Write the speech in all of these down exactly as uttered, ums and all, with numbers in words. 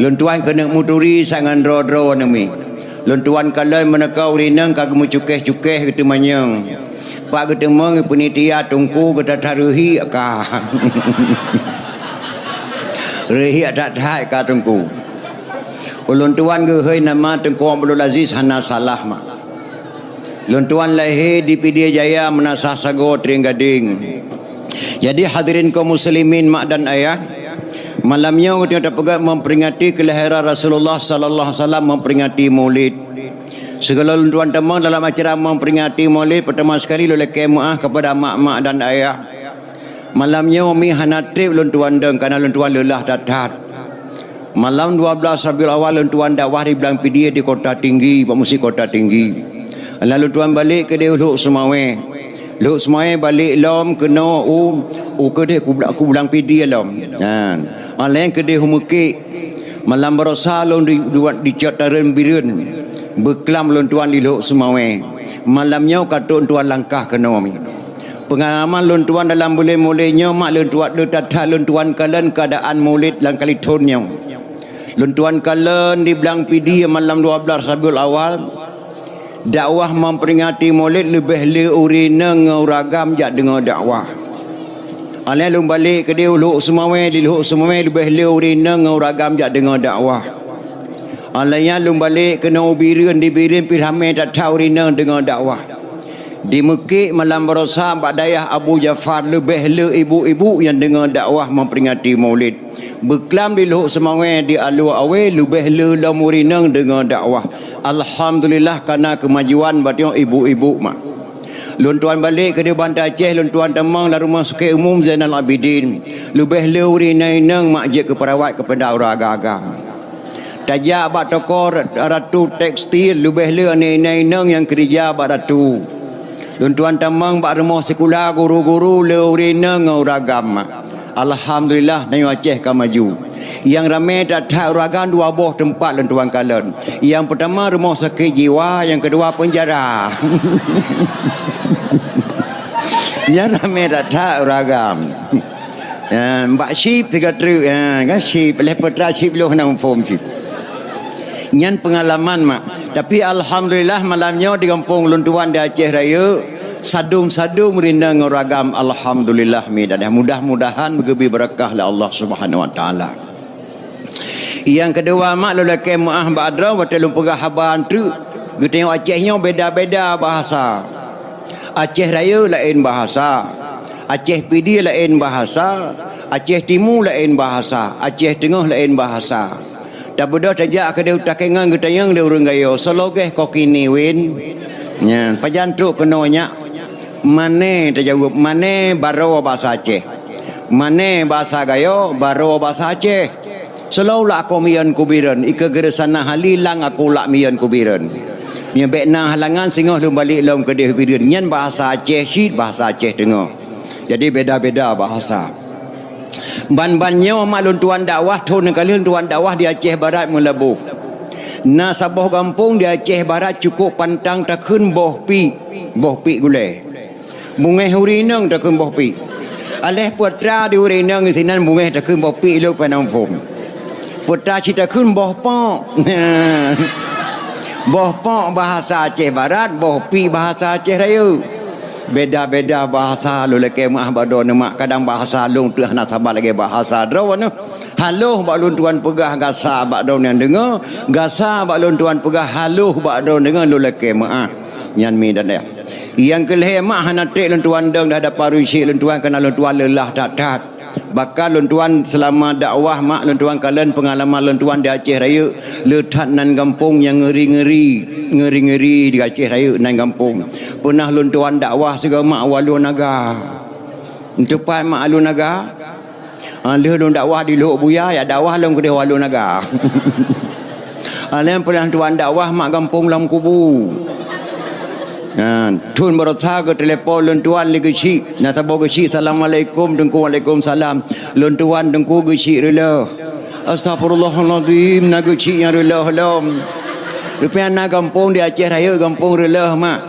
Lôn tuan keuneuk meuturi sa ngon droe-droe neumi. Lôn tuan kalon meuneuka ureueng inong ka geumeucukéh-cukéh geuteumanyong. Pak geuteumong peunitia teungku geutata reuhi ka. Reuhi that-that ka teungku. Ulôn tuan geuhôi nama Teungku Abdul Aziz hana salah mak. Lôn tuan lahé di Pidie Jaya, Meunasah Sagoe, Trienggadeng. Jadi hadirin kaum muslimin mak dan ayah, malam nyoe geutanyoe tapeugah memperingati kelahiran Rasulullah sallallahu alaihi wasallam, memperingati Maulid. Sigohlom lôn tuan tamong dalam acara memperingati Maulid, pertama sekali lôn lakée meuáh kepada mak-mak dan ayah. Malam nyoe mi hana treb lôn tuan dong, karena lôn tuan leulah that-that. Malam dua belas Rabiul Awal lôn tuan dakwah di Blang Pidie di Kota Tinggi, bak Meuseujid Kota Tinggi. Lalu lôn tuan balek keudeh u Lhok Seumawée. Lhok Seumawée balek lom keunoe u, u keudeh ku Bla-, ku Blang Pidie lom. Nyan. Aleng keudeh u Meukek. Malam baroesa lôn di, di, dicok tareueng bireuen. Beuklam lôn tuan di Lhok Seumawée. Malam nyoe ka trok lôn tuan langkah keunoe mi. Peungalaman lôn tuan dalam buleuen Maulid nyoe mak lôn tuan le that-that lôn tuan kalon keuadaan Maulid lam kali thon nyoe. Lôn tuan kalon di Blang Pidie malam dua belas Rabiul Awal, dakwah memperingati Maulid leubeh le ureueng inong ngon ureueng agam jak deungoe dakwah. Aleng lôn balek keudeh u Lhok Seumawée, di Lhok Seumawée leubeh le ureueng inong ngon ureueng agam jak deungoe dakwah. Aleng nyan lôn balek keunoe u Bireuen, di Bireuen pih ramé that-that ureueng inong deungoe dakwah. Di Meukek malam baroesa bak dayah Abu Jafar leubeh le ibu-ibu nyang deungoe dakwah memperingati Maulid. Beuklam di Lhok Seumawée di Alue Awé leubeh le lom ureueng inong deungoe dakwah. Alhamdulillah, kana keumajuan bak tanyoe ibu-ibu mak. Lôn tuan balek keudeh Banda Aceh, lôn tuan tamong lam Rumoh Sakét Umum Zainal Abidin. Leubeh le ureueng inong mak jeuet keu peurawat keupada ureueng agam-agam. Tajak bak toko Ratu Tekstil, leubeh le aneuk inong nyang keurija bak Ratu. Lôn tuan tamong bak rumoh sikula guru-guru le ureueng inong ngon ureueng agam. Alhamdulillah, tanyoe Aceh ka maju. Nyang ramé that-that ureueng agam dua boh teumpat lôn tuan kalon. Nyang peutama rumoh sakét jiwa, nyang keudua peunjara. Nyang ramé that-that ureueng agam. Ya, bak chip tiga truk, ya, kan chip, leh peutara chip lôn hana muphom chip. Nyan peungalaman mak. Tapi alhamdulillah malam nyoe di gampông lôn tuan di Aceh Rayeuk, sadum-sadum ureueng inong ngon ureueng agam, alhamdulillah mi dan mudah-mudahan geubri beureukah lé Allah Subhanahu Wa Taala. Nyang keudua mak lôn lakée meuáh bak droe watée lôn peugah haba treuk, geutanyoe Aceh nyoe beda-beda bahasa. Aceh Rayeuk laén bahasa, Aceh Pidie laén bahasa, Aceh Timu laén bahasa, Aceh Teungoh laén bahasa. Tabeudôh tajak keudeh u Takengon geutanyong lé ureueng Gayo, "Soe lagée kokini win?" Nyan, pajan trok keunoe nyak? Mané tajaweueb, mané baroe bahasa Aceh. Mané bahasa Gayo, baroe bahasa Aceh. Seulaweulah akoe miyeuen kubireuen, ikeue geureusana hali lang aku lak miyeuen kubireuen. Nyoe bék na halangan singoh lôn balek lom keudeh bireuen. Nyan bahasa Aceh cit, bahasa Aceh Teungoh. Jadi beda-beda bahasa. Ban-ban nyoe mak lôn tuan dakwah, thon nyang ka lheueh lôn tuan dakwah di Aceh Barat Meulaboh. Na saboh gampông di Aceh Barat cukôp pantang takheun boh piek, boh piek gulée. Bungéh ureueng inong takheun boh piek. Aléh peutara di ureueng inong sinan bungéh takheun boh piek lôn peunoh phon. Peutara cit takheun boh pok. Boh pok bahasa Aceh Barat, boh piek bahasa Aceh Rayeuk. Beda-beda bahasa lôn lakée meuáh bak droeneuh mak, kadang bahasa lôn teuh hana saban lagée bahasa droeneuh. Haloh bak lôn tuan peugah gasa bak droeneuh nyang deungoe, gasa bak lôn tuan peugah haloh bak droeneuh deungoe lôn lakée meuáh. Nyan mi dan ayah. Nyang keu lhée mak hana treb lôn tuan dong di hadapan ureueng syik lôn tuan, keureuna lôn tuan leulah that-that. Bahkan lôn tuan seulama dakwah mak lôn tuan kalon peungalaman lôn tuan di Aceh Rayeuk, le that nan gampông nyang ngeuri-ngeuri, ngeuri-ngeuri di Aceh Rayeuk nan gampông. Peunah lôn tuan dakwah sigoe mak u Alue Naga. Teupat mak Alue Naga? Ah, lheueh lôn dakwah di Lhok Buya, ya dakwah lom keudeh u Alue Naga. Ah, lheueh peunah tuan dakwah mak gampông Lam Kubu. Ah, thon baroesa geutelepon lôn tuan lé geuchik. Na saboh geuchik, "Assalamualaikum Teungku." "Waalaikumsalam." "Lôn tuan Teungku geuchik reuloh." "Astagfirullahalazim, na geuchik nyang reuloh lom." Rupanya na gampông di Aceh Rayeuk gampông reuloh mak.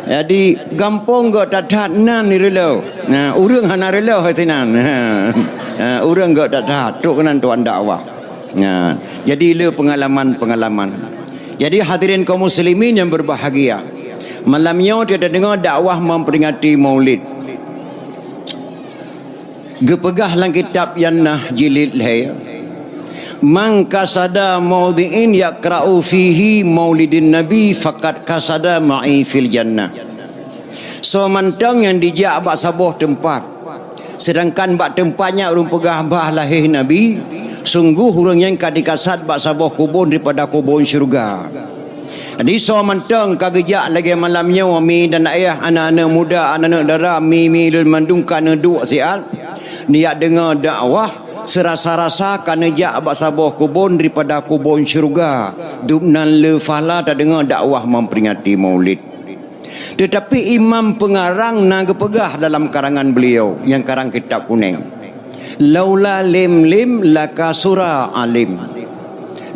Jadi, gampông gét that-that nan di reuloh. Nah, ureueng hana reuloh sinan. Ha, ureueng gét that-that, trok keunan tuan dakwah. Nah, jadi le pengalaman-pengalaman. Jadi hadirin kaum muslimin yang berbahagia, malam nyoe kita dengar dakwah memperingati Maulid. Geupeugah lam kitab Yannah jilid lhée, "Man qasada maudhi'in yaqra'u fihi maulidin nabi faqad qasada ma'i fil jannah." Soe mantong nyang dijak bak saboh teumpat, sedangkan bak teumpat nyan ureuëng peugah bah lahé Nabi, sungguh ureuëng nyan ka dikasad bak saboh kubon daripada kubon syeuruga. Jadi soe mantong ka geujak lagée malam nyoe, mi dan ayah, aneuk-aneuk muda, aneuk-aneuk dara, mi-mi lôn mandum ka neuduek siat, neujak deungoe dakwah, seurasa-rasa ka neujak bak saboh kubon daripada kubon syeuruga, dubnan le pahala tadeungoe dakwah memperingati Maulid. Teutapi imam peungarang na geupeugah dalam karangan beliau nyang karang kitab kuneng, "Laula lim-lim lakasura alim."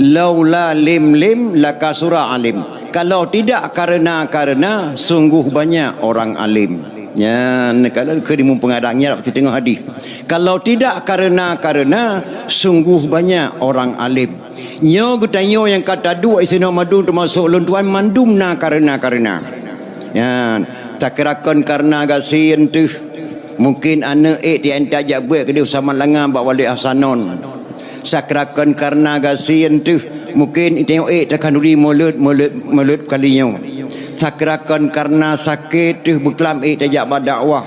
Laula lim-lim lakasura alim. Kalau tidak karena-karena, sungguh banyak orang alim. Nyan, kalau keu di mumpung ada nyan, teungoh hadis. Kalau tidak karena-karena, sungguh banyak orang alim. Nyoe geutanyoe nyang ka taduek disinoe mandum, teumasok lôn tuan, mandum na karena-karena. Nyan, takirakan karena gasien teuh. Mungkin aneuk ék tian tajak buet keudeh sama langa bak Wali Hasanon. Sakirakan karena gasien teuh, mungkin itengok ék takhanduri mulod, mulod, mulod kali nyoe. Sakirakan karena sakét teuh beuklam ék tajak bak dakwah.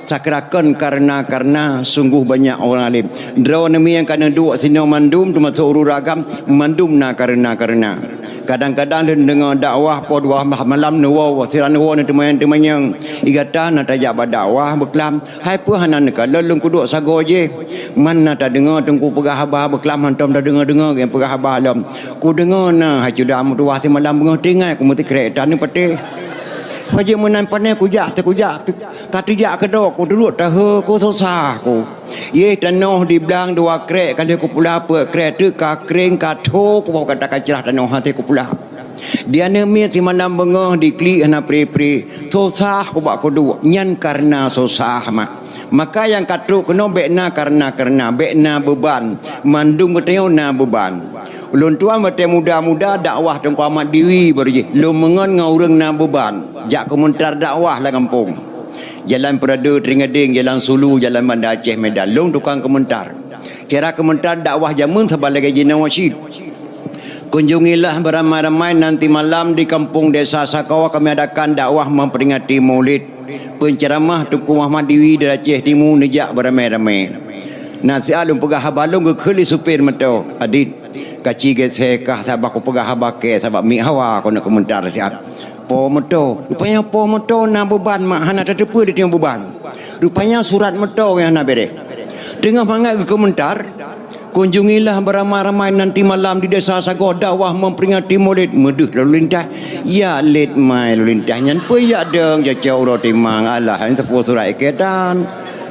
Sakirakan karena-karena sungguh banyak orang alim. Droeneuh mi nyang ka neuduek sinoe mandum, teumasok ureuëng agam, mandum na karena-karena. Kadang-kadang lôn deungoe dakwah poh dua malam neuwoe, siran neuwoe neuteumanyong-teumanyong. Igata na tajak bak dakwah beuklam. Hai peue hana neukalon lôn kuduek sagoe jih? Man na tadeungoe teungku peugah haba beuklam hantom tadeungoe-deungoe nyang peugah haba lom. Kudeungoe na hai cuda meutuwah simalam beungoh tinggai kumeusikrek tan neupatéh. Pajan meunan pané kujak teukujak ka teujak keudok kuduek tahe ku susah ku. Yeh tanoh di blang dua krek ka lheueh kupula peuet krek teuk ka kring ka tho kuboh gata ka crah tanoh hase kupula. Di aneuk miet simalam beungoh diklik hana pri-pri, susah kubak kuduek, nyan kareuna susah mak. Maka nyang ka trok keunoe bék na kareuna-kareuna, bék na beuban, mandum geutanyoe na beuban. Ulôn tuan watée muda-muda dakwah Teungku Ahmad Diwi baru jih, lôn meungon ngon ureuëng na beuban, jak keumeuntar dakwah lam gampông. Jalan Peurade Teuringadeng, Jalan Sulu, Jalan Banda Aceh Medan, lôn tukang keumeuntar. Cara keumeuntar dakwah jameun saban lagée jinoe cit. Kunjungilah beramai-ramai nanti malam di kampung desa Sakoe kami adakan dakwah memperingati Maulid. Penceramah Teungku Muhammad Diwi dari Aceh Timu neujak beramai-ramai. Nasihat lôn peugah haba lôn geukheun lé supir moto, "Adit, kaci geusé kah sabab kupeugah haba kée sabab miet hawa keuneuk keumeuntar siat." Po moto. Rupanya po moto na beuban mak hana tateupeue di tiong beuban. Rupanya surat moto nyang hana bereh. Teungoh mangat geukeumeuntar, "Kunjungilah beramai-ramai nanti malam di Desa Sagoe dakwah memperingati Maulid." Meudeuh lalu lintas. Ya lét mai lalu lintas nyan peuyak dong cocok uroe timang. Alah, nyan teupeue surat iketan.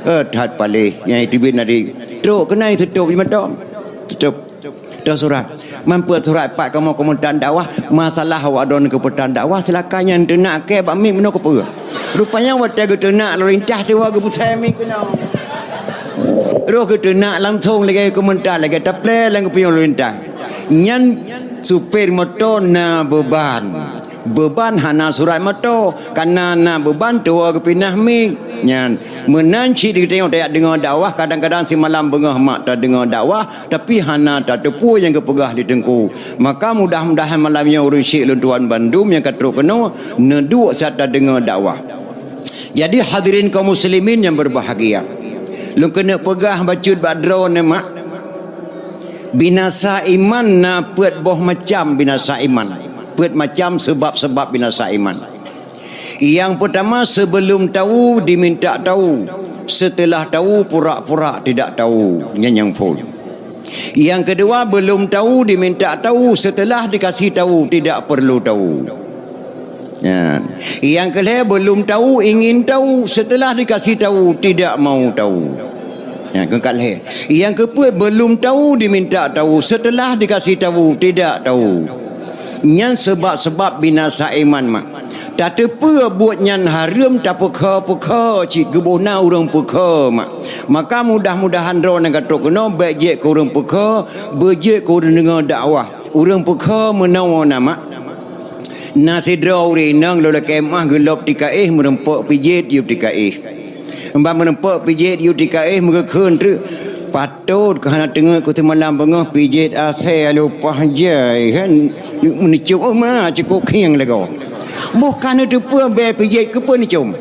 Eh, that paléh. Nyang iteubiet nadi. Trok keunai seutop di mata. Seutop. Toh surat. Mampet surat pat kamoe keumeuntar dakwah, masalah awak droeneuh keupeuntar dakwah, silakan nyang teunak kée bak miet meunoe keupeue. Rupanya watée geuteunak lalu lintas tiwa geupeuthai miet keunoe. Roh geuteunak langsong lagée keumeuntar lagée taplé lam geupiôh lalu lintas. Nyan supir moto na beuban. Beuban hana surat moto, kana na beuban tuwoe geupinah miet. Nyan, meunan cit geutanyoe tajak deungoe dakwah, kadang-kadang simalam beungoh mak tadeungoe dakwah, tapi hana tateupeue nyang geupeugah lé teungku. Maka mudah-mudahan malam nyoe ureuëng syik lôn tuan bandum nyang ka trok keunoe neuduek siat tadeungoe dakwah. Jadi hadirin kaum muslimin yang berbahagia, lôn keuneuk peugah bacut bak droeneuh mak, binasa iman na peuet boh macam binasa iman, peuet macam sebab-sebab binasa iman. Yang pertama, sebelum tahu diminta tahu, setelah tahu pura-pura tidak tahu. Nyan nyang phon. Yang kedua, belum tahu diminta tahu, setelah dikasih tahu tidak perlu tahu. Ya. Yang kelhée, belum tahu ingin tahu, setelah dikasih tahu tidak mau tahu. Ya, keu kalhée. Yang keupeuet, belum tahu diminta tahu, setelah dikasih tahu tidak tahu. Nyan sebab-sebab binasa iman mak. Tateupeue buet nyan hareuem tapeukheue-peukheue cit geuboh na ureuëng peukheue mak. Maka mudah-mudahan droeneuh ka trok keunoe bék jeuet keu ureuëng peukheue, beujeuet keu ureuëng deungoe dakwah. Ureuëng peukheue meunoe na mak. Na sidroe ureuëng inong lôn lakée meuah geulôb tikaéh meurumpok pijet yub tikaéh. Ban meurumpok pijet yub tikaéh meugeukheun treuk. Patot keu hana teungeut keu teumalam beungoh pijet asée lupah jai kan. Meunicum oh ma cukup khieng lagoe. Boh ka neuteupeue bée pijet keupeue neucom.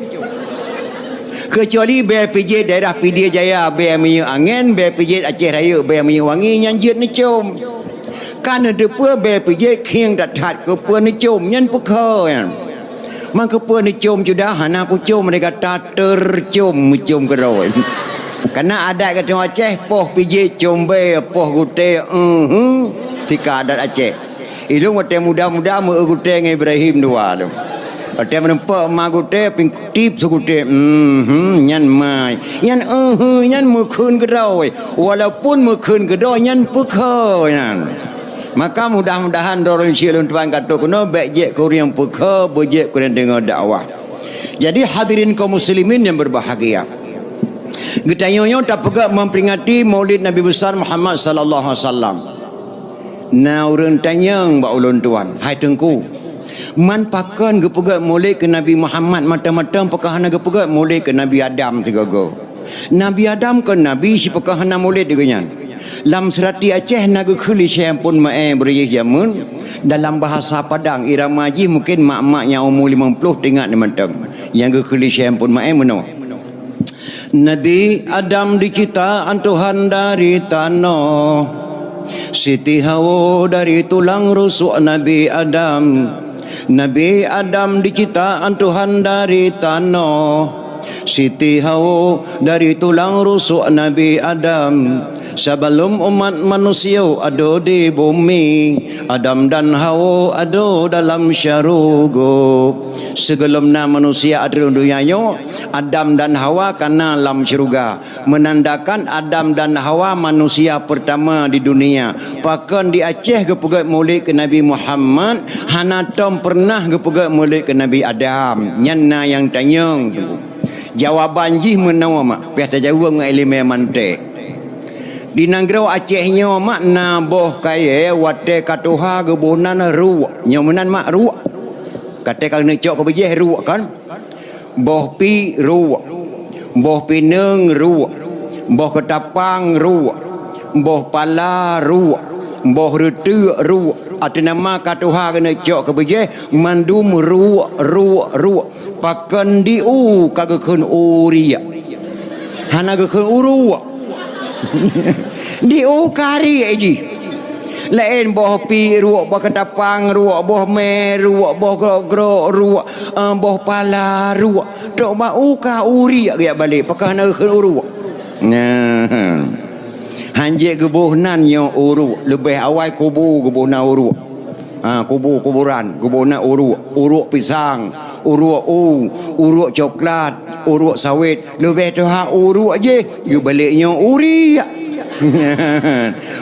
Keucuali bée pijet daerah Pidie Jaya bée minyeuk angén, bée pijet Aceh Rayeuk bée minyeuk wangi nyan jeuet neucom. Ka neuteupeue bée pijet khieng that-that keupeue neucom nyan peukheue nyan. Man keupeue neucom cudah hana kucom lé gata tercom meucom keudroe. Kana adat geutanyoe Aceh poh pijet com bée poh gutée, ehe, tika adat Aceh. Ilôn watée muda-muda meu-eu gutée ngon Ibrahim dua lôn. Watée meurumpok ma gutée ping tip sigutée, ehe, nyan mai. Nyan ehe nyan meukheun keudroe. Walaupun meukheun keudroe nyan peukheue nyan. Maka mudah-mudahan droeneuh syedara lôn tuan ka trok keunoe bék jeuet keu ureuëng peukheue, beujeuet keu ureuëng deungoe dakwah. Jadi hadirin kaum muslimin yang berbahagia. Geutanyoe nyoe tapeugét memperingati Maulid Nabi Besar Muhammad sallallahu alaihi wasallam. Na ureuëng tanyong bak ulôn tuan, "Hai Teungku, man pakon geupeugét Maulid keu Nabi Muhammad mantong-mantong pakon hana geupeugét Maulid keu Nabi Adam sigoe-goe?" Nabi Adam kon nabi sipakon hana mulod di gobnyan. Lam seurati Aceh na geukheun lé Syekh Ampôn Maé beureujih jameun, dalam bahasa Padang, irama jih mungken mak-mak nyang umu limong ploh teuingat lé mantong. Nyang geukheun lé Syekh Ampôn Maé meunoe, Nabi Adam diciptaan Tuhan dari tanoh, Siti Hawa dari tulang rusuk Nabi Adam. Nabi Adam diciptaan Tuhan dari tanoh, Siti Hawa dari tulang rusuk Nabi Adam. Sebelum umat manusia ada di bumi, Adam dan Hawa ada dalam syurga. Sigohlom na manusia ateueh donya nyoe, Adam dan Hawa ka na lam syeuruga. Meunandakan Adam dan Hawa manusia peurtama di dunia. Pakon di Aceh geupeugét mulod keu Nabi Muhammad, hana tom peureunah geupeugét mulod keu Nabi Adam. Nyan na nyang tanyong tu. Jawaban jih meunoe mak, piah tajaweueb ngon iéleumé mantek. Di nanggroe Aceh nyoe mak na boh kayée watée ka tuha geuboh nan ruek. Nyoe meunan mak ruek. Watée ka neucok keu beujéh ruek kan? Boh pi ruek, boh pineung ruek, boh keutapang ruek, boh pala ruek, boh reuteuk ruek. Ateueh nama ka tuha keuneuk cok keu beujéh mandum ruek, ruek, ruek. Pakon di u ka geukheun uriek. Hana geukheun uruek. Di u kariek jih. Laén boh pi ruek, boh keutapang ruek, boh mé ruek, boh grok-grok ruek, eh, boh pala ruek. Trok bak u ka uriek geujak balek, pakon hana geukheun uruek. Nah. Hanjeuet geuboh nan nyoe uruek, leubeh awai kubu geuboh nan uruek. Ha, kubu-kuburan, geuboh nan uruek, uruek pisang, uruek u, uruek coklat, uruek sawét, leubeh tuha uruek jih, geubalek nyoe uriek.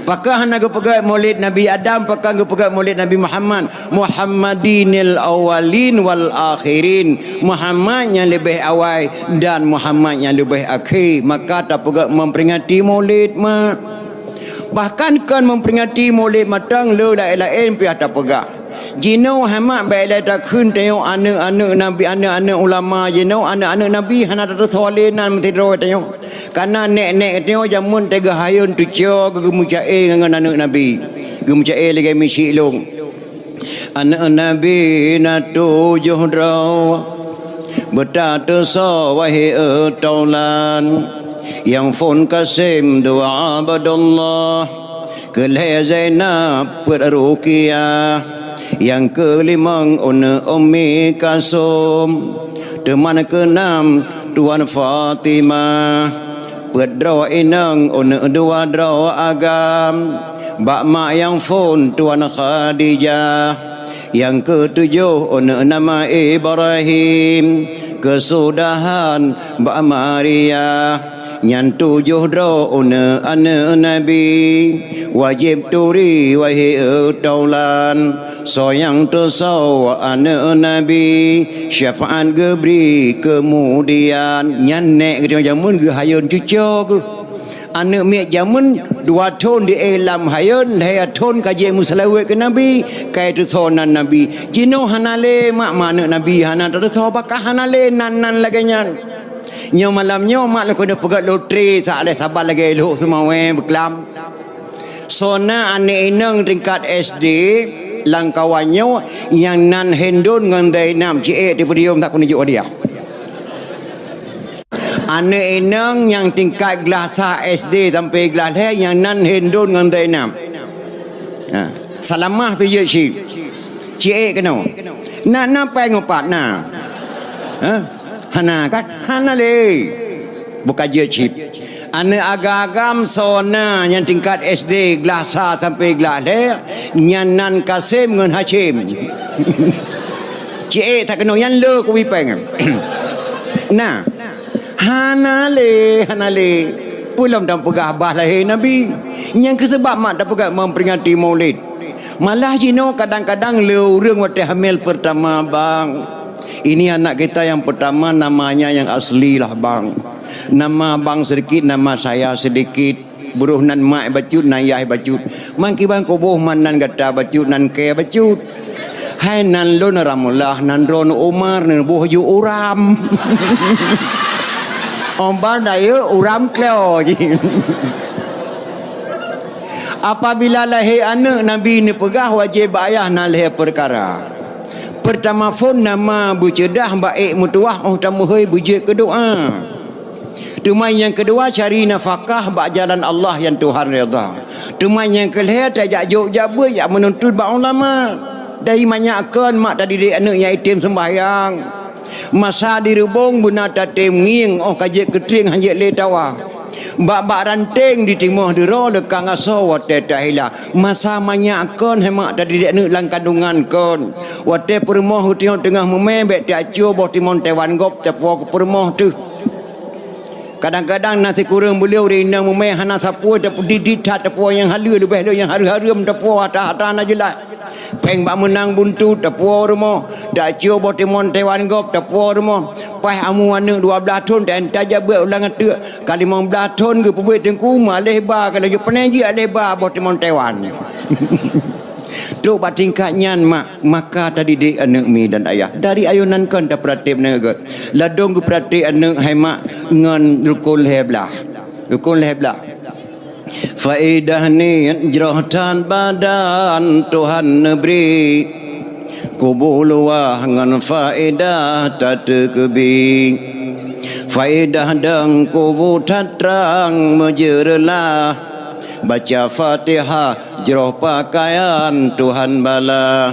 Pakon hana geupeugét mulod Nabi Adam, pakon geupeugét mulod Nabi Muhammad? Muhammadinil awwalin wal akhirin. Muhammad nyang leubeh awai dan Muhammad nyang leubeh akhé. Maka tapeugét memperingati mulod mak. Bahkan kon memperingati mulod mantong, le laén-laén piah tapeugah. Jinoe hai mak bék lé takheun tanyoe aneuëk-aneuëk nabi, aneuëk-aneuëk ulama jinoe, aneuëk-aneuëk nabi hana tatusoe lé nan meusidroe tanyoe. Kana nék-nék tanyoe jameun teuga hayôn teucoe geumeucaé ngon aneuëk nabi. Geumeucaé lagée miseue lôn. Aneuëk nabi na tujoh droe, beutatusoe wahé taulan. Nyang phon Kasim dua Abdullah, keu lhée Zainab peuet Ruqyah, nyang keulimong aneuëk Ummi Kalsum, teuma keunam Tuan Fatimah, peuet droe inong aneuëk dua droe agam, bak mak nyang phon Tuan Khadijah. Nyang keutujoh aneuëk nama Ibrahim, keusudahan bak Maria. Nyan tujoh droe aneuëk-aneuëk nabi, wajéb turi wahé taulan. Soe nyang teusoe aneuëk Nabi, syafaat geubri keumudian. Nyan nék geutanyoe jameun geuhayôn cucoe geuh. Aneuëk miet jameun dua thon di éh lam hayôn, lhée thon ka jiék meuseulaweuet keu Nabi, ka iteusoe nan Nabi. Jinoe hana lé mak, ma aneuëk Nabi hana teusoe, bah ka hana lé nan-nan lagée nyan. Nyoe malam nyoe mak lôn keuneuk peugét lotre sa lhée saban lagée lhok seumawée beuklam. Soe na aneuëk inong tingkat S D lam kawan nyoe nyang nan Hindun ngon Zainab, jiék di podium, tak keuneuk jok hadiah. Aneuëk inong nyang tingkat glah sa S D sampoe glah lhée nyang nan Hindun ngon Zainab. Ha, Salamah pih jeuet cit. Ciék keunoe. Na, na péng upat na. Ha? Hana kan? Hana lé. Bukan jeuet cit. Aneuëk agam-agam soe na nyang tingkat S D glah sa sampoe glah lhée, nyan nan Kasem ngon Hacem. Ciék tak keunoe nyan le kubi péng. Nah, hana lé, hana lé. Peue lom dan peugah bah lahé Nabi. Nyang keuh seubab mak tapeugah memperingati Maulid. Malah jinoe kadang-kadang le ureuëng watée hamil pertama, bang. Ini anak kita yang pertama, namanya yang asli lah, bang. Nama bang sedikit, nama saya sedikit. Buroh nan mak bacut, nan yah bacut. Mangkiban kuboh man nan gata bacut, nan kée bacut. Hai nan lôn Ramullah, nan droeneuh Umar, neuboh ju Uram. Ombar dayeuek Uram klo jih. Apabila lahé aneuëk, Nabi neupeugah wajéb bak ayah na lhée peukara. Peurtama phon nama beuceudah bak ék meutuwah óh tameuhôi beujeuet keu doá. Teuma nyang keudua, cari nafakah bak jalan Allah nyang Tuhan redha. Teuma nyang keulhée, tajak jok jak beuet jak meununtut bak ulama. Dari manyak kon mak tadidik aneuëk nyang item seumbahyang. Masa di reubong beuna tatem ngieng óh ka jeuet keutrieng hana jeuet lé tawa. Bak-bak ranteng ditimoh deuro leukang asoe watée tahila. Masa manyak kon hai mak tadidik aneuëk lam kandungan kon. Watée peurumoh geutanyoe teungoh meumé bék tacue boh timon Taiwan gob tapuwoe keu peurumoh teuh. Kadang-kadang na sikureueng beuliau rinang meumé hana sapeue, tapeudit-dit that tapuwoe nyang haleue, leubeh lé nyang hareuem-hareuem tapuwoe hata-hata na jeulaih. Péng bak meunang buntu tapuwoe rumoh, tacue boh timon Taiwan gob tapuwoe rumoh. Paih amu aneuëk dua blaih thon ta-, tajak beuet ulang ateueh, ka limong blaih thon geupeubeuet teungku, maleh ba ka laju peuneujeuet aleh ba boh timon Taiwan. Trok bak tingkat nyan mak, maka tadidik aneuëk mi dan ayah. Dari ayoe nan kon tapeuratéb aneuëk geuh. Ladôm geupeuratéb aneuëk hai mak ngon rukon lhée blaih. Rukon lhée blaih. Faedah niet jroh that badan Tuhan neubri. Kubu luwah ngon faedah tateukeubi. Faedah dong kubu that trang meujeureulah. Baca Fatihah jroh pakaian Tuhan bala.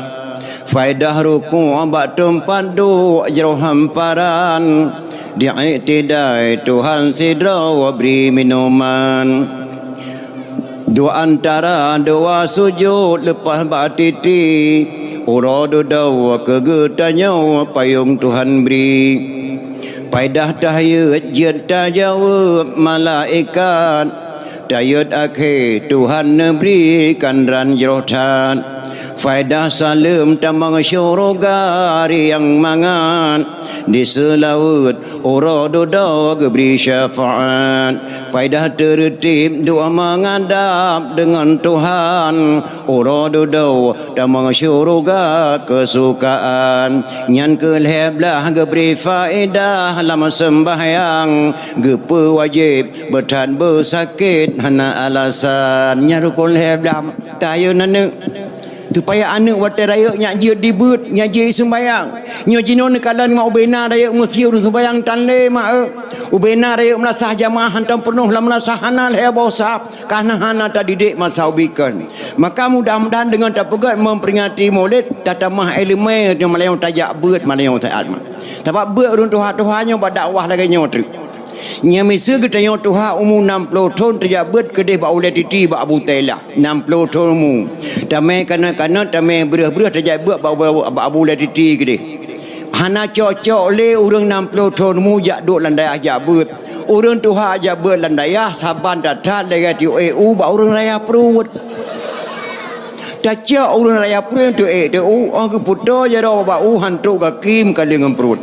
Faedah rukuk bak teumpat duek jroh hamparan. Di iktidai Tuhan sidroe bri minuman. Dua antara dua sujud leupah bak titi. Uroe dudoe keu geutanyoe payong Tuhan bri. Paedah tahiyeuet jeuet tajaweueb malaikat. Tayeuet akhé Tuhan neubri kandran jroh that. Faedah saleuem tamong syeuruga riang mangat. Diseulaweuet uroe dudoe geubri syafaat. Paedah teureutib dua mangadab deungon Tuhan. Uroe dudoe tamong syeuruga keusukaan. Nyan keuh lhée blaih geubri faedah lam seumbahyang. Geupeuwajéb beuthat beusakét hana alasan. Nyan rukon lhée blaih. Tayeue aneuëk. Supaya aneuëk watée rayeuk nyak jeuet dibeuet, nyak jeuet seumbahyang. Nyoe jinoe neukalon ngon ubena rayeuk meusiur seumbahyang tan lé mak eu. Ubena rayeuk meulasah jamaah hantom peunoh lam meulasah hana lhée boh sab, karna hana tadidik masa ubikon. Maka mudah-mudahan deungon tapeugét memperingati Maulid, tatamah iéleumé nyoe malam nyoe tajak beuet malam nyoe saát mak. Sabab beuet ureuëng tuha-tuha nyoe bak dakwah lagée nyoe treuk. Nyang miseue geutanyoe tuha umu nam ploh thon tajak beuet keudeh bak ulée titi bak Abu Tailah. Nam ploh thon umu. Tamé kanot-kanot, tamé breueh-breueh tajak beuet bak, bak, bak Abu Ulée Titi keudeh. Hana cok-cok lé ureuëng nam ploh thon umu jak duek lam dayah jak beuet. Ureuëng tuha jak beuet lam dayah saban that-that lagée tieb éue bak ureuëng raya pruet. Tacok ureuëng raya pruet teu ék teu u, óh geupeutoe jaroe bak u han trok gaki meukaleng ngon pruet.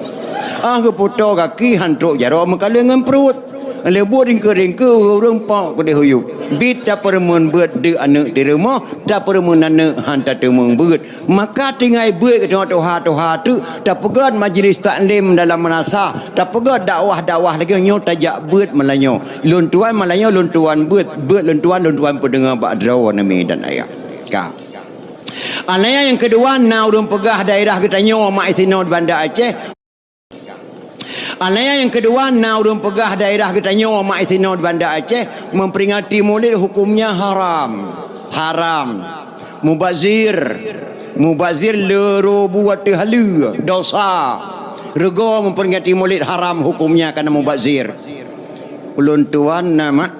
Óh geupeutoe gaki han trok jaroe meukaleng ngon pruet. Lé buet ringkeu-ringkeu ureuëng pok keudeh uyueb. Bit tapeureumeun beuet deuk aneuëk di rumoh, tapeureumeun aneuëk han tateumeung beuet. Maka tinggai beuet keu tuha-tuha teuk, tapeugét majlis taklim dalam meunasah, tapeugét dakwah-dakwah lagée nyoe tajak beuet malanyoe. Lôn tuan malanyoe lôn tuan beuet, beuet lôn tuan, lôn tuan peudeungoe bak droe nami dan ayah. Ka. Anaya nyang keudua na ureuëng peugah daerah geutanyoe mak isinoe di Banda Aceh. Anaya nyang keudua na ureuëng peugah daerah geutanyoe mak isinoe di Banda Aceh memperingati Maulid hukumnya haram. Haram. Mubazir. Mubazir le robu ateueh haleue, dosa. Rego memperingati Maulid haram hukumnya karena mubazir. Ulôn tuan na mak,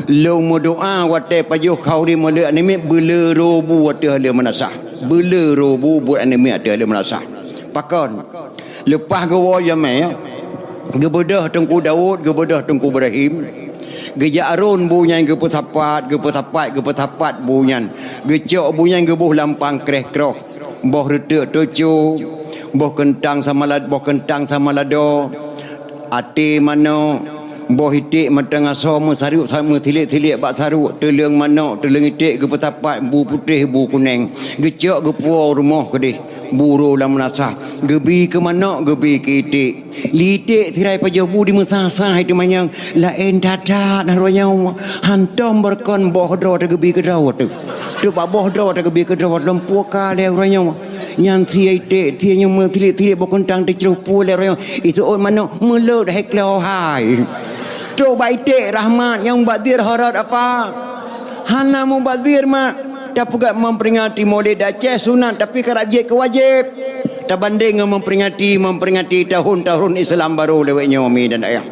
lôn meudoa watée pajoh khauri Maulid aneuk miet beule robu ateueh haleue meunasah. Beule robu buet aneuk miet ateueh haleue meunasah. Pakon? Leupah geuwoe jamé, geubeudôh Teungku Daud, geubeudôh Teungku Ibrahim, geujak rôn bu nyan geupeusapat, geupeusapat, geupeusapat bu nyan. Geucok bu nyan geuboh lam pangkreh kroh. Boh reuteuk tucu, boh keuntang sama lad-, boh keuntang sama lado, até manok, boh iték mantong asoe meusarok sa-, meusilék-silék bak sarok, teuleueng manok, teuleueng iték geupeusapat, bu putéh, bu kuneng. Geucok geupuwoe u rumoh keudeh, bu rô lam meunasah. Geubi keu manok, geubi keu iték. Li iték sirai pajoh bu di meusah-sah itu manyang, laén that-that na uroe nyoe. Hantom beureukan boh droe teuh geubi keu droe teuh. Teuh bak boh droe teuh geubi keu droe lom puka lé uroe nyoe. Nyan sie iték, sie nyoe meusilék-silék boh keuntang teucroh pue lé uroe nyoe. Iseuôt manok meulot hai klo hai. Trok bak iték rahmat nyang mubazir horot apa? Hana mubazir mak. Tapeugah memperingati Maulid Aceh sunat tapi karab jeuet keu wajéb. Tabandeng ngon memperingati, memperingati tahun-tahun Islam baru lewat nyoe mi dan ayah.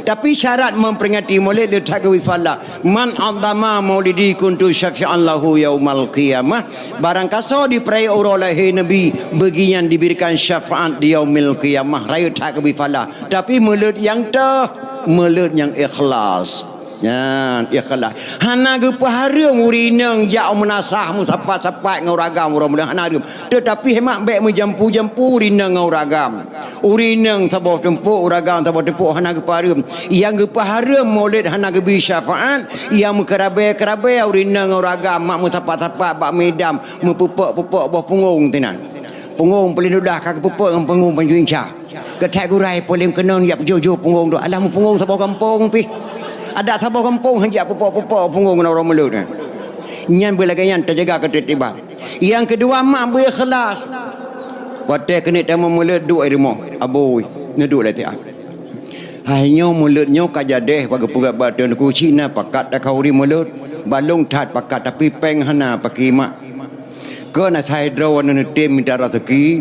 Tapi syarat memperingati Maulid le that geubi fala. Man 'azzama maulidi kuntu syafi'an lahu yaumal qiyamah. Barang kasoe dipeuraya uroe lahé Nabi, beugian diberikan syafaat di yaumil qiyamah. Rayeuk that geubi fala. Tapi meulot nyang teuh, meulot nyang ikhlas. Nyan, ikhlas. Hana geupeuhareuem ureuëng inong jak u meunasah meusapat-sapat ngon ureuëng agam uroe meulot hana hareuem. Teutapi hemat bék meujampu-jampu ureuëng inong ngon ureuëng agam. Ureuëng inong saboh tumpok, ureuëng agam saboh tumpok hana geupeuhareuem. Nyang geupeuhareuem Maulid hana geubi syafaat, nyang meukeurabée-keurabée ureuëng inong ngon ureuëng agam mak meusapat-sapat bak meudam, meupeupok-peupok boh punggong tinan. Punggong paléng dulah ka geupeupok ngon punggong panju inca. Keuthai gurai polém keunoe jak peujoh-joh punggong droe. Alah meupunggong saboh gampông pih. Adak saboh gampông han jak pupok-pupok punggong ngon uroe meulot nyan. Nyan beulagée nyan tajaga keuteutiban. Nyang keudua mak beu ikhlas. Watée keuneuk tamong meulot duek di rumoh, abui, neuduek lam tiah. Hai nyoe meulot nyoe ka jadeh bak geupeugah bak teungku cit na pakat takhauri meulot. Balong that pakat tapi péng hana paké mak. Kon asai droe neutem mita raseuki,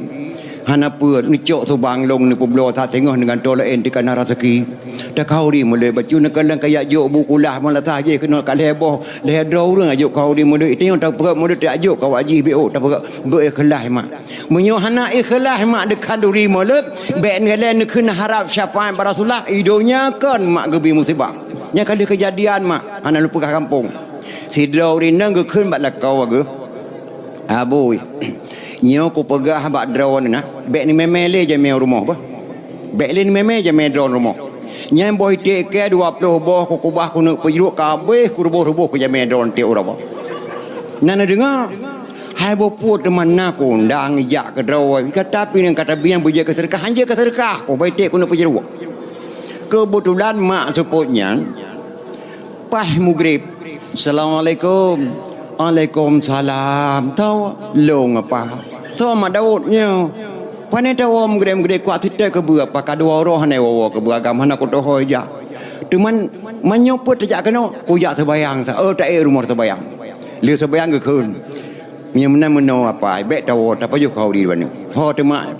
hana peue, neucok subang lông neupeubloe sateungoh neugantoe laén teuka na raseuki. Takhauri meulot bacut neukalon kajak jok bu kulah meulasah jih keunoe ka lhée boh, lhée droe ureuëng ajok khauri meulot, itu nyang tapeugah meulot tajok kawak jih B O tapeugah beu ikhlas mak. Meunyoe hana ikhlas mak deukhanduri meulot, bék neukalon neukheun harab syafaat bak Rasulullah, i donya kon mak geubi musibah. Nyang ka lheueh keujadian mak, hana lôn peugah gampông. Sidroe ureuëng inong geukheun bak lakoe geuh, "Abui, nyoe kupeugah bak droeneuh na, bék neumé-mé lé jamé u rumoh bah. Bék lé neumé-mé jamé droeneuh rumoh. Nyan boh iték kée dua ploh boh kukubah keuneuk peujruek ka habéh kuruboh-ruboh keu jamé droeneuh tieb uroe bah." Na neudeungoe, hai boh pue teuma na kuundang ijak keu droe, gata pih nyang ka tabieng beujeuet keu seudeukah, han jeuet keu seudeukah, kubah iték keuneuk peujruek. Keubeutulan mak seupôt nyan, Paih mugreb. "Assalamualaikum." "Waalaikumsalam." "Tho, lôn apa?" "Tho Mak Daud nyoe." "Pane tawoe mugreb-mugreb kuat sitée keubeue apa ka dua uroe hana woe-woe keubeue agam hana kutohôi jak. Teuma meunyoe peuet tajak keunoe, kujak seubayang sa, oh, taék rumoh seubayang." Lheueh seubayang geukheun. Meunyoe meunan meunoe apa, bék tawoe, tapajoh khauri dua neuk. Ho teuma,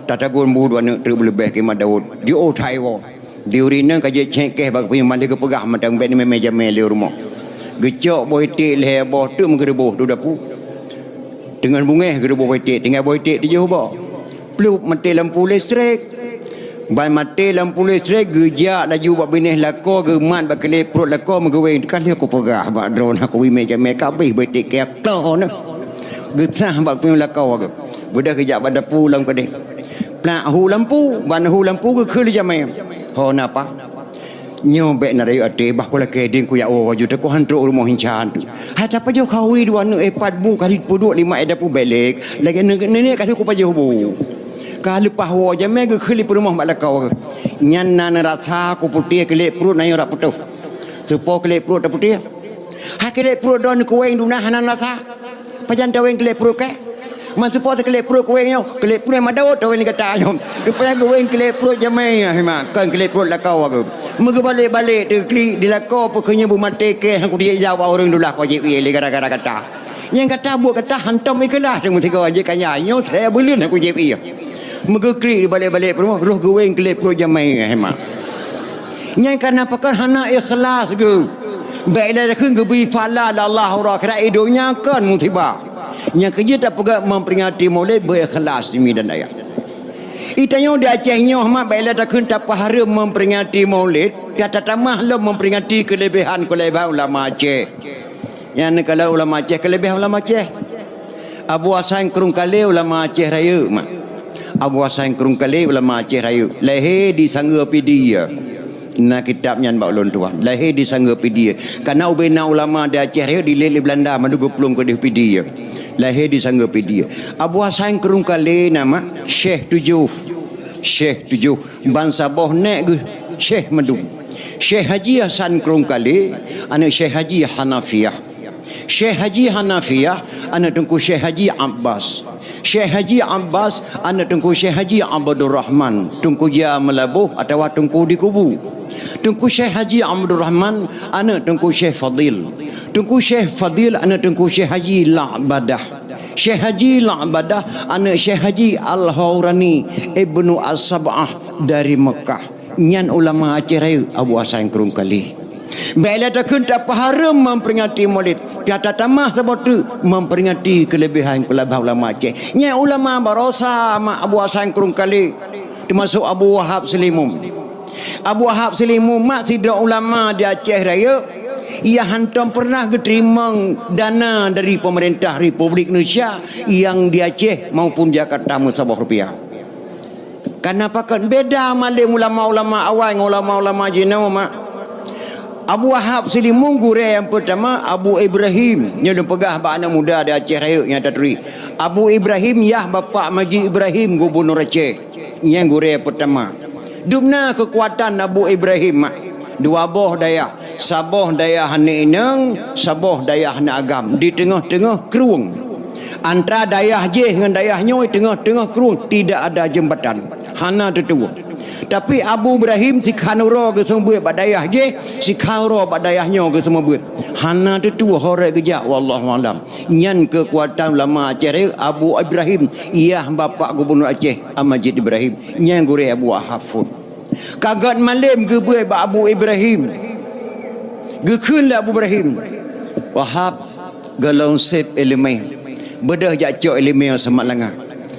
tatagun bu dua neuk treuk beuleubeh keu Mak Daud. Jiôh that woe. Di ureuëng inong ka jeuet cék keh bak peue nyang malée geupeugah mantong bék neumé-mé jamé lé u rumoh. Geucok boh iték lhée boh teuk meugeureuboh tu dapu. Teungoh beungéh geureuboh boh iték, tinggai boh iték tujoh boh. Plup maté lampu listrik. Ban maté lampu listrik geujak laju bak binéh lakoe geumat bak keulée pruet lakoe meugeuwéng. Ka lheueh kupeugah bak droeneuh kubi mé jamé ka abéh boh iték keu lakoe neuh. Geusah bak peunyueng lakoe geuh. Beudôh geujak bak dapu lam keudeh. Plak hu lampu, ban hu lampu geukheun lé jamé. Ho na apa? Nyoe bék na rayeuk até, bah ku lakée ding ku jak woe ju teuh, ku han trok rumoh incan tu. Hai tapajoh khauri dua aneuk, eh, pat bu kali peuduek lima eh dapu bék lé. Lagée nenek kali ku pajoh bu. Ka leupah woe jamé geukheun lé peurumoh bak lakoe geuh. Nyan na neurasa ku putéh kilét pruet na nyoe rak putôh. Soe po kilét pruet taputéh? Hai kilét pruet droeneuh kuwéng duna hana neurasa. Pajan tawéng kilét pruet kah? Man soe po kilét pruet kuwéng nyoe, kilét pruet madawot tawéng gata nyoe. Rupanya kuwéng kilét pruet jamé nyan, hima, kon kilét pruet lakoe geuh. Meugeubalek-balek teuklik di lakoe, peu keuh nyoe beumaté kée, han kudiek jak bak ureuëng dula kojép ié lé gara-gara gata. Nyang gata buet gata hantom ikhlaih teuma sigoe jih kanya, nyoe saya buleuen han kujieb ié. Meugeuklik dibalek-balek peurumoh, roh geuwéng kilét pruet jamé hema. Nyang kana pakon hana ikhlas geuh. Bék lé kheun geubri phala lé Allah uroe akhirat, i donya kon musibah. Nyang keujeuet tapeugah memperingati Maulid beu ikhlas demi dan ayah. Itanyoe di Aceh nyoe mak bék lé takheun tapeuhareuem memperingati Maulid, ka tatamah lom memperingati keulebihan-keulebihan ulama Aceh. Nyan neukalon ulama Aceh, keuleubeh ulama Aceh. Abu Hasan Krueng Kalé ulama Aceh Rayeuk mak. Abu Hasan Krueng Kalé ulama Aceh Rayeuk. Lahé di Sanggeue Pidie. Na kitab nyan bak ulôn tuan. Lahé di Sanggeue Pidie. Kana ubena ulama di Aceh Rayeuk dilét lé Beulanda mandum geuplueng keudeh Pidie. Lahé di Sanggeue Pidie. Abu Hasan Krueng Kalé na mak Syekh Tujoh. Syekh Tujoh. Ban saboh nèk geuh Syekh mandum. Syekh Haji Hasan Krueng Kalé, aneuk Syekh Haji Hanafiah. Syekh Haji Hanafiah, aneuk Teungku Syekh Haji Abbas. Syekh Haji Abbas, aneuk Teungku Syekh Haji Abdurrahman, Teungku Jia Meulaboh atawa Teungku di Kubu. Teungku Syekh Haji Abdurrahman, aneuk Teungku Syekh Fadil. Teungku Syekh Fadil, aneuk Teungku Syekh Haji La'badah. Syekh Haji La'badah, aneuk Syekh Haji Al-Haurani Ibnu As-Sab'ah dari Mekah. Nyan ulama Aceh Rayeuk, Abu Hasan Krueng Kalé. Bék lé takheun tapeuhareuem memperingati Maulid, ka tatamah saboh teuk memperingati keuleubeuhan-keuleubeuhan ulama Aceh. Nyan ulama barosa mak Abu Hasan Krueng Kalé, teumasok Abu Wahab Seulimum. Abu Wahab Seulimum mak sidroe ulama di Aceh Rayeuk, ia hantom pernah geuteurimong dana dari pemerintah Republik Indonesia yang di Aceh maupun Jakarta meusaboh rupiah. Kana pakon beda malém ulama-ulama awai ngon ulama-ulama jinoe mak. Abu Wahab Seulimum gurée nyang peutama Abu Ibrahim, nyoe lôn peugah bak aneuk muda di Aceh Rayeuk nyang taturi. Abu Ibrahim yah bapak Majid Ibrahim gubunur Aceh. Nyang gurée peutama. Dum na keukuatan Abu Ibrahim mak. Dua boh dayah, saboh dayah aneuk inong, saboh dayah aneuk agam di teungoh-teungoh krueng. Antara dayah jéh ngon dayah nyoe teungoh-teungoh krueng tidak ada jembatan. Hana teutuwoe. Tapi Abu Ibrahim sikhan uroe geuseumeubeut bak dayah jéh, sikhan uroe bak dayah nyoe geuseumeubeut. Hana teutuwoe horek geujak, wallahu alam. Nyan keukuatan ulama Aceh Rayeuk Abu Ibrahim, yah bapak gubunur Aceh, Majid Ibrahim. Nyan gurée Abu Wahab phon. Ka gét malém geubeuet bak Abu Ibrahim. Geukheun lé Abu Ibrahim, "Wahab, gohlom sép iéleumé. Beudôh jak cok iéleumé u Samalanga."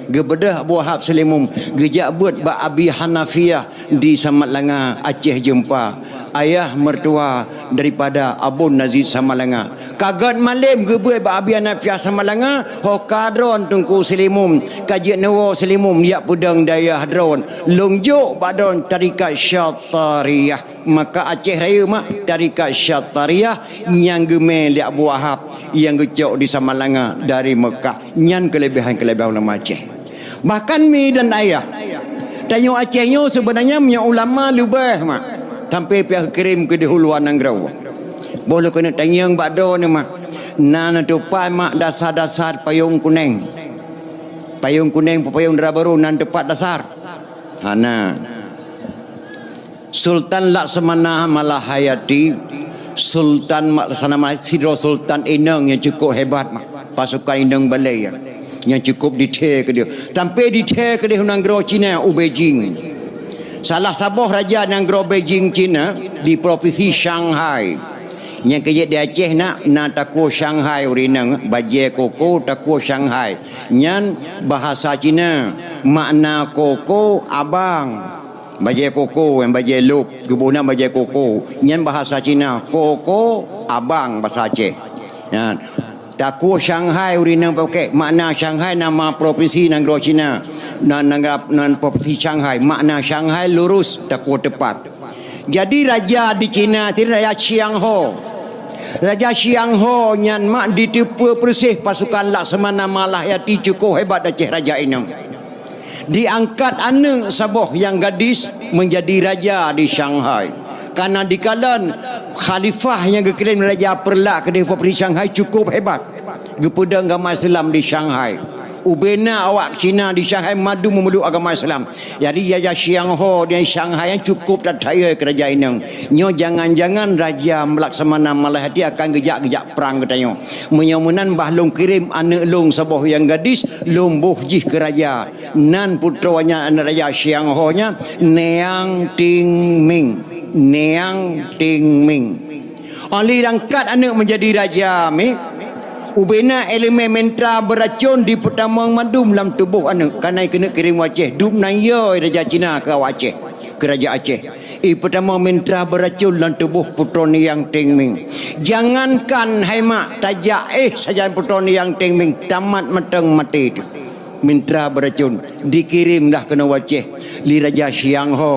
Geubeudôh Abu Wahab Seulimum geujak beuet bak Abi Hanafiah di Samalanga, Aceh Jeumpa, ayah mertua daripada Abon Nazid Samalanga. Ka gét malém geubeuet bak Abi Hanafiah Samalanga, ho ka droen Teungku Seulimum, ka jeuet neuwoe Seulimum jak peudong dayah droen, lôn jok bak droen tarekat Syatariyah. Maka Aceh Rayeuk mak tarekat Syatariyah nyang geumé lé Abu Wahab nyang geucok di Samalanga dari Mekah. Nyan keuleubeuhan-keuleubeuhan ulama Aceh. Bahkan mi dan ayah, tanyoe Aceh nyoe seubeunanya meunyoe ulama leubeh mak, sampai piah kirém keu di luwa nanggroe. Boh lôn keuneuk tanyong bak droeneuh mak, na neutupat mak dasar-dasar payong kunéng. Payong kunéng, payong dara barô na neutupat dasar? Hana. Sultan Laksamana Malahayati, Sultan Laksamana sidroe sultan inong nyang cukup hebat mak. Pasukan inong balée nyan, nyang cukup dithèe keudeh. Sampai dithèe keudeh u nanggroe Cina, u Beijing. Salah saboh raja nanggroe Beijing Cina di provinsi Shanghai. Nyang keujeuet di Aceh na, na takue Shanghai ureueng inong, bajée koko takue Shanghai. Nyan bahasa Cina, makna koko abang. Bajée koko, nyang bajée lôb, geuboh na bajée koko. Nyan bahasa Cina, koko abang bahasa Aceh. Nyan. Takue Shanghai ureueng inong pakai. Makna Shanghai nama provinsi nanggroe Cina. Na-, nanggroe, nan provinsi Shanghai. Makna Shanghai lurus, takue teupat. Jadi raja di Cina ti Raja Xiang Ho. Raja Xiang Ho nyan mak diteupeue peureuseh pasukan Laksamana Malahayati cukup hebat di Aceh raja inong. Diangkat aneuk saboh nyang gadis menjadi raja di Shanghai. Karena dikalon khalifah nyang geukirém raja Peureulak keudéh provinsi Shanghai cukup hebat. Geupeudong agama Islam di Shanghai. Ubena awak Cina di Shanghai mandum memeluk agama Islam. Jadi Raja Xiang Ho di Shanghai nyan cukup that hayeu keu raja inong. Nyoe jangan-jangan raja Laksamana Malahayati akan geujak-geujak prang geutanyoe. Meunyoe meunan bah lôn kirém aneuk lôn saboh nyang gadis, lôn boh jih keu raja. Nan putroe nyan aneuk raja Xiang Ho nyan, Niang Ting Ming. Niang Ting Ming. Óh lheueh angkat aneuk meujadi raja mi, ubena elemen mantra beuracon dipeutamong mandum lam tuboh aneuk. Kana keuneuk kirém u Aceh, dum nan yo raja Cina keu awak Aceh, keu raja Aceh. Ipeutamong mantra beuracon lam tuboh putroe Niang Ting Ming. Jangankan hai mak tajak éh sajan putroe Niang Ting Ming tamat mantong maté teuh. Mantra beuracon dikirém dah keunoe u Aceh lé Raja Xiang Ho.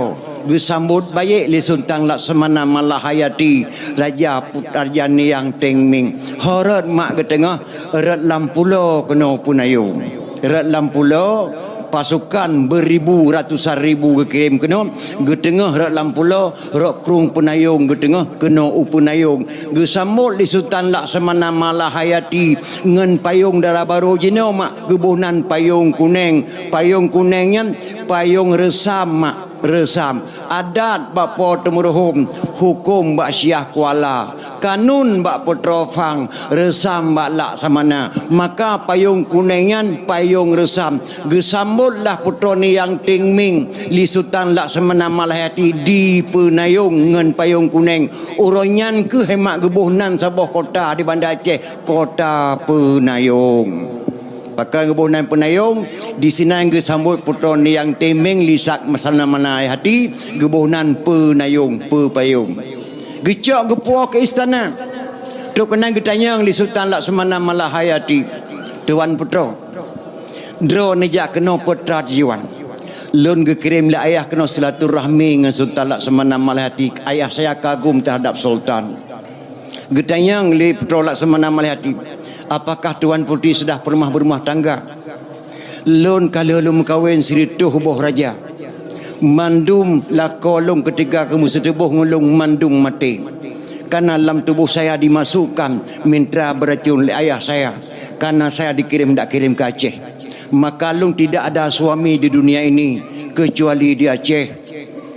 Geusambot bayeuk lé Sultan Laksamana Malahayati, Raja Put-, Raja Niang Ting Ming. Ho rot mak geuteungoh, rot lam pulo keunoe Peunayong. Rot lam pulo, pasukan beuribu, ratusan ribu geukirém keunoe, geuteungoh rot lam pulo, rot krueng Peunayong geuteungoh keunoe u Peunayong. Geusambot lé Sultan Laksamana Malahayati ngon payong dara barô jinoe mak geuboh nan payong kuneng. Payong kuneng nyan payong reusam mak, reusam. Adat bak Po Teumeureuhom, huköm bak Syiah Kuala. Kanun bak Putroe Phang, reusam bak Laksamana. Maka payong kuneng nyan payong reusam. Geusambot lah putroe Niang Ting Ming lé Sultan Laksamana Malahayati di Peunayong ngon payong kuneng. Uroe nyan keuh hemak geuboh nan saboh kota di Banda Aceh, Kota Peunayong. Pakon geuboh nan Peunayong, disinan geusambot putroe Niang Ting Ming lé Laksamana Malahayati, geuboh nan Peunayong, Peupayong. Geucok geupuwoe keu istana. Trok keunan geutanyong lé Sultan Laksamana Malahayati, "Tuan putroe, droeneuh jak keunoe peue teuma tujuan?" "Lôn geukirém lé ayah keunoe silaturahmi ngon Sultan Laksamana Malahayati. Ayah saya kagum terhadap Sultan." Geutanyong lé putroe Laksamana Malahayati, "Apakah Tuan Putri sudah pernah berumah tangga?" "Lôn ka lheueh lôn meukawen sireutôh boh raja. Mandum lakoe lôn keutiga keuh meuseuteuboh ngon lôn mandum maté. Karena lam tuboh saya dimasukkan mantra beuracon lé ayah saya. Karena saya dikirim, dak kirim ke Aceh. Maka lôn tidak ada suami di dunia ini kecuali di Aceh.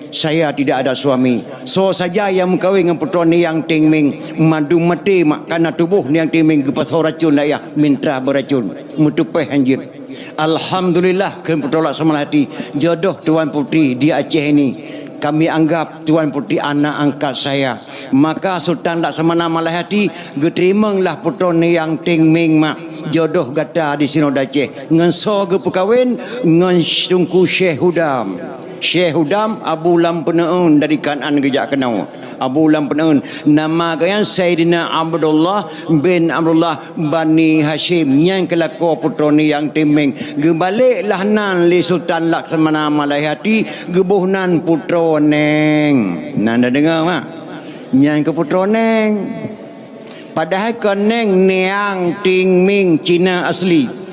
Saya tidak ada suami. Soe saja nyang meukawen ngon putroe Niang Ting Ming, mandum maté mak, karena tuboh Niang Ting Ming geupasoe racon lé ayah, mantra beuracon, meuteupeh hanjeuet." "Alhamdulillah," kheun putroe Laksamana Malahayati, "Jodoh Tuan Putri di Aceh ini. Kami anggap Tuan Putri anak angkat saya." Maka Sultan Laksamana Malahayati geuteurimong lah putroe Niang Ting Ming mak, jodoh gata di sinoe di Aceh. Ngon soe geupeukawen? Ngon Teungku Syekh Hudam. Syekh Hudam Abu Lam Peuneuen dari Kanaan geujak keunoe. Abu Lam Peuneuen. Nama geuh nyan Saidina Abdullah bin Abdullah Bani Hasyim. Nyan keuh lakoe putroe Niang Ting Ming. Geubalek lah nan lé Sultan Laksamana Malahayati, geuboh nan putroe Neng. Nan na deungoe mak? Nyan keuh putroe Neng. Padahai kon Neng, Niang Ting Ming Cina asli.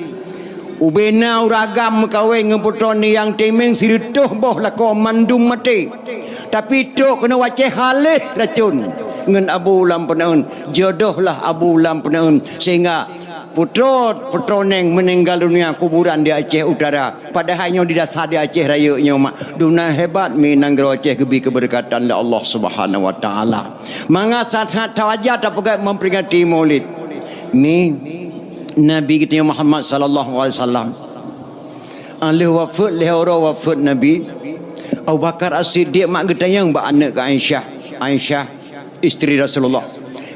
Ubena ureueng agam meukawen ngon putroe Niang Ting Ming sireutôh boh lakoe mandum maté. Tapi trok keunoe u Aceh haleh racon ngon Abu Lam Peuneuen. Jodoh lah Abu Lam Peuneuen. Sehingga putroe, putroe Neng meuninggal dunia kuburan di Aceh Utara. Padahai nyoe di dasar di Aceh Rayeuk nyoe mak. Dum nan hebat mi nanggroe Aceh geubi keubeureukatan lé Allah Subhanahu wa Taala. Mangat sangat-sangat tawaja tapeugah memperingati Maulid. Mi Nabi geutanyoe Muhammad sallallahu alaihi wasallam. Alheuh wafeuet, lheuh uroe wafeuet Nabi, Abu Bakar As-Siddiq mak geutanyong bak aneuk geuh Aisyah. Aisyah, isteri Rasulullah.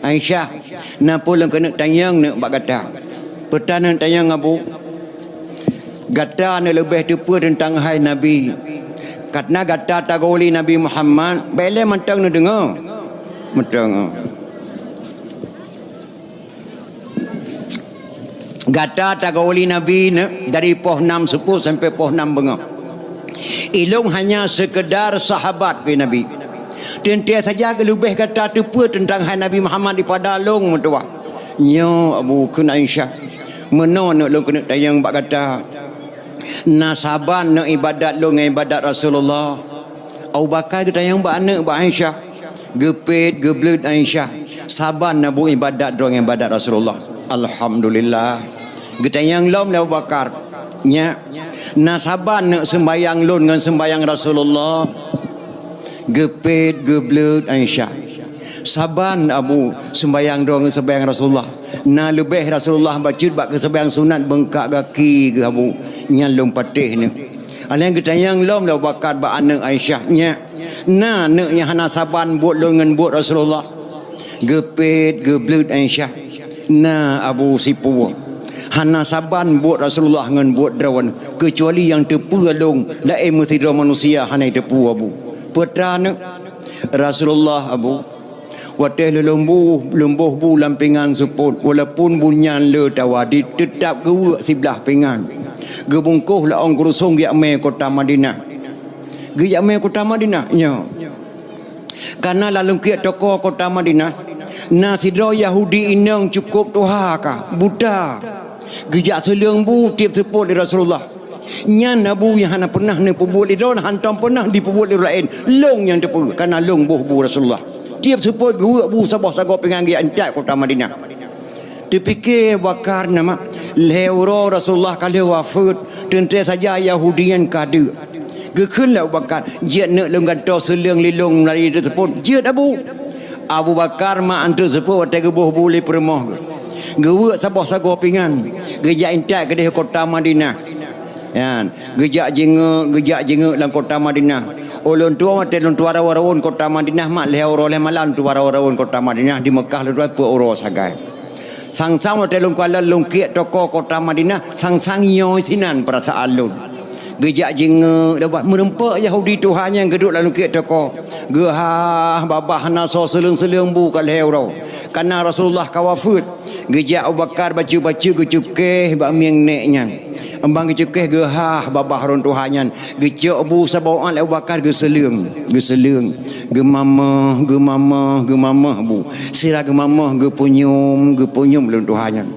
"Aisyah, na peue lôn keuneuk tanyong neuk bak gata?" "Peue ta neuk tanyong, Abu?" "Gata neuk leubeh teupeue teuntang hai Nabi. Karena gata tagoe lé Nabi Muhammad, bèk lé mantong neudeungoe." Mantong. Gata tagauli Nabi ne, dari poh nam seupôt sampoe poh nam beungoh. Ilôn hanya seukeudar sahabat keu Nabi. Teuntée saja geuleubeh gata teupeue teuntang hai Nabi Muhammad dipada lôn meutuwah. Nyoe Abu kheun Aisyah, meunoe neuk lôn keuneuk tanyong bak gata. Na saban neuk ibadat lôn ngon ibadat Rasulullah? Abu Bakar geutanyong bak aneuk bak Aisyah. Geupet, geubleuet Aisyah, saban na buet ibadat droe ngon ibadat Rasulullah. Alhamdulillah. Geutanyong lom lé Abu Bakar, nyak, na saban neuk seumbayang lôn ngon seumbayang Rasulullah? Geupet, geubleuet Aisyah, saban Abu seumbayang droe ngon seumbayang Rasulullah. Na leubeh Rasulullah bacut bak keu seumbayang sunat beungkak gaki geuh Abu, nyan lôn patéh neuk. Alheuh geutanyong lom lé Abu Bakar bak aneuk Aisyah, nyak, na neuk nyang hana saban buet lôn ngon buet Rasulullah? Geupet, geubleuet Aisyah, na Abu sipue. Hana saban buet Rasulullah ngon buet droe, keucuali nyang teupeue lôn, laén meusidroe manusia hana teupeue Abu. Peue teuma neuk? Rasulullah Abu, watée lôn boh, lôn boh bu lam pingan seupôt, walaupun bu nyan le tawa, di teutab geuweuek siblah pingan. Geubungkôh lé ôn keurusong geujak mé kota Madinah. Geujak mé kota Madinah, nyoe. Kana lam lungkiek toko kota Madinah, na sidroe Yahudi inong cukôp tuha ka, buta. Geujak seuleueng bu tieb seupôt lé Rasulullah. Nyan na bu nyang hana peunah neupeubuet lé droe, hantom peunah dipeubuet lé ureueng laén. Lôn nyang teupeue, kana lôn boh bu Rasulullah. Tieb seupôt geuweuek bu saboh sagoe pingan geujak intat kota Madinah. Teupike Abu Bakar nama, lhée uroe Rasulullah ka lheueh wafeuet, teuntée saja Yahudi nyan ka deuek. Geukheun lé Abu Bakar, "Jeuet neuk lôn gantoe seuleueng lé lôn meulayeue teuk seupôt." "Jeuet, Abu." Abu Bakar mak anteuk seupôt watée geuboh bu lé peurumoh geuh. Geuweuek saboh sagoe pingan, geujak intat keudeh kota Madinah. Nyan, geujak jingeuk, geujak jingeuk lam kota Madinah. Ulôn tuwoe watée lôn tuwoe rawon-rawon kota Madinah mak lhée uroe lhée malam tuwoe rawon-rawon kota Madinah, di Meukah lôn tuwoe peuet uroe sagai. Sang-sang watée lôn kalon lungkiek toko kota Madinah, sang-sang nyoe sinan peurasaan lôn. Geujak jingeuk, dah bah meureumpok Yahudi tuha nyang geuduek lam lungkiek toko. Geuhah babah hana soe seuleueng-seuleueng bu ka lhée uroe. Kana Rasulullah ka wafeuet. Geujak Abu Bakar bacut-bacut geucukéh bak mieng nék nyan. Ban geucukéh geuhah babah ureueng tuha nyan. Geucok bu saboh uat lé Abu Bakar geuseuleueng, geuseuleueng, geumamah, geumamah, geumamah bu. Sira geumamah, geupunyuem, geupunyuem lé tuha nyan.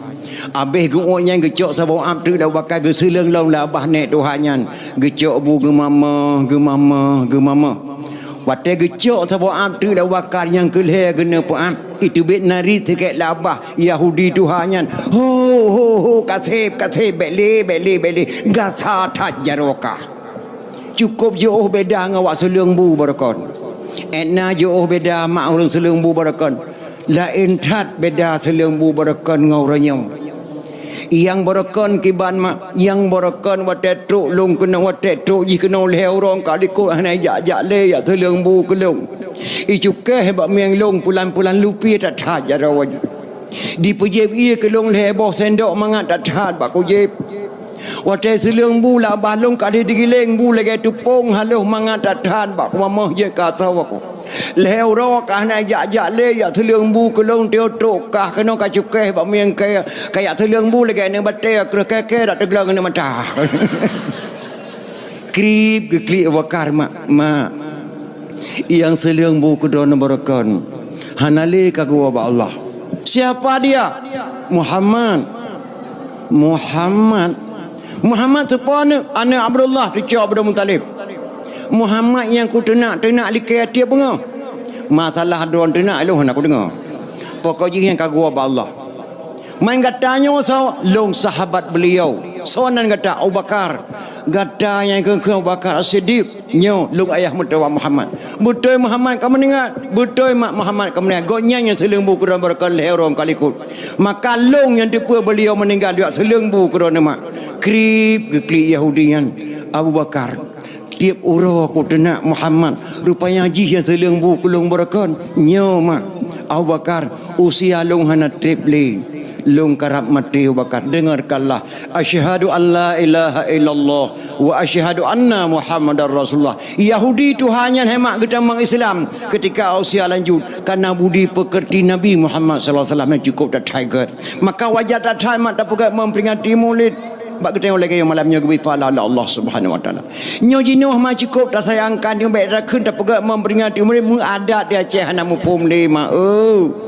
Abéh geuuet nyan geucok saboh uat treuk lé Abu Bakar geuseuleueng lom lé babah nék tuha nyan. Geucok bu geumamah, geumamah, geumamah. Watée geucok saboh uat treuk lé Abu Bakar nyang keu lhée geuneuk peuuet, iteubiet nari teuket lé babah Yahudi tuha nyan. Ho, ho, ho, kaseb, kaseb, bék lé, bék lé, bék lé. Gasa that jaroe kah. Cukôp jiôh beda ngon awak seuleueng bu barokon. Étna jiôh beda mak ureueng seuleueng bu barokon. Laén that beda seuleueng bu barokon ngon ureueng nyoe. Nyang barokon kiban mak, nyang barokon watée trok lôn keunoe, watée trok jih keunoe lhée uroe ka likot hana jak-jak lé jak seuleueng bu keu lôn. Icukéh bak mieng lôn pulan-pulan lupieh that-that jaroe. Dipeujieb ié keu lôn lhée boh sendok mangat that-that bak kujieb. Watée seuleueng bu lé babah lôn ka lheueh digiléng bu lagée tupông halôh mangat that-that bak kumamoh jeuet ka asoe ku. Lhée uroe ka hana jak-jak lé jak seuleueng bu keu lôn, teuh trok kah keunoe ka cukéh bak mieng kée, ka jak seuleueng bu lagée aneuk batée kreueh kée-kée dak teugleng aneuk mata. Krieb geuklik Abu Bakar, "Mak, mak, nyang seuleueng bu keu droeneuh barokon hana lé ka geuwoe bak Allah." "Siapa dia?" "Muhammad." "Muhammad? Muhammad soe po aneuk?" "Aneuk Abdullah, cucoe Abdul Muthalib." "Muhammad nyang kuteunak-teunak likée tieb beungoh?" "Masalah droe teunak lôn hana kudeungoe. Pokok jih nyan ka geuwoe bak Allah." "Man gata nyoe soe?" "Lôn sahabat beliau." "Soe nan gata?" "Abu Bakar." "Gata nyang kheun-kheun Abu Bakar As-Siddiq?" "Nyoe, lôn ayah meutuwah Muhammad." "Beutôi Muhammad ka meuninggai?" "Beutôi mak, Muhammad ka meuninggai. Gobnyan nyang seuleueng bu keu droeneuh barokon lhée uroe ka likot. Maka lôn nyang teupeue beliau meuninggai jak seuleueng bu keu droeneuh mak." Krieb geuklik Yahudi nyan, "Abu Bakar, tieb uroe kuteunak Muhammad, rupanya jih nyang seuleueng bu keu lôn barokon." "Nyoe mak." "Abu Bakar, usia lôn hana treb lé." Lôn karab maté ubak ka, dengarkanlah. Asyhadu an la ilaha illallah wa asyhadu anna Muhammadar Rasulullah. Yahudi Tuhan nyan hai mak geutamong Islam. Ketika usia lanjut, karena budi pekerti Nabi Muhammad sallallahu alaihi wasallam yang cukup that high. Maka wajar that high mak tapeugah memperingati Maulid. Bak geutanyoe lagée nyoe malam nyoe geubri pahala lé Allah Subhanahu wa Taala. Nyoe jinoe ma cukup tasayangkan, nyoe bék takheun tapeugah memperingati Maulid, meu adat di Aceh hana muphom lé ma eu.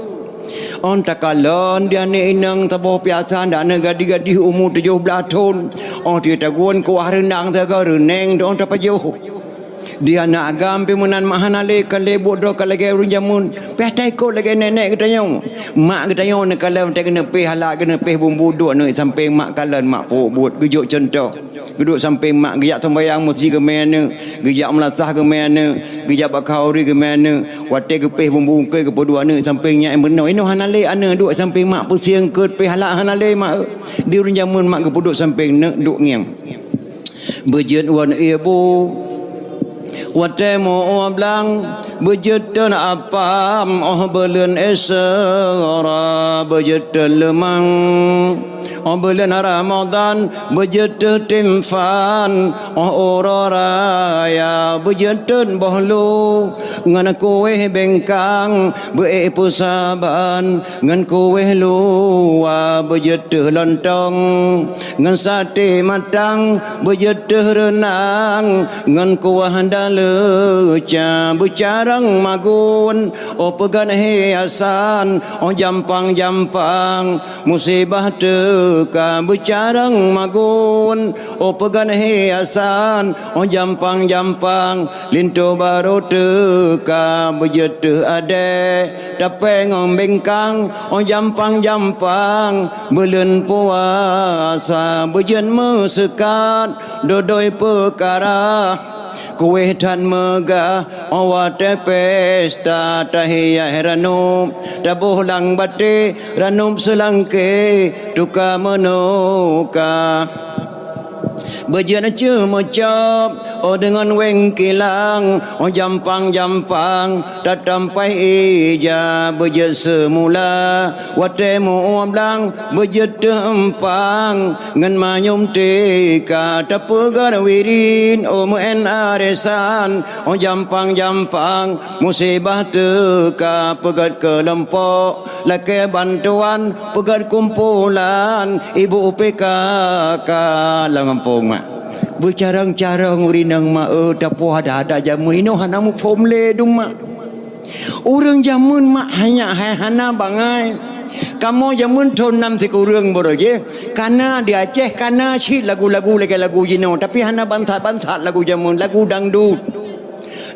Ôn takalon di aneuk inong taboh piasan, di aneuk gadih-gadih umu tujoh blaih thon. Ôn teuh tagun kuah reunang teuga reuneng ôn tapajoh. Di aneuk agam pih meunan mak hana lé, ka lé buet droe ka lagée ureuëng jameun. Pih taikot lagée nenek geutanyoe. Mak geutanyoe neukalon teuh geuneupéh hala geuneupéh bumbu duek aneuk sampéng mak kalon mak peubuet geujok cuntoh. Geuduek sampéng mak geujak sumbayang meuseujid geumé aneuk, geujak meulasah geumé aneuk, geujak bak khauri geumé aneuk. Watée geupéh bumbu ungkée geupeuduek aneuk sampéng nyak meunoe. Inoe hana lé aneuk duek sampéng mak peusieng keut péh hala hana lé mak. Di ureuëng jameun mak geupeuduek sampéng neuk duek ngieng. Beujeuet wan ié bu. Watée meu-ueh blang, beujeuet teun apam, óh buleuen Isra, beujeuet teun leumang. Óh buleuen Ramadhan, beujeuet teuh timphan, óh uroe raya, beujeuet teun boh lu, ngon kuéh bengkang, beu-ék peusaban, ngon kuéh luwa, beujeuet teuh lontong, ngon saté matang, beujeuet teuh reunang, ngon kuah daleuca, beucarang magun, óh peugan hiasan, óh jampang-jampang, musibah teuka, beucarang magun, óh peugan hiasan, óh jampang-jampang, linto barô teuka, beujeuet teuh adée, tapée ngon bengkang, óh jampang-jampang, buleuen puasa, beujeuet meuseukat, dodoi peukara, kuéh that meugah, óh watée pesta, tahiya ranup, taboh lam batée, ranup seulangké, teuka meunoe ka. Beujeuet ceuh meucôb, óh deungon wéng kilang, óh jampang-jampang, tatampai ija, beujeuet seumula, watée meu-ueh blang, beujeuet teuh empang, ngon manyum teuka, tapeugah wirin, óh meu'én arisan, óh jampang-jampang, musibah teuka, peugét keulompok, lakée bantuan, peugét kumpulan, ibu P K K lam gampông mak. Beucarông-carông ureuëng inong mak, eu, tapoh ada-ada jameun inoe hana muphom lé dum mak. Ureuëng jameun mak hanya hai hana bangai. Kamoe jameun thon nam sikureueng baroe jih, kana di Aceh, kana cit lagu-lagu lagée lagu jinoe, tapi hana bansat-bansat lagu jameun, lagu dangdut.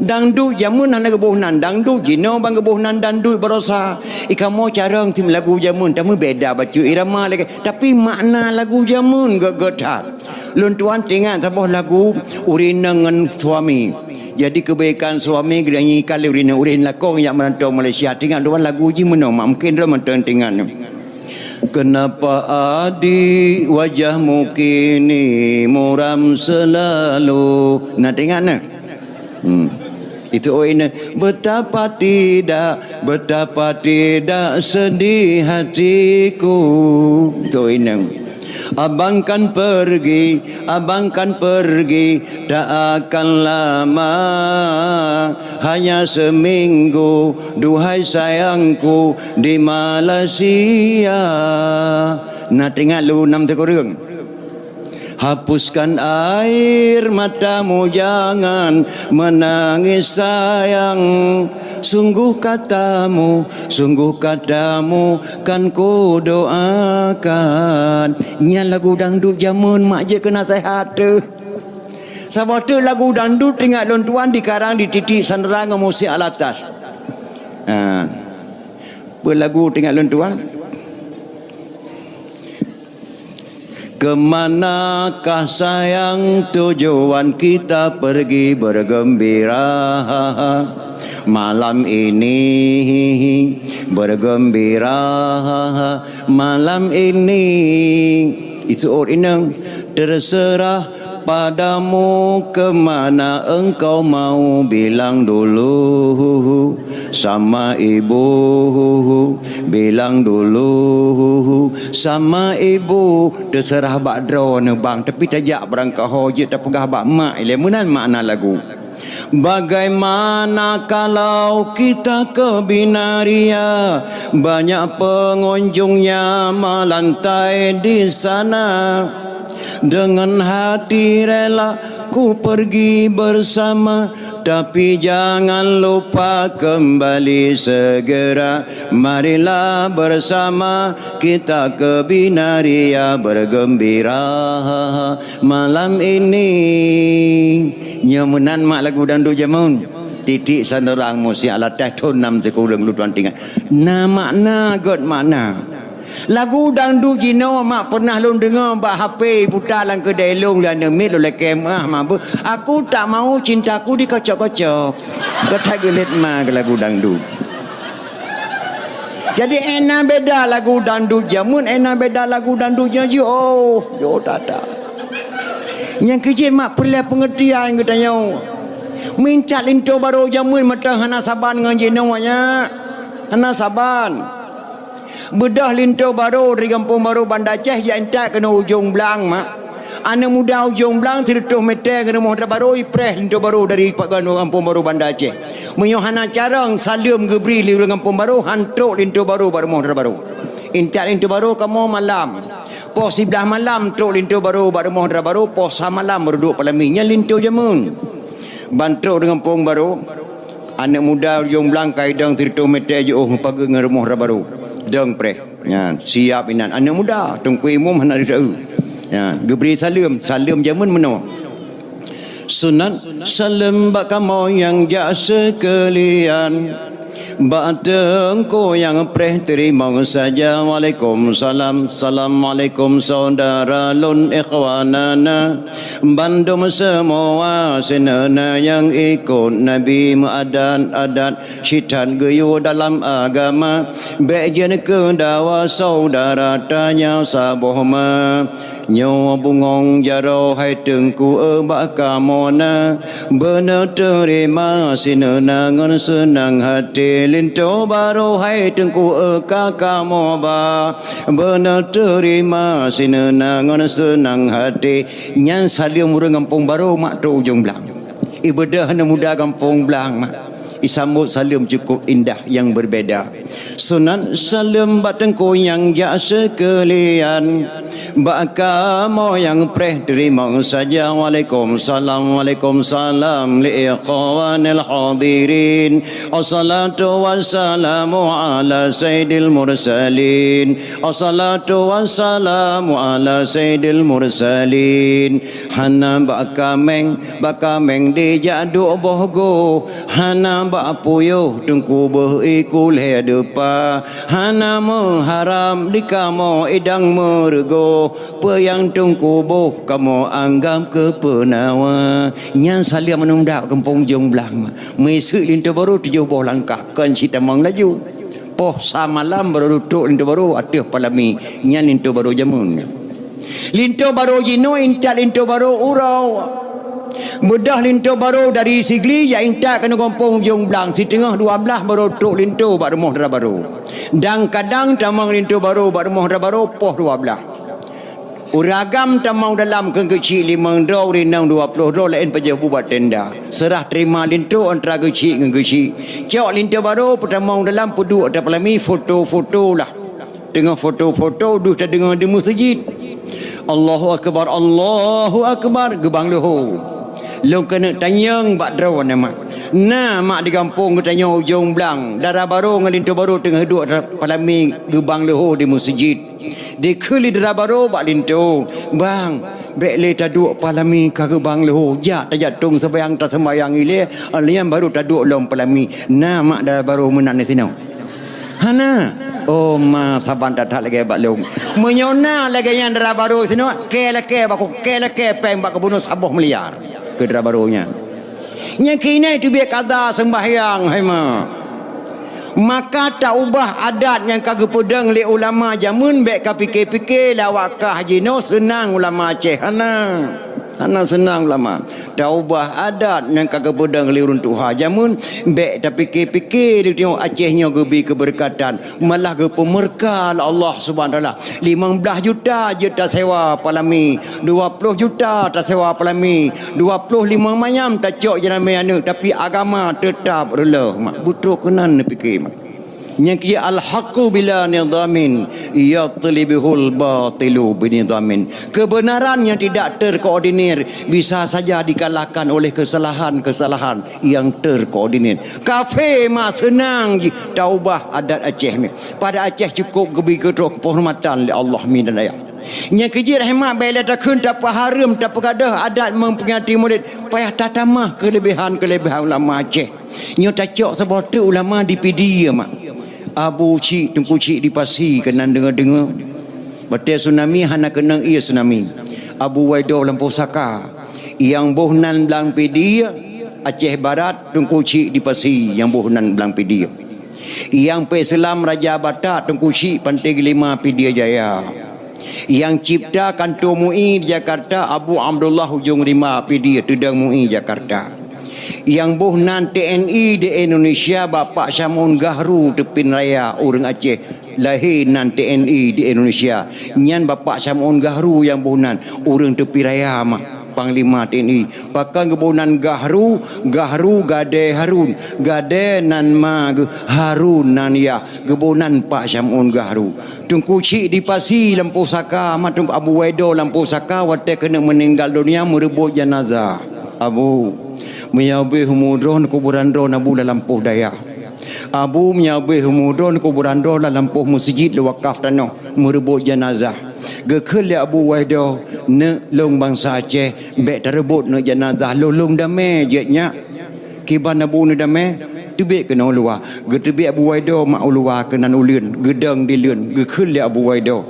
Dangdut jameun hana geuboh nan, dangdut jinoe ban geuboh nan dangdut baroesa. I kamoe carông tim lagu jameun, tapi beda bacut irama lagée, tapi makna lagu jameun gét-gét that. Lôn tuan teuingat saboh lagu ureuëng inong ngon suami. Jadi keubaikan suami geutanyoe ikat lé ureuëng inong, ureuëng lakong jak meurantau Malaysia. Teuingat lôn tuan lagu jih meunoe mak, mungken droe mantong teuingat nyoe. Kenapa adik wajahmu kini muram selalu? Na teuingat na? Hmm. Itu oh ini betapa tidak, betapa tidak sedih hatiku. Itu oh ini. Abang kan pergi, abang kan pergi, tak akan lama, hanya seminggu, duhai sayangku, di Malaysia. Na teuingat lôn nam sikureueng. Hapuskan air matamu, jangan menangis sayang. Sungguh katamu, sungguh katamu kan kudoakan. Nyan lagu dangdut jameun mak jeuet keu naseuhat teuh. Saboh teuk lagu dangdut teuingat lôn tuan dikarang di Titik Sandra ngon Musik Alatas. Ha. Peue lagu teuingat lôn tuan? Kemanakah sayang tujuan kita pergi bergembira malam ini, bergembira malam ini. Itu oh inong terserah Padamu ke mana engkau mau, bilang dulu sama ibu, bilang dulu sama ibu. Teuseurah bak droeneuh bang, tapi tajak barangkaho jeuet tapeugah bak mak ilée. Meunan makna lagu. Bagaimana kalau kita ke Binaria, banyak pengunjungnya melantai di sana. Dengan hati rela ku pergi bersama, tapi jangan lupa kembali segera. Marilah bersama kita ke Binaria bergembira malam ini. Nyoe meunan mak lagu dangdut jameun. Titik Sandorang Musi Alatas thon nam sikureueng lôn tuan tinggai. Na makna, göt makna. Lagu dangdut jinoe mak pernah lôn deungoe bak H P puta lam keudè lôn lé aneuk miet lôn lakèe meuah mabeuh. Aku tak mau cintaku dikocok-kocok. Keutai geulet ma keu lagu dangdut. Jadi, ena beda lagu dangdut jameun, ena beda lagu dangdut nyoe jih. Oh, jauh that-that. Nyang keujeuet mak peureulèe peungeurtian geutanyoe. Minta linto barô jameun mantong hana saban ngon jinoe nyan. Hana saban. Beudôh linto barô dari Gampông Barô Banda Aceh jak intat keunoe Ujong Blang mak. Aneuk muda Ujong Blang sireutôh mètè ngon rumoh dara barô ipreh linto barô dari Gampông Barô Banda Aceh. Meunyoe hana carông saleuem geubri lé ureueng Gampông Barô, han trok linto barô bak rumoh dara barô. Intat linto barô kamoe malam. Poh siblaih malam trok linto barô bak rumoh dara barô, poh sa malam baru duek palami. Nyan linto jameun. Ban trok di Gampông Barô, aneuk muda Ujong Blang ka idong sireutôh mètè jiôh meupageut ngon rumoh dara barô. Dong preh. Nyan, siap inan. Aneuk muda, Teungku Imum hana jisaeu. Nyan, geubri saleuem, saleuem jameun meunoe. Sunat saleuem bak kamoe nyang jak seukeulian. Bak teungku nyang preh teurimong saja. Waalaikumsalam. Assalamualaikum saudara lôn ikhwanana. Bandum seumua sineuna nyang ikot Nabi meuadat-adat. Sitat geuyue dalam agama, bèk jeuet keu dawa saudara tanyoe saboh ma. Nyoe bungong jaroe hai Teungku eu bak kamoe na, beuneuteurima sineuna ngon seunang hati. Linto barô hai Teungku eu ka kamoe ba, beuneuteurima sineuna ngon seunang hati. Nyan saleuem ureueng Gampông Barô mak trok Ujong Blang. Ibeudôh aneuk muda Gampông Blang mak. Isambot saleuem cukup indah nyang berbeda. Sunat saleuem bak teungku nyang jak seukeulian. Bak kamoe nyang preh teurimong saja. Waalaikumsalam, waalaikumsalam li ikhwanil hadirin. Assalatu wassalamu ala sayyidil mursalin. Assalatu wassalamu ala sayyidil mursalin. Hana bak kaméng, bak kaméng dijak duek boh goh. Hana bak puyôh teungku beuh iku lhèe deupa. Hana meuharap di kamoe idang meureugoh. Peue nyang teungku boh kamoe anggab keu peunawa. Nyan saleuem aneuk muda Gampông Ujong Blang. Meuiseuk linto barô tujoh boh langkah, kon cit tamong laju. Poh sa malam barô duek trok linto barô ateueh palami. Nyan linto barô jameun. Linto barô jinoe intat linto barô uroe. Beudôh linto barô dari Sigli jak intat keunoe Gampông Ujong Blang, siteungoh dua blaih barô trok linto bak rumoh dara barô. Dan kadang tamong linto barô bak rumoh dara barô poh dua blaih. Ureueng agam tamong dalam keu geuchik limong droe, ureueng inong dua ploh droe, laén pajoh buet bak tenda. Seurah teurima linto antara geuchik ngon geuchik. Cok linto barô peutamong dalam peuduek atra palami, foto-foto lah. Teungoh foto-foto deuh tadeungoe di meuseujid. Allahu akbar, Allahu akbar, geubang leuho. Lôn keuneuk tanyong bak droeneuh mak. Na mak di gampông geutanyoe Ujong Blang, dara barô ngon linto barô teungoh duek atra palami geubang leuho di meuseujid. Dikheun lé dara barô bak linto, "Bang, bèk lé taduek palami ka geubang leuho. Jak tajak tueng seumayang, taseumayang ilèe, alèh nyan barô taduek lom palami." Na mak dara barô meunan disinoe? Hana. Oh ma, saban that-that lagèe bak lôn. Meunyoe na lagèe nyan dara barô disinoe, kèe lakèe bak, kèe lakèe pèng bak geubunoe saboh miliar keu dara barô nyan. Nyang keuinai teubiet kada seumbahyang, hai ma. Maka taubah adat nyang ka geupeudong lé ulama jameun, bèk ka pike-pike lé awak kah jinoe seunang ulama Aceh, hana. Hana seunang ulama. Taubah adat nyang ka geupeudong lé ureuëng tuha jameun, bék tapike-pike di tanyoe Aceh nyoe geubi keubeureukatan, malah geupeumurka lé Allah Subhanahu Wa Taala. Limong blaih juta jeuet tasewa palami, dua ploh juta tasewa palami, dua ploh limong manyam tacok jeuramé aneuëk, tapi agama teutab reuloh mak. Beutôi keunan neupike mak. Nyang keu al-haqqu bila nidhamin, yatlibihul batilu binidhamin. Kebenaran yang tidak terkoordinir bisa saja dikalahkan oleh kesalahan-kesalahan yang terkoordinir. Kafé mak seunang jih taubah adat Aceh ni. Pada Aceh cukup geubi geutrok keuhormatan lé Allah mi dan ayah. Nyang keu jeuet hemat bék lé takheun tapeuhareuem tapeugadôh adat memperingati Maulid, payah tatamah keulebihan-keulebihan ulama Aceh. Nyoe tacok saboh teuk ulama di Pidie mak. Abu Chik, Teungku Chik di Pasi keunan deungoe-deungoe. Watée tsunami hana keunong ié tsunami. Abu Waido Lampôh Saka. Nyang boh nan Blang Pidie, Aceh Barat, Teungku Chik di Pasi nyang boh nan Blang Pidie. Nyang peuselam Raja Batak, Teungku Chik Panté Geulima Pidie Jaya. Nyang cipta kanto MUI di Jakarta, Abu Abdullah Ujong Rimba Pidie Teudong MUI Jakarta. Nyang boh nan TNI di Indonesia, Bapak Syam'un Gahru Teupin Raya, ureuëng Aceh, lahé nan TNI di Indonesia. Nyan Bapak Syam'un Gahru nyang boh nan, ureuëng Teupin Raya mak, panglima TNI. Pakon geuboh nan Gahru, Gahru gadée Harun, gadée nan ma geuh, Harun nan yah, geuboh nan Pak Syam'un Gahru. Teungku Chik di Pasi Lampôh Saka, ma Teungku Abu Waido Lampôh Saka watée keuneuk meuninggal donya meureubot janazah. Abu, meunyoe beuh umu droen kuburan droen Abu lam lampôh dayah. Abu, meunyoe beuh umu droen kuburan droen lam lampôh meuseujid lé wakaf tanoh meureubot janazah. Geukheun lé Abu Waido, neuk lôn bansa Aceh, bék tareubot neuk janazah lôn, lôn damé jeuet nyak. Kiban Abu neudamé, teubiet keunoe u luwa. Geuteubiet Abu Waido mak u luwa keunan uleuen, geudong dileuen, geukheun lé Abu Waido,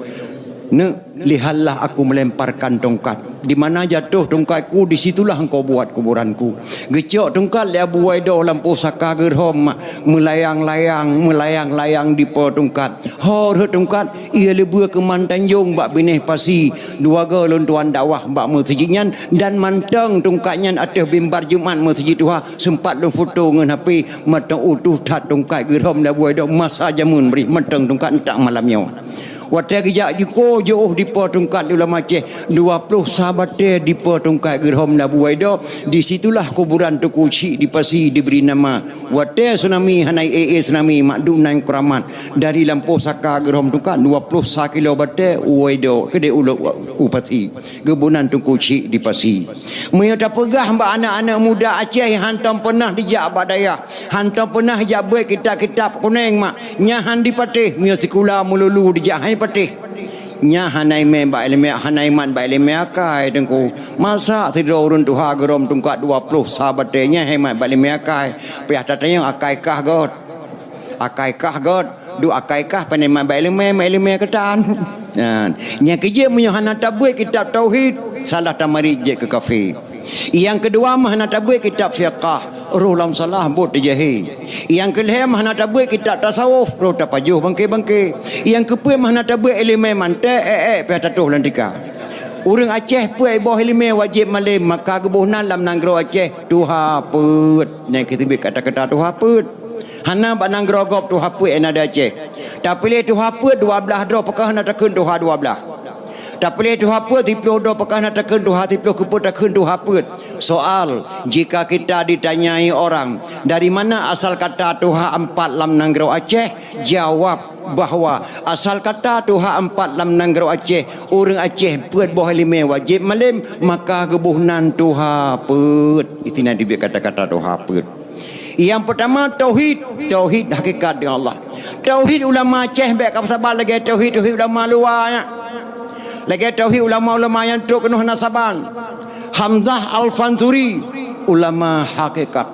neuk, lihatlah aku melemparkan tongkat. Di mana jatuh tongkatku, di situlah engkau buat kuburanku. Geucok tongkat lé Abu Waido Lampôh Saka geurhom mak, meulayang-layang, meulayang-layang dipo tongkat. Ho rhot tongkat, ié leubeh keuman tanjong bak binéh pasi. Dua goe lôn tuan dakwah bak meuseujid nyan dan mantong tongkat nyan ateueh mimbar Jumat meuseujid tuha. Seumpat lôn foto ngon H P, mantong utuh that tongkat geurhom lam buai dong masa jameun bri mantong tongkat ntak malam nyoe. Watée geujak jiko jiôh dipo tongkat lé ulama Aceh, dua ploh sa batée dipo tongkat geurhom lam buai dong. Di situlah kuburan Teungku Chik di Pasi dibri nama. Watée tsunami hana ék-ék tsunami mak dum nan keuramat. Dari Lampôh Saka geurhom tungkat dua ploh sa kilo batée u Waido keudeh ulok u Pasi. Geuboh nan Teungku Chik di Pasi. Meunyoe tapeugah bak aneuk-aneuk muda Aceh hantom peunah dijak bak dayah, hantom peunah jak beuet kitab-kitab kunéng mak, nyan han dipatéh. Meunyoe sikula meululu dijak han dipatéh. Nyan hana imé bak iéleumé, hana imat bak iéleumé akai Teungku. Masa sidroe ureuëng tuha geurhom tungkat dua ploh sa batée nyan hana imat bak iéleumé akai. Payah tatanyong akai kah göt. Akai kah göt, duek akai kah pane mat bak iéleumé, mat iéleumé keutan. Nyan, nyang keujeuet meunyoe hana tabeuet kitab tauhid, salah tamarit jeuet keu kafé. Nyang keudua meuh hana tabeuet kitab fiqah, roh lam salah buet teujahé. Nyang keulhée meuh hana tabeuet kitab tasawuf, roh tapajoh bangke-bangke. Nyang keupeuet meuh hana tabeuet iéleumé manté, ék-ék pih tatoh lam tika. Ureuëng Aceh peuet boh iéleumé wajéb malém, maka geuboh nan lam nanggroe Aceh tuha peuet. Nyang keuteubiet kata-kata tuha peuet. Hana bak nanggroe gob tuha peuet nyang na di Aceh. Tapiléh tuha peuet dua blaih droe, pakon hana takheun tuha dua blaih. Tapiléh tuha peuet siploh droe, pakon hana takheun tuha siploh, keupeue takheun tuha peuet. Soal, jika kita ditanyai orang, "Dari mana asal kata tuha empat lam nanggroe Aceh?" Jawab bahwa asal kata tuha empat lam nanggroe Aceh, ureuëng Aceh peuet boh iéleumé wajéb malém, maka geuboh nan tuha peuet. Di sinan teubiet kata-kata tuha peuet. Nyang peurtama, tauhid. Tauhid hakikat deungon Allah. Tauhid ulama Aceh bék ka saban lagée tauhid-tauhid ulama luwa nyan. Lagée tauhid ulama-ulama nyang trok keunoe hana saban. Hamzah Al-Fansuri, ulama hakikat.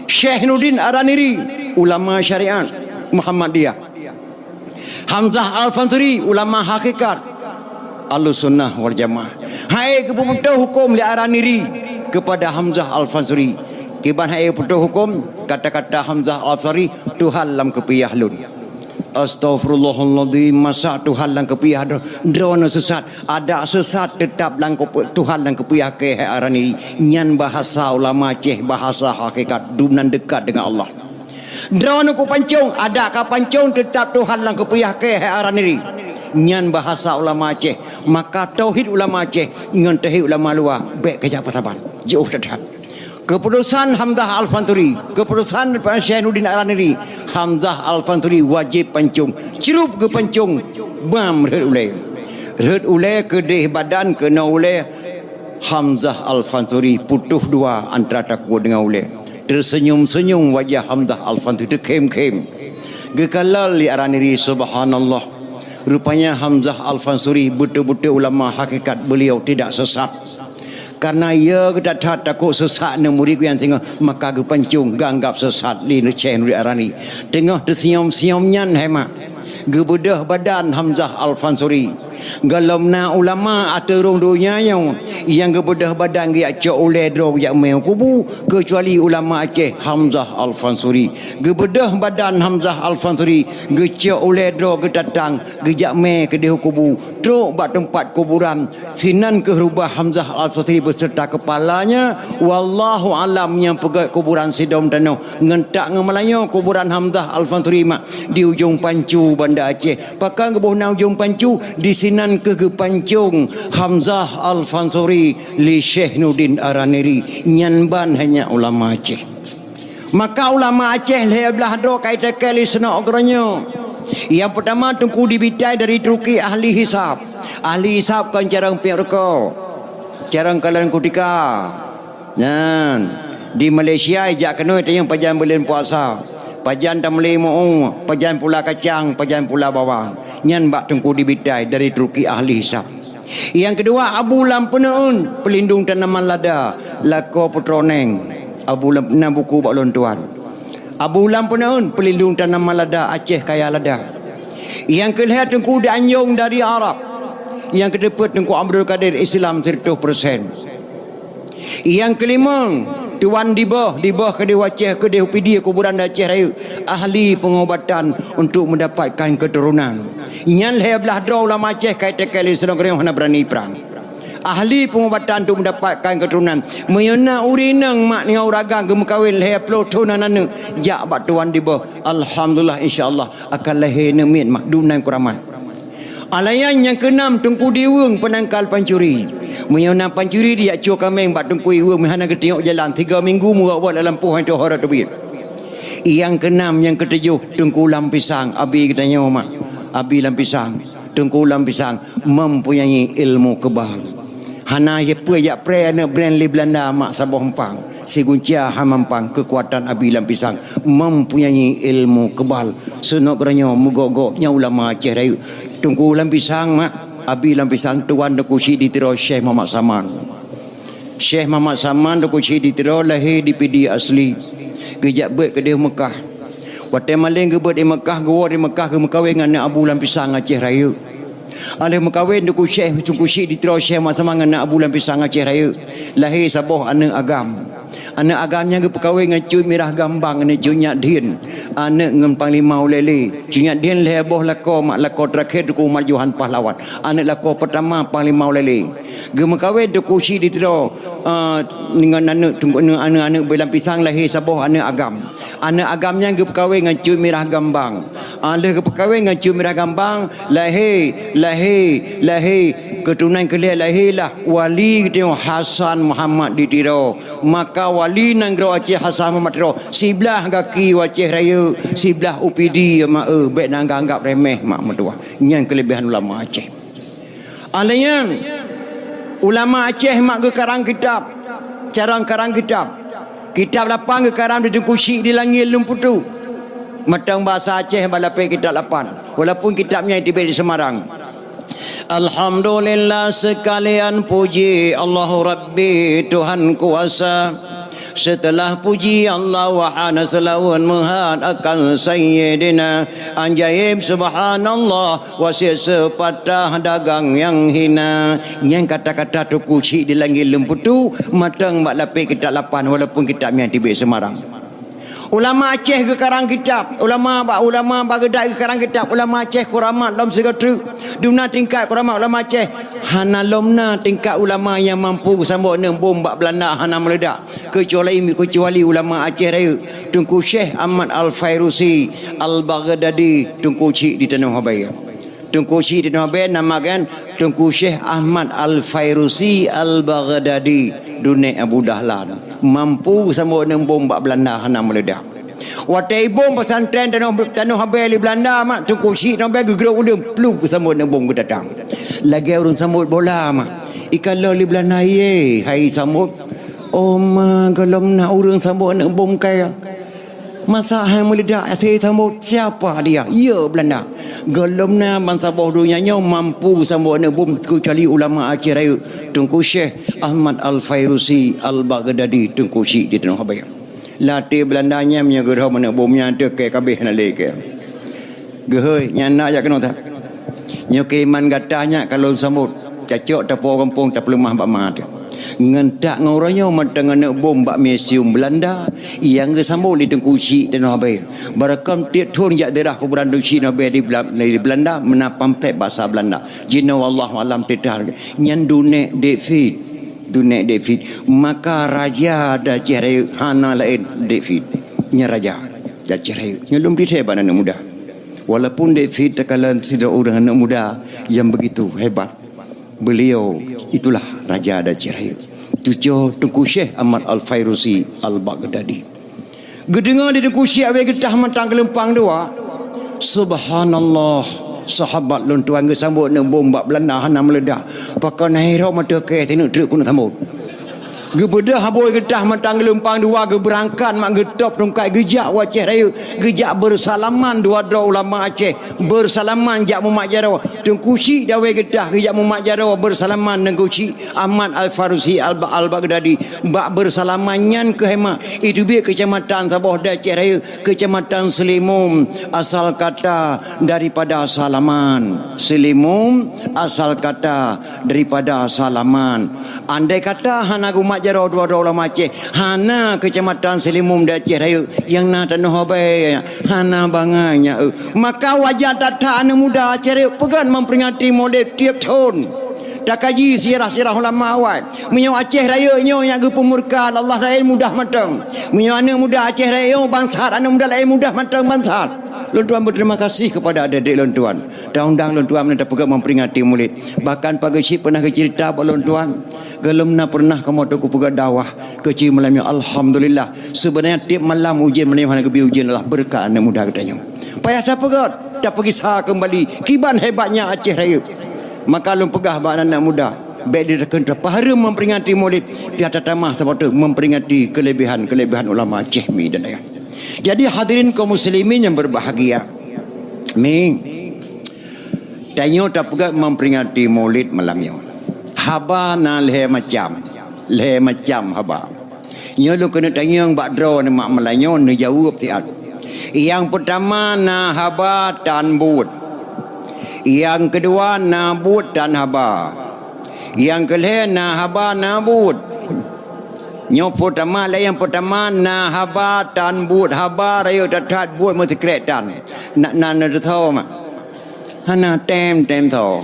Syekh Nuruddin Araniri, ulama syariat Muhammadiyah. Hamzah Al-Fansuri, ulama hakikat Ahlussunnah wal Jamaah. Hai geupeutoh huköm lé Araniri kepada Hamzah Al-Fansuri. Kiban hai geupeutoh huköm, kata-kata Hamzah Al-Fansuri, Tuhan lam keupiah lôn. Astaghfirullahaladzim, masa Tuhan lam keupiah droe, droeneuh sesat. Adak sesat teutap lam keup-, Tuhan lam keupiah keu hai Araniri. Nyan bahasa ulama Aceh, bahasa hakikat, dumnan dekat dengan Allah. Droeneuh kupancong, adak kapancong teutap Tuhan lam keupiah keu hai Araniri. Nyan bahasa ulama Aceh. Maka tauhid ulama Aceh ngon tauhid ulama luwa bèk kajak peusaban. Jiôh that-that. Keputusan Hamzah Al-Fansuri, keputusan Syekh Nuddin Araniri, Hamzah Al-Fansuri wajéb pancong, crup geupancong, bam rhot ulèe. Rhot ulèe keudeh badan keunoe ulèe, Hamzah Al-Fansuri putôh dua antara takue deungon ulèe. Teuseunyum-seunyum wajah Hamzah Al-Fansuri, teukhém-khém. Geukalon lé Araniri, subhanallah. Rupanya Hamzah Al-Fansuri beutôi-beutôi ulama hakikat, beliau tidak sesat. Karena ia geutat-that takot sesat ngon murit geuh nyang singoh, maka geupancong geuanggap sesat lé Syekh Nuddin Araniri. Teungoh teusiom-siom nyan hai mak, geubeudôh badan Hamzah Al-Fansuri. Gohlom na ulama ateueh rhueng donya nyoe nyang geubeudôh badan geujak cok ulèe droe geujak mè u kubu, keucuali ulama Aceh Hamzah Al-Fansuri. Geubeudôh badan Hamzah Al-Fansuri, geucok ulèe droe geutatang, geujak mè keudeh u kubu, trok bak teumpat kuburan. Sinan kheueh rubah Hamzah Al-Fansuri beuseurta keupalanya, wallahu alam, nyang peugöt kuburan sidom tanoh. Ngon that ngon meulanyoe kuburan Hamzah Al-Fansuri mak di ujong pancu Banda Aceh. Pakon geuboh na ujong pancu, disinan kheueh geupancong Hamzah Al-Fansuri lé Syekh Nuddin Araniri. Nyan ban hanya ulama Aceh. Maka ulama Aceh lhèe blah droe ka itakée lé seunok geuronyoe. Nyang peutama Teungku Dibitai dari Turki, ahli hisab. Ahli hisab kon carông piep rukok, carông kalon kutika. Nyan, di Malaysia ijak keunoe tanyong pajan buleuen puasa, pajan tameuli mu'u, pajan pula kacang, pajan pula bawang. Nyan bak Teungku Dibitai dari Turki, ahli hisab. Nyang keudua, Abu Lam Peuneuen, peulindong tanaman lada, lakoe Putroe Neng. Abu Lam, na buku bak lôn tuan. Abu Lam Peuneuen, peulindong tanaman lada, Aceh kaya lada. Nyang keulhèe Teungku Danjong dari Arab. Nyang keuteupeue Teungku Abdul Kadir, Islam siratoh persen. Nyang keulimong, Tuan Diboh, Diboh keudeh u Aceh, keudeh u Pidie, kuburan di Aceh Rayeuk, ahli pengobatan untuk mendapatkan keturunan. Nyan lhèe blah droe ulama Aceh ka itakée lé seunok geuronyoe hana beurani prang. Ahli pengobatan untuk mendapatkan keturunan. Meunyoe na ureueng inong mak ngon ureueng agam geumeukawen lhèe ploh thon hana aneuk, jak bak Tuan Diboh. Alhamdulillah, insya Allah akan lahé aneuk miet mak, dumnan keuramat. Alayan nyang keunam Teungku Diweueng Peunangkal Pancuri. Meunyoe na pancuri dijak cue kaméng bak Teungku Diweueng, meuhana geuteungoh jalan, tiga minggu meuwot-wot lam lampôh han teuhôi teubiet. Nyang keunam, nyang keutujoh Teungku Lam Pisang, abi geutanyoe mak, abi Lam Pisang. Teungku Lam Pisang mempunyai ilmu kebal. Hana jipeue jak pré aneuk brand lé Belanda mak saboh empang. Sigunca hana empang keukuatan abi Lam Pisang mempunyai ilmu kebal. Seunok geuronyoe meugok-gok nyan ulama Aceh Rayeuk. Teungku Lam Pisang mak, abi Lam Pisang, tuwan Teungku Chik di Tiro Syekh Muhammad Saman. Syekh Muhammad Saman Teungku Chik di Tiro lahé di Pidie asli. Geujak beuet keudeh Meukah. Watée maleng geubeuet di Meukah, geuwoe di Meukah geumeukawen ngon aneuk Abu Lam Pisang Aceh Rayeuk. Alheuh meukawen Teungku Syekh, Teungku Chik di Tiro Syekh Muhammad Saman ngon aneuk Abu Lam Pisang Aceh Rayeuk, lahé saboh aneuk agam. Aneuk agam nyan geupeukawen ngon Cut Mirah Gambang, aneuk Cut Nyak Dhien, aneuk ngon Panglima Ulèe Lheue. Cut Nyak Dhien lhèe boh lakoe, mak, lakoe teurakhé Teungku Umar Johan Pahlawan. Aneuk lakoe peutama Panglima Ulèe Lheue. Geumeukawen Teungku Chik di Tiro, eh, ngon aneuk, aneuk, aneuk Abu Lam Pisang, lahé saboh aneuk agam. Aneuk agam nyan geupeukawen ngon Cut Mirah Gambang. Ah, lheuh geupeukawen ngon Cut Mirah Gambang, lahé, lahé, lahé, keuturonan keulhèe lahé lah wali geutanyoe Hasan Muhammad di Tiro. Maka wali nanggroe Aceh Hasan Muhammad Tiro, siblah gaki u Aceh Rayeuk, siblah u Pidie mak, eh, bèk na anggap remeh mak meutuah. Nyan keuleubehan ulama Aceh. Alheuh nyan, ulama Aceh mak geukarang kitab, carông karang kitab. Kitab lapan geukarang di Teungku Chik di Langit Leumputue. Mantong bahasa Aceh bak lapéh kitab lapan, walaupun kitab nyan teubiet di Semarang. Alhamdulillah, seukalian puji Allahu Rabbi Tuhan kuasa. Seuteulah puji Allah, wahana seulaweuet meuhat akan Sayyidina. Ajaéb subhanallah, wasiet seupatah dagang nyang hina. Nyan kata-kata Teungku Chik di Langit Leumputue, mantong bak lapéh kitab lapan, walaupun kitab nyan teubiet Semarang. Ulama Aceh geukarang kitab, ulama ba-, ulama Baghdad geukarang kitab, ulama Aceh kuramat lom sigoe treuk. Dumna tingkat kuramat ulama Aceh, hana lom na tingkat ulama nyang mampu geusambot aneuk bom bak Belanda hana meuledak, keucuali, keucuali ulama Aceh Rayeuk, Teungku Syekh Ahmad Al-Fairusi Al-Baghdadi, Teungku Chik di Tanoh Abee. Teungku Chik di Tanoh Abee nama kan Teungku Syekh Ahmad Al-Fairusi Al-Baghdadi, Dunek Abu Dahlan. Mampu geusambot aneuk bom bak Belanda hana meuledak. Watée ibom pesantren Tanoh, Tanoh Abee lé Belanda mak, Teungku Chik Tanoh Abee geugrok uleueng, plup geusambot aneuk bom geutatang. Lagée ureuëng sambot bola mak. Ikalon lé Belanda, ye, hai sambot. Oh ma, gohlom na ureuëng sambot aneuk bom kaya. Masa hai meuledak até sambot, siapa dia? Ya Belanda. Gohlom na bansaboh donya nyoe mampu sambot aneuk bom keucuali ulama Aceh Rayeuk, Teungku Syekh Ahmad Al-Fairusi Al-Baghdadi, Teungku Chik di Tanoh Abee. Latée Belanda nyang meunyoe geurhom aneuk bom nyan teuh keu kabeh na lé keu. Geuhôi, nyan na jak keunoe that. Nyoe keu iman gata nyak ka lôn sambot. Cacok tapo gampông tapeuleumah bak ma teuh. Ngon tak ngon uroe nyoe mantong aneuk bom bak museum Belanda nyang geusambot lé Teungku Chik Tanoh Abee. Barakam tiep thon jak daerah kuburan Teungku Chik Tanoh Abee di Bela-, di Belanda meunan pamflet basa Belanda. Jinoe wallahu alam teutar. Nyan Dunek David. Dunek David. Maka raja di Aceh Rayeuk hana laén David. Nyan raja di Aceh Rayeuk. Nyan lom ditée bak aneuk muda. Walaupun David takalon sidroe ureuëng aneuk muda nyang begitu hebat, beliau itulah raja di Aceh Rayeuk. Cuco Teungku Syekh Ahmad Al-Fairusi Al-Baghdadi. Geudeungoe lé Teungku Syekh Abee geutah mantong geulumpang dua. Subhanallah, sahabat lôn tuan geusambot aneuk bom bak Belanda hana meuledak. Pakon hai roh mata kée sineuk treuk keuneuk sambot. Geubeudôh abui geutah mantong geulumpang dua geubeurangkat mak geutôb tungkai geujak u Aceh Rayeuk, geujak beusalaman dua droe ulama Aceh, beusalaman jak mumat jaroe. Teungku Chik Dawé geutah geujak mumat jaroe beusalaman Teungku Chik Ahmad Al-Farusi Al-, Al-Baghdadi bak beusalaman nyan keuh mak. Itu biet keucamatan saboh di Aceh Rayeuk, Keucamatan Seulimum asal kata daripada salaman. Seulimum asal kata daripada salaman. Andai kata hana geumat jaroe dua-dua ulama Aceh, hana Keucamatan Seulimum di Aceh Rayeuk nyang na Tanoh Abee, hana bangai nyan, eh. Maka wajar that-that aneuk muda Aceh Rayeuk peugah memperingati Maulid tiep thon. Takaji sirah-sirah ulama awai. Meunyoe Aceh Rayeuk nyoe nyang geupeumurka Allah laén mudah mantong. Meunyoe aneuk muda Aceh Rayeuk nyoe bangsat aneuk muda laén mudah mantong bangsat. Lôn tuan berterima kasih kepada adik-adik lôn tuan. Taundang lôn tuan meunan tapeugah memperingati Maulid. Bahkan Pak Geuchik pernah geucerita bak lôn tuan. Gohlom na pernah kamoe teungku peugah dakwah keuchik malam nyoe. Alhamdulillah. Sebenarnya tiep malam ujeuen malam nyoe hana geubi ujeuen adalah beureukat aneuk muda geutanyoe. Payah tapeugah, tapeugisa keumbali kiban hebatnya Aceh Rayeuk. Maka lôn peugah bak aneuk muda, bék diteukon tapahareuem memperingati Maulid, pih tatamah saboh teuk memperingati keulebihan-keulebihan ulama Aceh mi dan ayah. Jadi hadirin kaum muslimin yang berbahagia, mi, tanyoe tapeugah memperingati Maulid malam nyoe. Haba na lhée macam, lhée macam haba. Nyoe lôn keuneuk tanyong bak droeneuh mak meulanyoe neujaweueb siat. Nyang peutama na haba tan buet. Nyang keudua na buet tan haba. Nyang keulhée na haba na buet. Nyoe peutama lé nyang peutama na haba tan buet, haba rayeuk that-that buet meusikrek tan. Na, na, na neuteusoe mak? Hana tem, tem soe.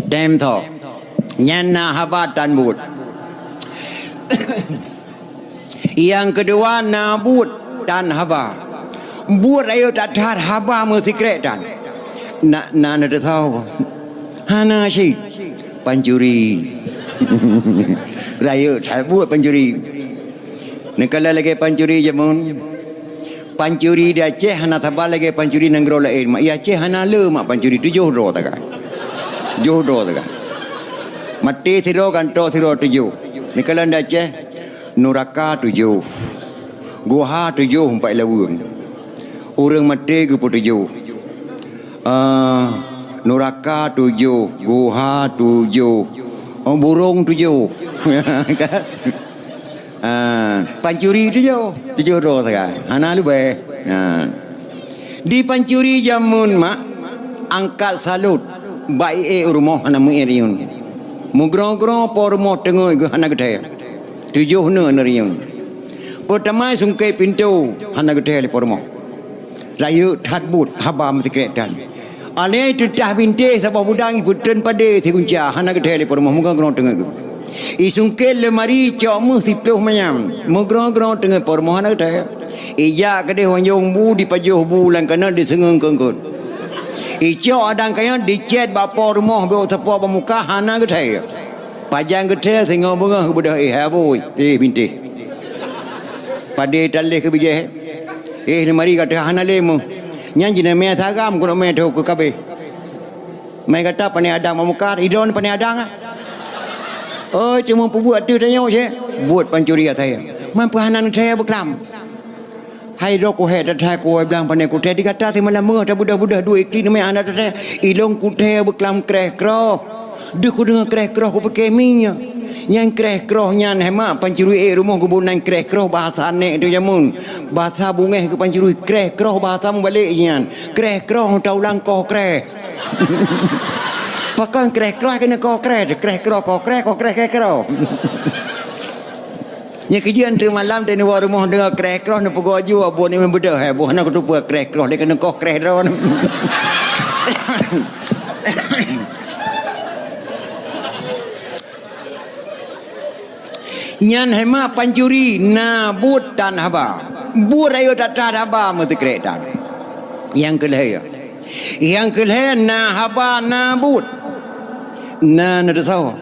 Tem tho. Nyan na haba tan buet. Nyang keudua na buet tan haba. Buet rayeuk that-that haba meusikrek tan. Na, na neuteusoe. Hana cit. Pancuri. Rayeuk that buet pancuri. Neukalon lagée pancuri jameun. Pancuri di Aceh hana saba lagée pancuri nanggroe laén. Mak, di Aceh hana le mak pancuri tujoh droe tagai. Tujoh droe tagai. Maté sidroe gantoe sidroe tujoh. Neukalon di Aceh, nuraka tujoh. Guha tujoh umpat laweueng. Ureuëng maté geupeutujoh. Ah, nuraka tujoh, guha tujoh, oh, burong tujoh. Ah, pancuri tujoh, tujoh droe sagai. Hana leubeh. Ah. Di pancuri jameun mak angkat salut bak ié rumoh hana meuié riun. Meugroe-groe po rumoh teungeut geuh hana geuthèe. Tujoh neuk neuriyeung. Peutamai sungkét pintoe hana geuthèe lé po rumoh. Rayeuk that buet haba meusikrek tan. Alèh teutah bintéh saboh budang ipeutreun padé sigunca hana geuthèe lé po rumoh meugroe-groe teungeut geuh. Isungkét leumari cok méuh siploh manyam meugroe-groe teungeut po rumoh hana geuthèe. Ijak keudeh wanjong bu dipajoh bu lam kaneut diseungeung keu eungkôt. Icok adang kayèe dicet bak po rumoh bak sapo bak muka hana geuthèe. Pajan geuthèe singoh beungoh geubeudôh, "Eh, hai abui, eh, bintéh. Padé taléh keu bijéh. Eh, leumari gata hana lé meuh. Nyan jineumè saram keuneuk mè tho keu kabéh. Mè gata pané adang bak muka, idroe pané adang ah. Oh, cuma peubuet ateueh tanyoe cit. Buet pancuri asai. Man peuhana neuthèe beuklam." Hai droe kuhèe that hai kuwoe blang pané kuthèe di gata simalam beungoh tabeudôh-beudôh dua ikli neumè hana that hai. Ilôn kuthèe beuklam kreh-kroh. Deuh kudeungoe kreh-kroh kupike mie. Nyan kreh-kroh nyan hai mak pancuri ék rumoh geuboh nan kreh-kroh bahasa nèk tu jameun. Bahasa bungéh keu pancuri kreh-kroh bahasa mubalek nyan. Kreh-kroh taulang koh kreh. Pakon kreh-kroh keuneuk koh kreh, kreh-kroh koh kreh, koh kreh kreh-kroh. Nyan keujeuet teuk malam teuh niwoe rumoh deungoe kreh-kroh neupeugoe ju, buet ni beudôh hai, boh na kuteupeu kreh-kroh lé keuneuk koh kreh droe. Nyan hai mak pancuri na buet tan haba. Buet rayeuk that-that haba meusikrek tan. Nyang keu lhèe. Nyang keu lhèe na haba na buet. Na neuteusoe.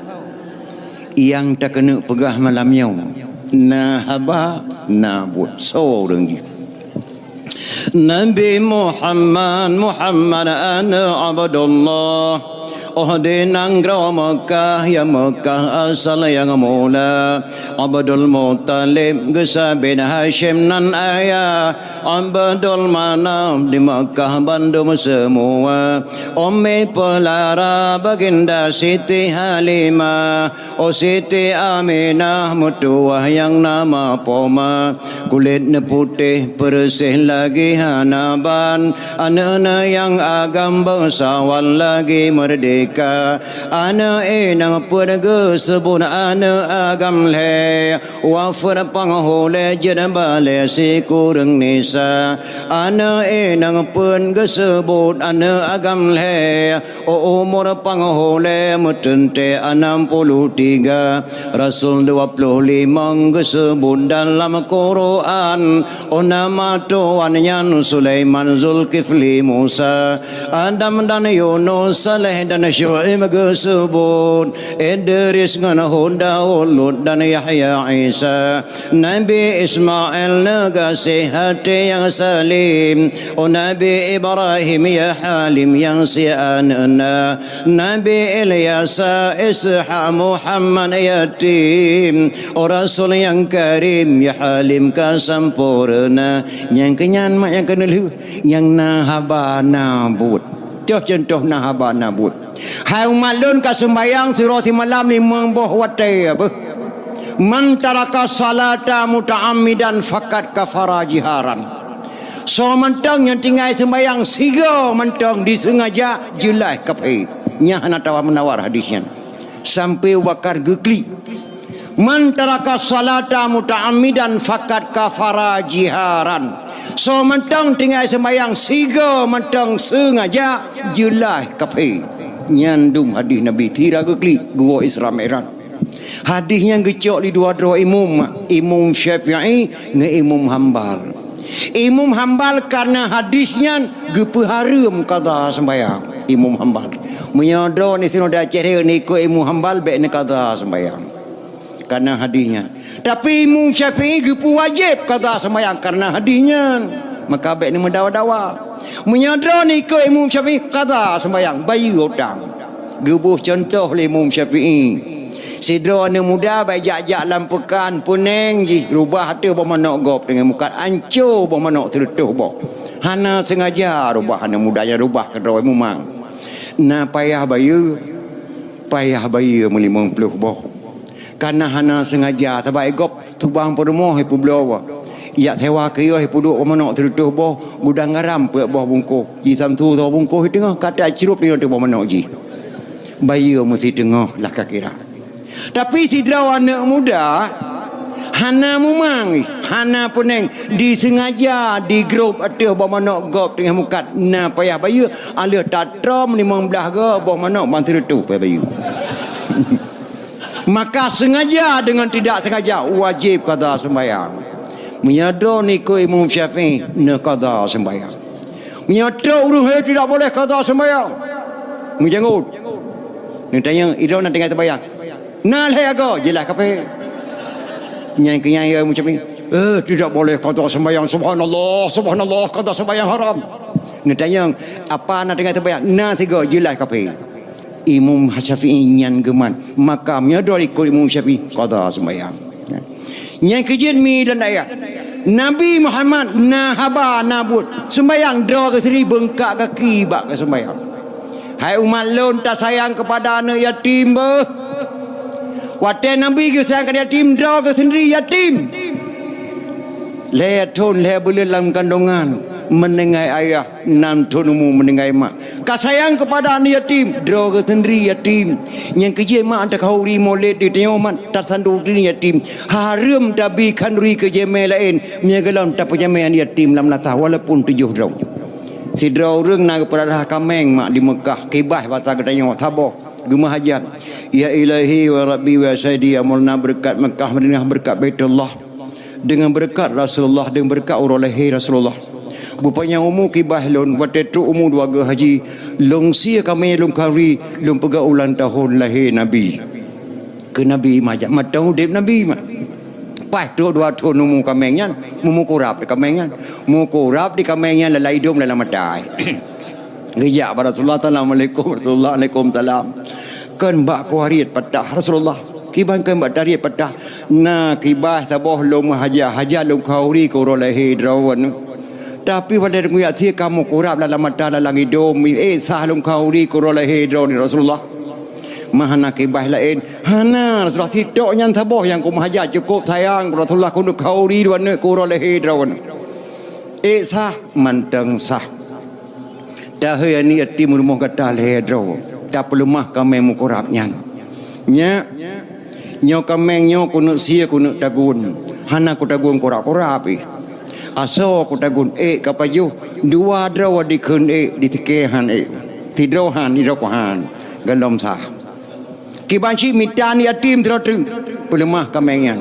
Nyang takeuneuk peugah malam nyoe, na haba, na buet. Soe ureueng jih? Nabi Muhammad, Muhammad aneuëk Abdullah. Oh di nanggroe Meukah, ya Meukah asal nyang mula. Abdul Muthalib geusa bin Hasyim nan ayah. Abdul Manaf di Meukah bandum seumua. Ummi Peulara Baginda Siti Halimah. Oh Siti Aminah meutuwah nyang nama poma, kulét neuputéh peureuseh lagée hana ban, aneuëk-aneuëk nyang agam beusawan lagée meurdehka, aneuëk inong peuet geuseubut aneuëk agam lhée, wafeuet panghulée jeuet balée sikureueng nisa, aneuëk inong peuet geuseubut aneuëk agam lhée, oh umur panghulée meuteuntée anam puluh tiga, rasul dua puluh limong geuseubut dalam Quran, oh nama tuwan nyan Sulaiman, Zulkifli, Musa, Adam dan Yunus, Saleh dan Syu'aib geuseubut, Idris ngon Hud, Daud, Lut dan Yahya, Isa. Nabi Ismail neugaséh até nyang salem, oh Nabi Ibrahim ya Halim nyang sie aneuëk na, Nabi Ilyasa, Ishak, Muhammad yatim, oh Rasul nyang karim ya Halim ka sampoereuna. Nyang keunyan mak nyang keuneulheueh, nyang na haba na buet. Toh cuntoh na haba na buet. Hai umat lôn ka seumbahyang sidroe simalam limong boh watée beuh. Man taraka salata muta'ammidan faqad kafara jiharan. Soe mantong nyang tinggai seumbahyang sigoe mantong diseungaja jeulaih kafé. Nyan hana tawar-menawar hadis nyan. Sampai wakar geuklik. Man taraka salata muta'ammidan faqad kafara jiharan. Soe mantong tinggai seumbahyang sigoe mantong seungaja jeulaih kafé. Nyan dum hadis Nabi sira geuklik geuwoe Isra Mi'raj. Hadis nyan geucok lé dua droe imum, Imum Syafi'i ngon Imum Hambal. Imum Hambal kareuna hadis nyan geupeuhareuem kada seumbahyang. Imum Hambal. Meunyoe droeneuh sinoe di Aceh Rayeuk neuikot Imum Hambal bék neuqada seumbahyang. Kareuna hadis nyan. Tapi Imum Syafi'i geupeuwajéb qada seumbahyang kareuna hadis nyan. Maka bék neumeudawa-dawa. Meunyoe droeneuh ikot Imum Syafi'i qada seumbahyang, bayeue utang. Geuboh cuntoh lé Imum Syafi'i. Sidroe aneuëk muda bak jak-jak lam peukan, peuneng jih, rubah ateueh boh manok gob teungoh mukat, anco boh manok sireutôh boh. Hana seungaja rubah aneuëk muda nyan rubah keudroe mumang. Na payah bayeue, payah bayeue meulimong ploh boh. Kareuna hana seungaja, sabab gob tubang peurumoh ipeubloe. Ijak sewa kios ipeuduek boh manok sireutôh boh, gudang garam peuet boh bungkôh. Jisamsu soe bungkôh di teungoh, ka that crup di teungoh boh manok jih. Bayeue meusti teungoh lah ka kira. Tapi sidroe aneuk muda hana mumang, hana peuneng, diseungaja di grup ateueh boh manok gob teungoh mukat na payah bayeue, aleuh tatrom limong blaih go boh manok ban sireutôh payah bayeue. Maka sengaja dengan tidak sengaja wajib qadha sembahyang. Meunyoe droeneuh ikot Imam Syafi'i, neuqadha sembahyang. Meunyoe trok ureuëng hai tidak boleh qadha sembahyang. Meujanggut. Neutanyong, "Idroe na tinggai sembahyang?" "Na lhée agoe," jeulaih kafé. Nyang keu nyang ya Imam Syafi'i, "Eh, tidak boleh qadha sembahyang. Subhanallah, subhanallah, qadha sembahyang haram." Neutanyong, "Apa na tinggai sembahyang?" "Na sigoe," jeulaih kafé. Imam Syafi'i nyan geumat. Maka meunyoe droe ikot Imam Syafi'i, qadha sembahyang. Nyang keujeuet mi dan ayah. Nabi Muhammad na haba na buet. Sembahyang droe geuh sendiri beungkak gaki bak geuh sembahyang. Hai umat lôn, tasayang kepada aneuk yatim beuh. Watée Nabi geusayang keu yatim, droe geuh sendiri yatim. Lhée thon lhée buleuen lam kandongan, meuninggai ayah, nam thon umu meuninggai mak. Ka sayang kepada aneuk yatim, droe geuh sendiri yatim. Nyang keujeuet mak teuka uri molét di tanyoe mat, tasandong diri yatim. Hareuem tabi khanduri keu jeumaé laén, meunyoe gohlom tapeujamé aneuk yatim lam latah walaupun tujoh droe. Sidroe ureuëng na geupeurara kaméng mak di Meukah, kibaih basa geutanyoe saboh. Geumeuhajat, "Ya Ilahi wa Rabbi wa Sayyidi, ya Maulana, beureukat Meukah Madinah, beureukat Baitullah, deungon beureukat Rasulullah, deungon beureukat uroe lahé Rasulullah, beupanyang umu kibaih lôn, watée trok umu dua goe haji, lôn sie kaméng lôn khanduri, lôn peugah ulang tahun lahé Nabi." Keu Nabi meuhajat, mantong udeb Nabi mak. Paih trok dua thon umu kaméng nyan, meumukurab di kaméng nyan. Mukurab di kaméng nyan lalai idong lalai mata. Geujak bak Rasulullah, "Assalamualaikum Rasulullah." "Waalaikumsalam." "Kon bak kuhariet patah Rasulullah?" "Kiban kon bak tariet patah?" "Na kibaih saboh lôn meuhajat, hajat lôn khanduri keu uroe lahé droeneuh. Tapi watée lôn kujak sie ka mukurab lalai mata lalai idong, ék sah lôn khanduri keu uroe lahé droeneuh Rasulullah?" "Ma hana kibaih laén?" "Hana Rasulullah, sitok nyan saboh nyang kumeuhajat, cukôp sayang Rasulullah keuneuk khanduri droeneuh keu uroe lahé droeneuh." "Ék sah?" "Mantong sah." "Tahôi aneuk yatim rumoh gata lhée droe, tapeuleumah kaméng mukurab nyan. Nyak, nyoe kaméng nyoe keuneuk sie keuneuk tagun, hana kutagun kurab-kurab pih. Asoe kutagun ék ka pajoh, dua droe dikheun ék, di tike han ék, sidroe han, sidroe han, gohlom sah." Kiban cit mita aneuk yatim sidroe teuk, peuleumah kaméng nyan.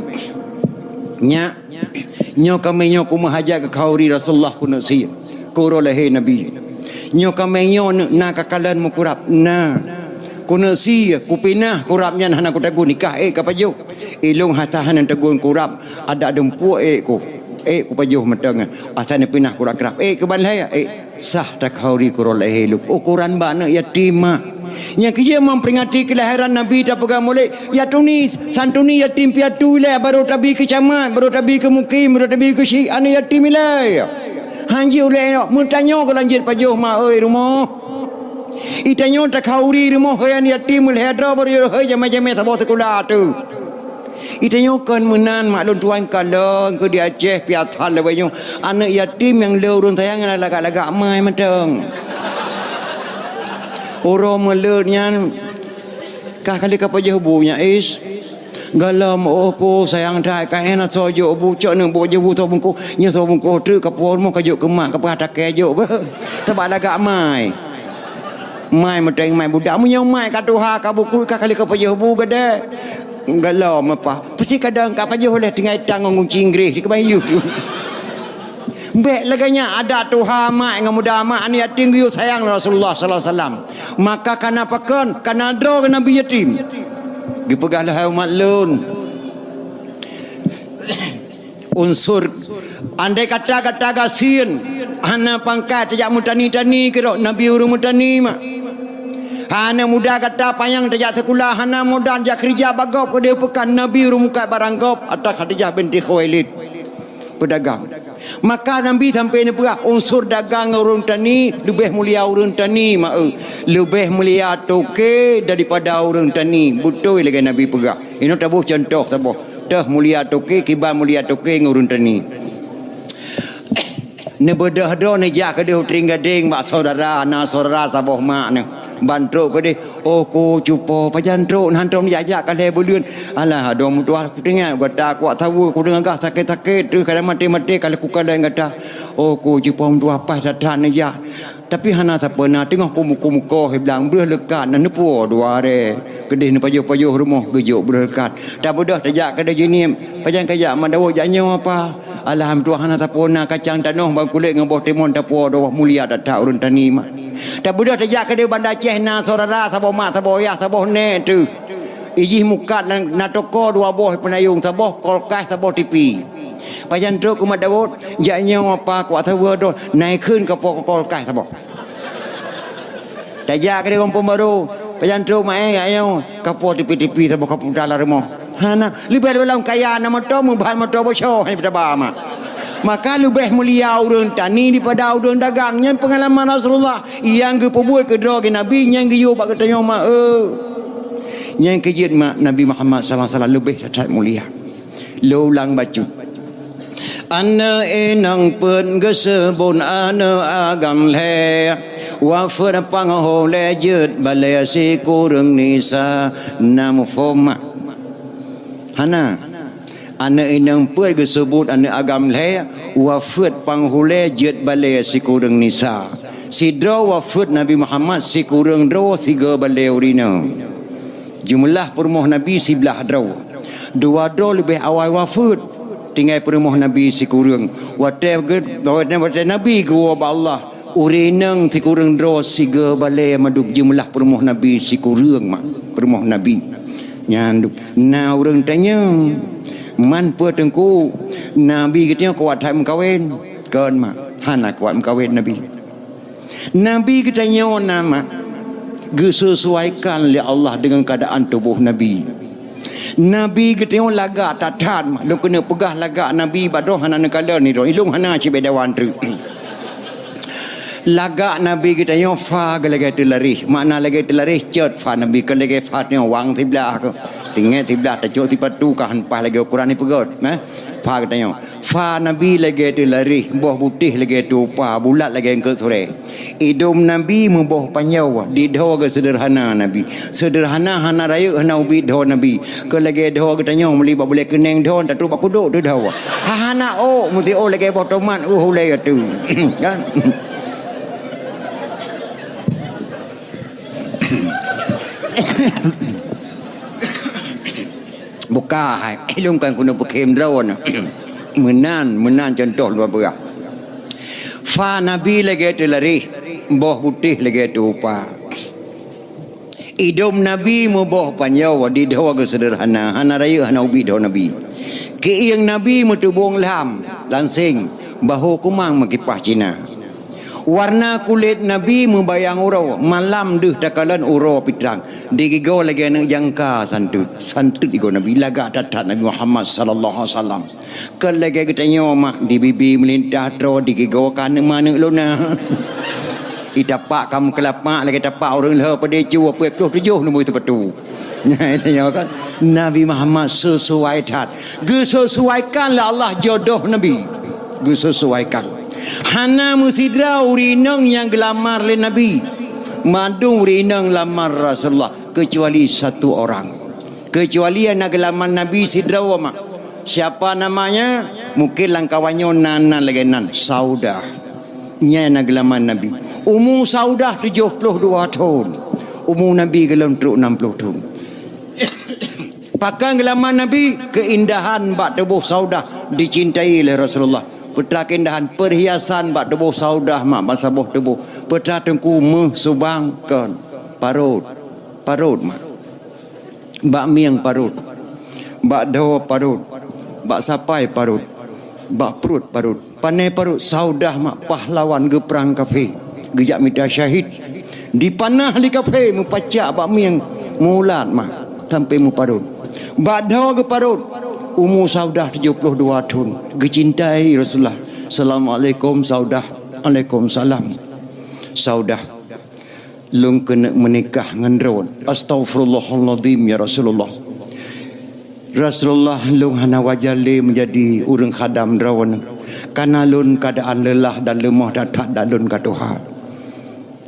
"Nyak, nyoe kaméng nyoe kumeuhajat keu khanduri Rasulullah keuneuk sie keu uroe lahé Nabi. Nyoe kaméng nyoe neuk na kakalon mukurab?" "Na." "Keuneuk sie, kupinah kurab nyan hana kutagun, nikah ék ka pajoh." "Ilôn hata hana tagun kurab, adak dumpeue ék ku, ék kupajoh mantong nyan. Asai neupinah kurab-kurab, ék keuban lhée, ék." "Sah takhanduri keu uroe lahé lôn." Ukoran bak aneuk yatim mak. Nyang keujeuet meuperingati keulahiran Nabi tapeugah mulod, "Ya tuni, santuni yatim piatu ilée, barô tabi keu camat, barô tabi keu mukim, barô tabi keu syik aneuk yatim ilée." Hanjeuet ulée nyoe, meutanyoe keu lanjut pajoh ma oi rumoh. Itanyoe takhanduri rumoh hoi aneuk yatim lhée droe barô jeuet hoi jamé-jamé saboh sikula teuh. Itanyoe kon meunan mak lôn tuan kalon keu di Aceh piasan lawée nyoe. Aneuk yatim nyang le ureuëng sayang nyan lagak-lagak mai mantong. Uroe meuleuet nyan ka kali ka pajoh bu nyak is. Gohlom oh ku sayang that ka hana soe jok bu cok neuk bu jok bu soe bungkôh. Nyoe soe bungkôh treuk ka puwoe rumoh ka jok keu mak ka peugah takée jok beuh. Teubak lagak mai. Mai meuteng mai budak. Meunyoe mai ka tuha ka buku ka kali ka pajoh bu gade. Gohlom apa? Pasti kadang ka pajoh leh tinggai tang ngon gunci Inggris di keubah yue tu. Bék lagée nyan adat tuha mak ngon muda mak aneuk yatim geuyue sayang Rasulullah sallallahu alaihi wasallam. Maka kana pakon, kana droe keu Nabi yatim. Geupeugah lé hai umat lôn. Unsur, andai kata gata gasien, hana pangkat tajak meutani-tani keudroe, Nabi ureuëng meutani mak. Hana muda gata panyang tajak sikula, hana muda jak keurija bak gob keudeh peukan, Nabi ureuëng mukat barang gob, ata Khadijah binti Khuwailid, peudagang. Maka Nabi sampai neupeugah, unsur dagang ngon ureuëng tani leubeh mulia ureuëng tani mak eu, leubeh mulia toke daripada ureuëng tani. Beutôi lagée Nabi peugah. Inoe taboh contoh saboh. Teuh mulia toke, kiban mulia toke ngon ureuëng tani. Neubeudôh droe neujak keudeh u Trienggadeng bak saudara, na saudara saboh mak nyoe. Ban trok keudeh, "Oh, ko cupo, pajan trok, na hantom jak-jak ka lhèe buleuen." "Alah, adoe meutuah, kuteuingat gata kuat saweue, kudeungoe gah sakét-sakét, teuh kadang maté-maté ka lheueh kukalon gata." "Oh, ko cupo meutuah, paih that-that neujak." Tapi hana sapeue na, teungoh kumuko-muko hiblang breuh leukat na neupuwoe dua aré. Keudeh neupajoh-pajoh rumoh geujok breuh leukat. Tabeudôh tajak keudeh Jeunieb, "Pajan kajak Mak Daud jak nyoe apa?" "Alah meutuah, hana sapeue na, kacang tanoh ban kulét ngon boh timon tapuwoe dua, mulia that-that ureueng tani mak." Tabeudôh tajak keudeh Banda Aceh, na syedara saboh mak saboh yah saboh nèk teuh. Ijih mukat na, na toko dua boh peunayong, saboh kulkas saboh tipi. "Pajan trok keu Mak Daud?" "Jak nyoe apa, kuat saweue adoe, na ikheun kapoe kulkas saboh. Tajak keudeh Gampông Barô, pajan trok mak, eh, jak nyoe, kapoe tipi-tipi saboh kaputa lam rumoh." Hana, leubeh lom kaya na moto, meuban moto boh soe hana peutaba mak. Maka leubeh mulia ureueng tani daripada ureueng dagang. Nyan peungalaman Rasulullah nyang geupeubuet keudroe geuh Nabi, nyang geuyue bak geutanyoe mak, eh. Nyang keujeuet mak Nabi Muhammad sallallahu alaihi wasallam leubeh that-that mulia. Lôn ulang bacut. Aneuk inong peuet geuseubut aneuk agam lhèe, wafeuet panghulèe jeuet balèe sikureueng nisa. Na muphom mak? Hana. Aneuk inong peuet geuseubut aneuk agam lhèe, wafeuet panghulèe jeuet balèe sikureueng nisa. Sidroe wafeuet Nabi Muhammad, sikureueng droe sigoe balèe ureueng inong. Jumlah peurumoh Nabi siblaih droe. Dua droe leubeh awai wafeuet, tinggai peurumoh Nabi sikureueng. Watèe geu-, watèe, watèe Nabi geuwoe bak Allah, ureueng inong sikureueng droe sigoe balèe mandum. Jumlah peurumoh Nabi sikureueng mak, peurumoh Nabi. Nyan dum. Na ureueng tanyong, "Man peue Teungku, Nabi geutanyoe kuat that meukawen?" Kon mak, hana kuat meukawen Nabi. Nabi geutanyoe na mak, geusesuaikan lé Allah deungon keuadaan tuboh Nabi. Nabi geutanyoe lagak that-that mak. Lôn keuneuk peugah lagak Nabi bak droe hana neukalon nyoe droe. Ilôn hana cit bèk dawan treuk. Lagak Nabi geutanyoe fa geuh lagèe teularéh. Makna lagèe teularéh cot fa Nabi, kon lagèe fa tanyoe wang siblaih keuh. Tinggai siblaih tacok sipatu ka han paih lagèe ukuran ipeugöt, eh? Fa geutanyoe. Fa Nabi lagèe teularéh, boh butéh lagèe tupa, bulat lagèe eungkôt surèe. Idôm Nabi meuboh panjoe, di dhoe geuh seudeurhana Nabi. Seudeurhana hana rayeuk hana ubit dhoe Nabi. Kon lagèe dhoe geutanyoe meuli bak bulèe keuneng dhoe, tatrok bak kudok teuh dhoe. Ha, hana ôk, meusti ôk lagèe boh tomat, uh, ulèe ateueh. Kan? Buka hai, ilôn kan keuneuk peukhém droe na. Meunan, meunan cuntoh lôn peugah. Fa Nabi lagèe teularéh, boh butéh lagèe tupa. Idôm Nabi meuboh panjoe, di dhoe geuh seudeurhana, hana rayeuk hana ubit dhoe Nabi. Keuieng Nabi meutubông lam, lanseng, bahô kumang meukipah Cina. Warna kulét Nabi meubayang uroe, malam deuh takalon uroe pitrang. Digigoe lagèe aneuk jangka santeut, santeut igoe Nabi, lagak that-that Nabi Muhammad sallallahu alaihi wasallam. Kon lagèe geutanyoe mak, di bibi meulintah troe, digigoe ka aneuk maneuk lôn na. Di tapak ka meukeulapak lagèe tapak ureueng lheueh padé cu, peuet ploh tujoh numboi teupatu. Nyan tanyoe kan, Nabi Muhammad sesuai that. Geusesuaikan lé Allah jodoh Nabi. Geusesuaikan. Hana meusidroe ureueng inong nyang geulamar lé Nabi. Mandum ureueng inong lamar Rasulullah, keucuali satu orang. Keucuali nyang na geulamar Nabi sidroe mak. Siapa namanya? Mungkin lam kawan nyoe na nan lagèe nan, Saudah. Nyan na geulamar Nabi. Umu Saudah tujoh ploh dua thon. Umu Nabi gohlom trok nam ploh thon. Pakon geulamar Nabi, keuindahan bak tuboh Saudah dicintai lé Rasulullah. Peue teuma keuindahan, perhiasan bak tuboh Saudah mak, bak saboh tuboh. Peue teuma Teungku, meuh, subang, kon, parot. Parot mak. Bak mieng parot. Bak dhoe parot. Bak sapai parot. Bak pruet parot. Pané parot, Saudah mak pahlawan geuprang kafé. Geujak mita syahid. Dipanah lé kafé meupacak bak mieng, meuulat mak, sampoe meuparot. Bak dhoe geuparot, umu Saudah tujoh ploh dua thon. Geucintai Rasulullah. "Assalamualaikum Saudah." "Alaikumsalam." "Saudah, lôn keuneuk meunikah ngon droe." "Astaghfirullahalazim ya Rasulullah." "Rasulullah, lôn hana wajar lé meujadi ureueng khadam droeneuh. Kareuna lôn keuadaan leulah dan leumoh that-that dan lôn ka tuha."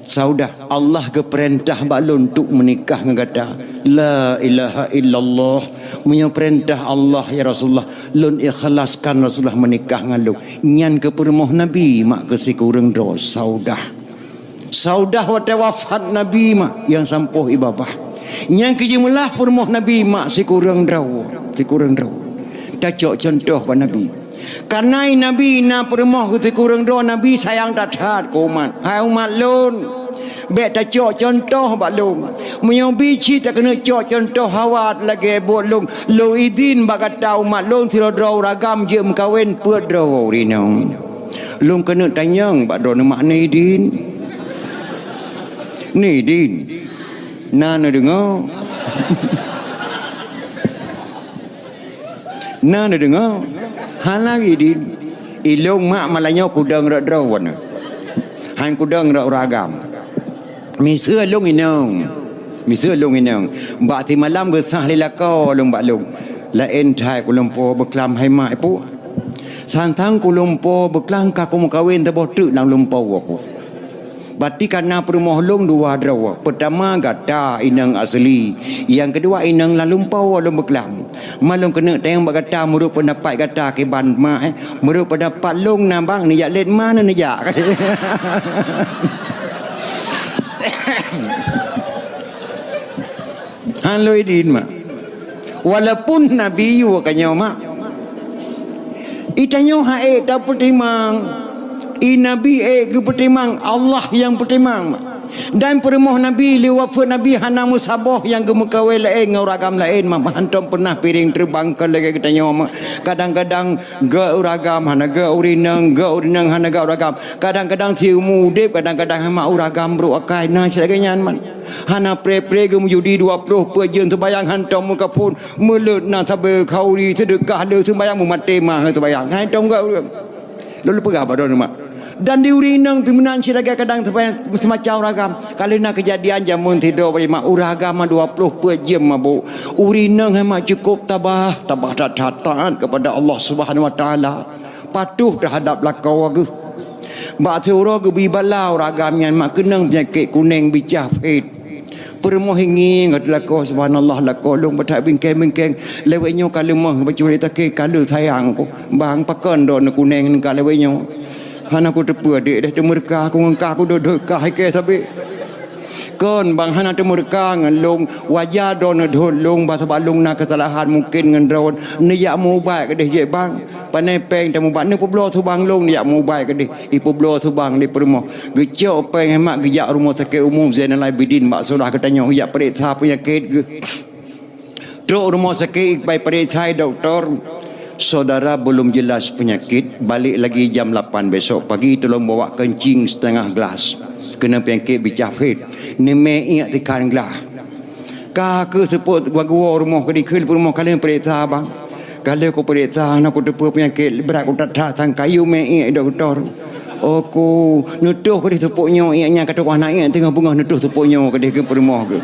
Saudah, Allah geupeurintah bak lôn untuk meunikah ngon gata. La ilaha illallah. Meunyoe peurintah Allah, ya Rasulullah, lôn ikhlaskan Rasulullah meunikah ngon lôn. Nyan keuh peurumoh Nabi mak keu sikureueng droe Saudah. Saudah watée wafat Nabi mak nyang sampoh i babah. Nyang keuh jeumeulaih peurumoh Nabi mak sikureueng droe, sikureueng droe. Tacok cuntoh bak Nabi. Kareuna Nabi na peurumoh keu sikureueng droe, Nabi sayang that-that keu umat. Hai umat lôn, bék tacok cuntoh bak lôn. Meunyoe bi cit takeuneuk cok cuntoh hawa lagée buet lôn, lôn idin bak gata umat lôn sidroe-droe ureueng agam jeuet meukawen peuet droe ureueng inong. Lôn keuneuk tanyong bak droeneuh mak, ni idin? Ni idin? Na neudeungoe? Na neudeungoe? Hana idin. Ilôn mak malam nyoe kudong rot droe wan. Han kudong rot ureueng agam. Miseue lôn inong. Miseue lôn inong. Bak simalam geusah lé lakoe lôn bak lôn. Laén that kulumpo beuklam hai mak ipu. Sang-sang kulumpo beuklam ka kumeukawen saboh teuk lam lumpo ku. Berarti ka na peurumoh lôn dua droe. Peutama gata inong asli, nyang keudua inong lam lumpo lôn beuklam. Ma lôn keuneuk tanyong bak gata meunurot peundapat gata kiban mak, eh. Meunurot peundapat lôn na bang neujak lét ma neujak. Han lôn idin mak. Walaupun Nabi yue ka nyoe mak. I tanyoe han ék tapeutimang. I Nabi ék geupeutimang, Allah nyang peutimang mak. Dan peurumoh Nabi lé wafeuet Nabi hana meusaboh nyang geumeukawen laén ngon ureueng agam laén mak. Hantom peunah piréng teubang kon lagée geutanyoe mak. Kadang-kadang geu ureueng agam hana geu ureueng inong, geu ureueng inong hana geu ureueng agam. Kadang-kadang siumu udeb, kadang-kadang mak ureueng agam brok akai na siat lagée nyan mak. Hana pré-pré geumeujudi dua ploh peuet jeuem seumayang hantom meukaphon, meuleuet na sabe khauri seudeukah le seumayang meumaté ma seumayang. Hai tong gak ureueng. Lalu peugah bak droeneuh mak. Dan di ureueng inong pih meunan cit lagée kadang seumayang seumacam ureueng agam. Ka lheueh na keujadian jameun sidroe bak mak ureueng agam dua ploh peuet jeuem mabök. Ureueng inong hai mak cukup tabah, tabah that-that taat kepada Allah Subhanahu Wa Taala. Patuh teuhadab lakoe geuh. Bak siuroe geubri bala ureueng agam nyan mak keunong peunyakét kuneng bicah phét. Peurumoh ingieng ngon lakoe, subhanallah, lakoe lôn beutak bingkeng-bingkeng. Lewat nyoe ka leumoh bacut sakét, ka lheueh sayang ku. Bang, pakon droeneuh kuneng ngon ka lewat nyoe? Hana kuteupeue dek deh, teumeureuka ku ngon ka kudodot ka ikée sabé. Kon bang hana teumeureuka ngon lôn, wajar droeneuh dot lôn, bah sabab lôn na keusalahan mungken ngon droeneuh. Neujak meu-ubat keudeh jeuet bang. Panai péng tamubat, neupeubloe subang lôn neujak meu-ubat keudeh. Ipeubloe subang lé peurumoh. Geucok péng hai mak geujak rumoh sakét umum Zainal Abidin bak Saudah geutanyoe geujak peuriksa peunyakét geuh. Trok rumoh sakét ibai peuriksa dokto. Saudara belum jelas penyakit, balik lagi jam lapan besok pagi tolong bawa kencing setengah gelas. Kena penyakit bicah phét. Neumè iék tikhan glah. Ka keuh seupôt geuwoe rumoh keudeh kheun peurumoh ka lheueh peuriksa bang. Ka lheueh kupeuriksa hana kuteupeue peunyakét brat kuthat-that sang kayu mè iék dokto. Oh ku neutoh keudeh seupôt nyoe iék nyan ka teukoh na iék teungoh beungoh neutoh seupôt nyoe keudeh keu peurumoh geuh.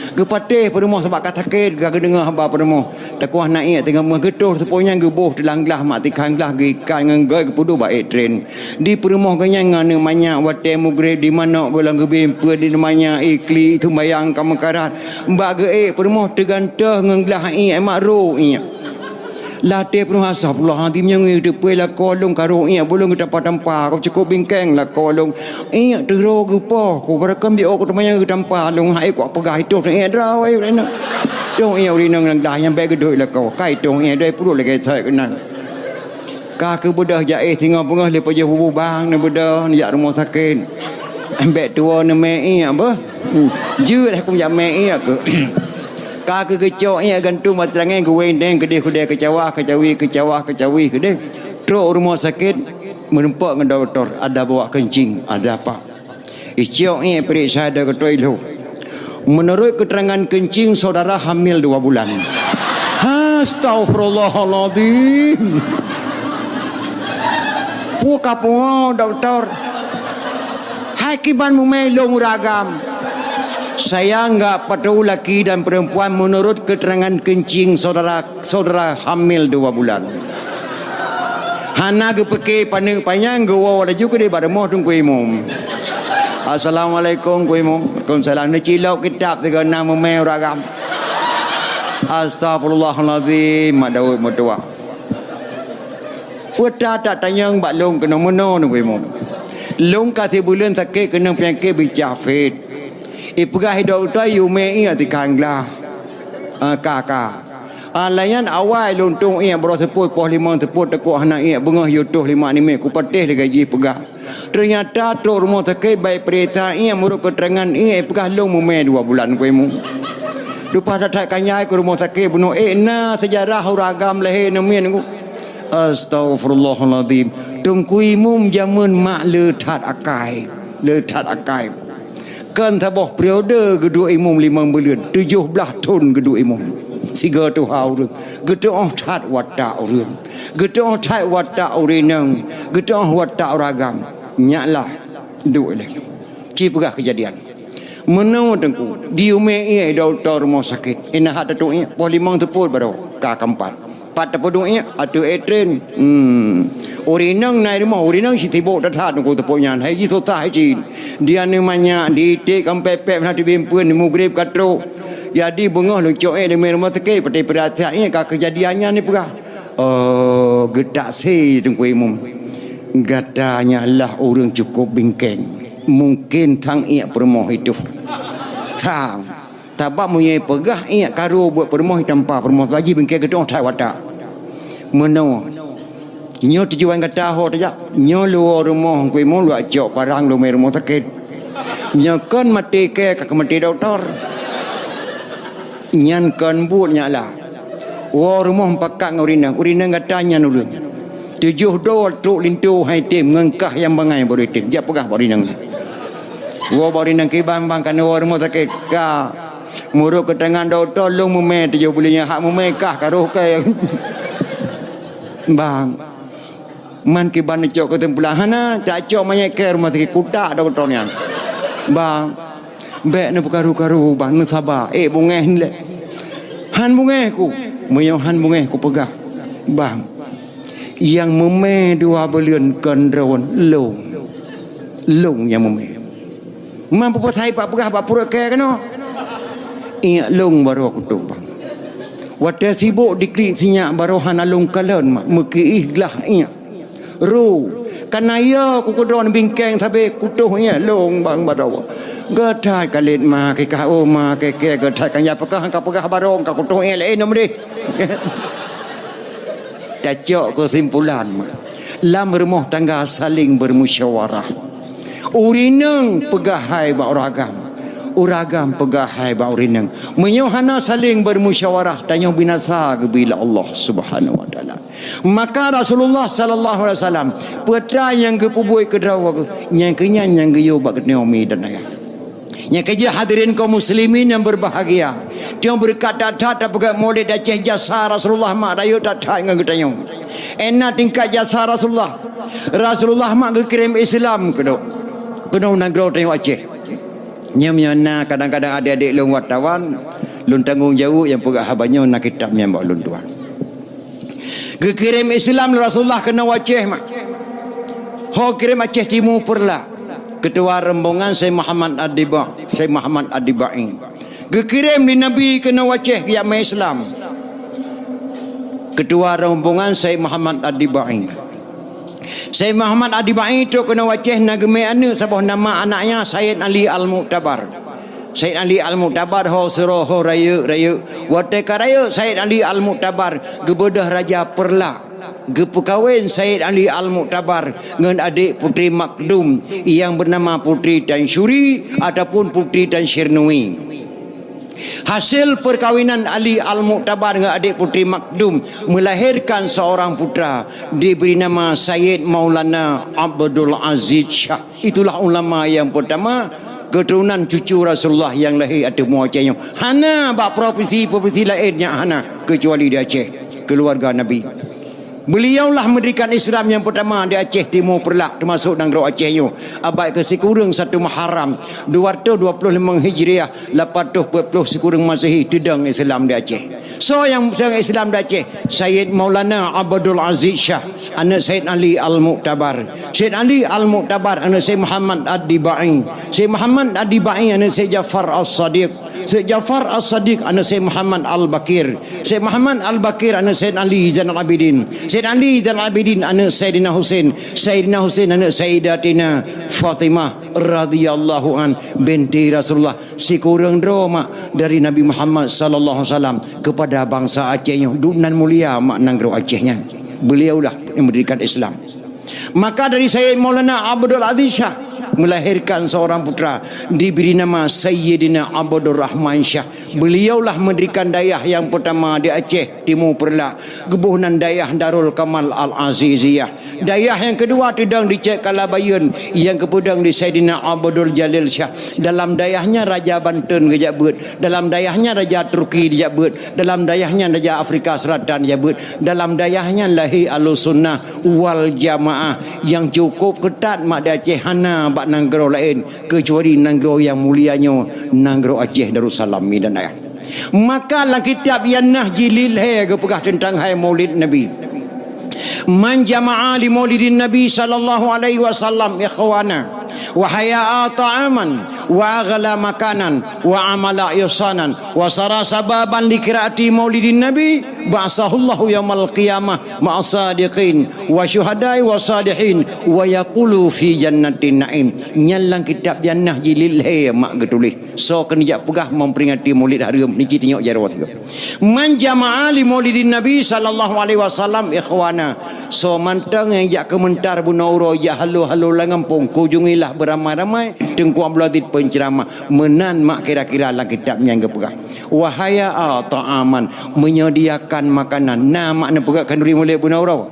Geupatéh peurumoh sabab ka sakét ka geudeungoe haba peurumoh. Teukoh na iék teungoh beungoh geutoh seupôt nyan geuboh teulang glah mak tikhan glah geuikat ngon goi geupeuduek bak ék tren. Di peurumoh geuh nyan ngon aneuk manyak watée mugreb di manok gohlom geubri peue di manyak iklik sumbayang ka meukarat. Bak geuék peurumoh teugantoh ngon glah iék mak rhot iék. Latée peurumoh, "Astagfirullahalazim, nyang ngieng teupeu lakoe lôn ka rhot iék, bulong geutampa-tampa, ka cukôp bingkeng lakoe lôn." Iék teuro geupoh, ku barakam di ôk teumanyang geutampa lôn hai ku peugah itoh iék droe iék ureueng inong. Toh iék ureueng inong nyang dah nyang bék geudeuek lakoe, ka itoh iék droe peuruet lagée sai keunan. Ka keuh beudôh jaéh singoh beungoh lé pajoh bubu bang neubeudôh neujak rumoh sakét. Bék tuwoe neumè iék beuh. Hmm. Jeuet hai kumjak mè iék keuh. Ka keuh geucok iék gantung bak teulangèe geuwéng deng keudeh keudeh keucawa keucawi keucawa keucawi keudeh. Trok rumoh sakét meurumpok ngon dokto ada bawa keuncing ada apa. Icok iék peuriksa dokto ilheuh. Menurut keterangan kencing saudara hamil dua bulan. Astagfirullahaladzim. Pue ka pungo doktor. Hai kiban mumai lôn uragam. Saya enggak peduli laki dan perempuan menurut keterangan kencing saudara saudara hamil dua bulan. Hana geupike paneuk panyang geuwoe laju keudeh bak rumoh Teungku Imum. "Assalamualaikum, Teungku Imum." "Waalaikumsalam." Neucilok kitab sigoe na meumé ureueng agam. Astagfirullahalazim, mak Daud meutuah. Peue that tatanyong bak lôn keunoe meunoe, Teungku Imum. Lôn ka sibuleuen sakét keuneuk peunyakét bicah fit. Ipeugah dokto yue mé iék tikang glah. Ah, ka, ka. Ah, lagèe nyan awai lôn tueng iék baroe seupôt poh limong seupôt teukok hana iék beungoh yue tueng lima nimé kupatéh lagèe jih peugah. Teunyata trok rumoh sakét bak peuriksa iék meunurot keuteurangan iék ipeugah lôn meumé dua bulan Teungku Imum. Leupah that-that kanyai keu rumoh sakét bunoe ék na seujarah ureueng agam lahé namiet Teungku. Astagfirullahalazim. Teungku Imum jameun mak le that akai. Le that akai. Kon saboh periode geuduek imum limong buleuen, tujoh blaih thon geuduek imum. Sigoe tuha ureueng, geutu'oh that watak ureueng, geutu'oh that watak ureueng inong, geutu'oh watak ureueng agam. Nyak lah, duek lé. Ci peugah keujadian. Meunoe Teungku, di umé ié dokto rumoh sakét. Ina hat tatuek ié, poh limong seupôt baroe ka keumpat. Pat tapeuduek ié, ateueh ék tren. Hmm. Ureueng inong na i rumoh, ureueng inong sitibok that-that Teungku teupok nyan. Hai jisusah hai cit. Di aneuk manyak, di iték ka meupék-pék, meunan teubieng peuen, di mugreb ka trok. Jadi beungoh leucok ié di rumoh sakét, patéh peurasa ié ka keujadian nyan ipeugah. Oh, geutaksi Teungku Imum. Gata nyan lah ureueng cukôp bingkeng. Mungken thang iék peurumoh itu. Thang. Sabab meunyoe peugah iék karu buet peurumoh, tampa peurumoh, sabab jih bingkeng geutu'oh that watak. Meunoe. Nyoe tujuan gata ho tajak. Nyoe luwoe rumoh Teungku Imum luwah cok parang lumé rumoh sakét. Nyoe kon maté kèe ka keu maté dokto. Nyan kon buet nyak lah. Woe rumoh mupakat ngon ureueng inong. Ureueng inong gata nyan ureueng. Tujoh droe trok linto hai tem ngon kah nyang bangai baru item. Jak peugah bak ureueng inong. Woe bak ureueng inong, "Kiban bang, ka neuwoe rumoh sakét." Ka. Meunurot keuteurangan dokto lôn meumé tujoh buleuen nyan, hak meumé kah ka roh kèe. Bang. Man kiban neucok keusimpulan, hana, tacok manyét kèe rumoh sakét, kutak dokto nyan. Bang, bèk neupeukaru-karu, bang, neusaba. Ék beungèh lé. Han beungèh ku. Meunyoe han beungèh kupeugah, bang, nyang meumé dua buleuen kon droen, lôn. Lôn nyang meumé. Man peue pasai bak peugah bak pruet kèe keunoe? Iék lôn baroe kutueng bang. Watèe sibok diklik sinyak baroe hana lôn kalon mak, meukiih glah iék. Ru, kana yo ku keudroe bingkeng sabe kutoh iék lôn bang baroe. Geuthai kalét ma kikah, oh ma kèe-kèe geuthai kan ya peugah ka peugah baroe ka kutoh iék laén nyoe meudeh. Tacok keusimpulan mak. Lam rumoh tangga saling bermusyawarah. Ureueng inong peugah hai bak ureueng agam. Ureueng agam peugah hai bak ureueng inong. Meunyoe hana saling bermusyawarah, tanyoe binasa geubri lé Allah Subhanahu wa Taala. Maka Rasulullah sallallahu alaihi wasallam, peue atra nyang geupeubuet keu droe geuh, nyang keu nyan nyang geuyue bak geutanyoe mi dan ayah. Nyang keujeuet hadirin kaum muslimin yang berbahagia, tanyoe beureukat that-that tapeugah Maulid Aceh, jasa Rasulullah mak rayeuk that-that ngon geutanyoe. Ena tingkat jasa Rasulullah. Rasulullah mak geukirém Islam keunoe, keunoe nanggroe tanyoe Aceh. Nyoe meunyoe na kadang-kadang adék-adék lôn wartawan, lôn tanggong jaweueb nyang peugah haba nyoe na kitab nyang bak lôn tuan. Geukirém Islam lé Rasulullah keunoe Aceh mak. Ho kirém Aceh Timu Peureulak. Keutua rombongan Syekh Muhammad Ad-Diba, Syekh Muhammad Ad-Dibai. Geukirém lé Nabi keunoe Aceh geujak mé Islam. Keutua rombongan Syekh Muhammad Ad-Dibai. Syekh Muhammad Ad-Dibai trok keunoe Aceh na geumé aneuk saboh nama anaknya Said Ali Al-Mu'tabar. Said Ali Al-Mu'tabar ho seuroe ho rayeuk-rayeuk. Watée ka rayeuk Said Ali Al-Mu'tabar geubeudôh raja Peureulak. Geupeukawen Said Ali Al-Mu'tabar ngon adék Putri Makdum nyang beunama Putri Tansyuri ataupun Putri Tansyirnui. Hasil perkawinan Ali Al-Mu'tabar ngon adék Putri Makdum melahirkan seorang putra diberi nama Sayyid Maulana Abdul Aziz Syah. Itulah ulama yang pertama keturunan cucu Rasulullah yang lahir ateueh mua Aceh nyoe. Hana bak provinsi-provinsi laén nyan hana, kecuali di Aceh, keluarga Nabi. Beliaulah mendirikan Islam nyang pertama di Aceh Timur Peureulak, teumasok nanggroe Aceh nyoe. Abad keu sikureueng satu Muharram, dua ratus dua puluh lima Hijriah, lapan ratus empat puluh sikureueng Masehi, teudong Islam di Aceh. Soe nyang teudong Islam di Aceh? Sayyid Maulana Abdul Aziz Syah, aneuk Sayyid Ali Al-Mu'tabar. Sayyid Ali Al-Mu'tabar, aneuk Sayyid Muhammad Ad-Dibai. Sayyid Muhammad Ad-Dibai, aneuk Sayyid Ja'far As-Sadiq. Sayyid Ja'far As-Sadiq, aneuk Sayyid Muhammad Al-Baqir. Sayyid Muhammad Al-Baqir, aneuk Sayyid Ali Zainal Abidin. Sayyid Ali Zainal Abidin, aneuk Sayyidina Husain. Sayyidina Husain, aneuk Sayyidatina Fatimah radhiyallahu an binti Rasulullah. Sikureueng droe mak dari Nabi Muhammad sallallahu alaihi wasallam kepada bangsa Aceh nyoe. Dum nan mulia mak nanggroe Aceh nyan. Beliaulah yang mendirikan Islam. Maka dari Sayyid Maulana Abdul Aziz Syah melahirkan seorang putra, diberi nama Sayyidina Abdul Rahman Syah. Beliaulah mendirikan dayah yang pertama di Aceh Timur Peureulak, geuboh nan dayah Darul Kamal Al-Aziziyah. Dayah yang kedua teudong di Cek Kalabayeuen, yang geupeudong di Saidina Abdul Jalil Syah. Dalam dayah nyan Raja Banten geujak beuet, dalam dayah nyan Raja Turki dijak beuet, dalam dayah nyan Raja Afrika Selatan dijak beuet, dalam dayah nyan lahé Ahlussunnah wal Jamaah nyang cukup keutat mak di Aceh, hana bak nanggroe laén keucuali nanggroe nyang mulia nyoe, nanggroe Aceh Darussalam, inan ayah. Maka lam kitab nyang na jilid lhée geupeugah teuntang hai Maulid Nabi. Man jama'a li Maulidin Nabi sallallahu alaihi wasallam ikhwana wa haya'a ta'aman wa aghala makanan wa amala ihsanan wa sara sababan li qiraati Maulidin Nabi ba'atsahullahu yaumal qiyamah ma'as sadiqin wa syuhada'i wa salihin wa yaqulu fi jannatin na'im. Nyan lam kitab nyang na jilid lhée mak geutuléh. Soe keuneuk jak peugah memperingati Maulid hareuem niki tinyok jaroe tiga. Man jama'a li Maulidin Nabi sallallahu alaihi wasallam ikhwana. Soe mantong nyang jak keumeuntar bunoe uroe jak halo-halo lam gampông, kunjungilah beramai-ramai Teungku Abdul Aziz penceramah. Meunan mak kira-kira lam kitab nyang geupeugah. Wa haya'a ta'aman, menyediakan makanan. Na mak neupeugah khanduri Maulid bunoe uroe.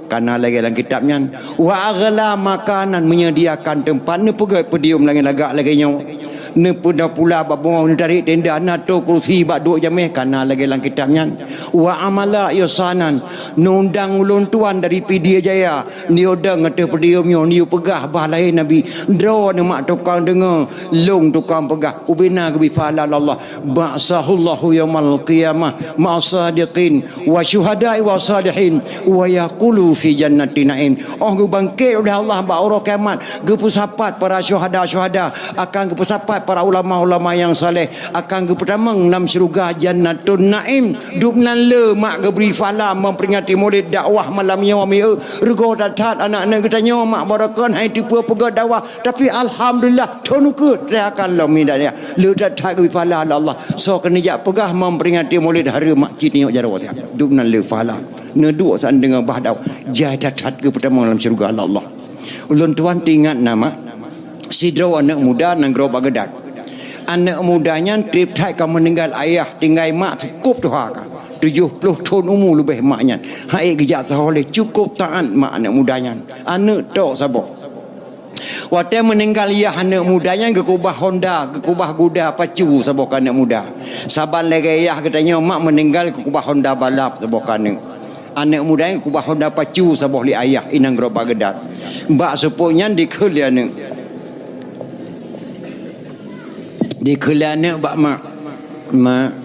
Kana lagée lam kitab nyan. Wa aghla makanan, menyediakan teumpat, neupeugét podium lagée lagak lagée nyoe. Neupeuna pula bak bungong, neutarek tenda, na toe kursi bak duek jameh, kana lagée lam kitab nyan. Wa amala ihsanan, neuundang ulôn tuan dari Pidie Jaya, neuyue dong ateueh podium nyoe, neuyue peugah bah lahé Nabi. Droeneuh mak tukang deungoe, lôn tukang peugah, ubena geubri pahala lé Allah. Ba'atsahullahu yaumal qiyamah ma'as sadiqin wa syuhada'i wa salihin wa yaqulu fi jannati na'im. Oh geubangkét uleh Allah bak uroe kiamat, geupeusapat para syuhada-syuhada, akan geupeusapat para ulama-ulama nyang saleh, akan geupeutamong lam syeuruga Jannatun Naim. Dum nan le mak geubri pahala memperingati Maulid dakwah malam nyoe, mieu reugoe that-that aneuk-aneuk geutanyoe mak baroekon hai teupeu peugét dakwah. Tapi alhamdulillah, thon ukeue teuakan lom nida ya. Le that-that geubri pahala lé Allah. Soe keuneuk jak peugah memperingati Maulid hareuem mak cit nyoe jaroe tiap. Dum nan le pahala. Neuduek saat deungoe bah dakwah. Jai that-that geupeutamong lam syeuruga lé Allah. Ulôn tuan teuingat na mak. Sidroe aneuk muda nanggroe Baghdad. Aneuk muda nyan treb that ka meuninggai ayah, tinggai mak cukôp tuha ka. Tujoh ploh thon umu leubeh mak nyan. Hai geujak sahoe lé cukôp taát mak aneuk muda nyan. Aneuk tok saboh. Watée meuninggai yah aneuk muda nyan geukubah honda, geukubah guda pacu saboh keu aneuk muda. Saban lagée yah geutanyoe mak meuninggai geukubah honda balap saboh keu aneuk. Aneuk muda nyan geukubah honda pacu saboh lé ayah inong groe Baghdad. Bak seupôt nyan dikheun lé aneuk. Dikheun lé aneuk bak mak, "Mak,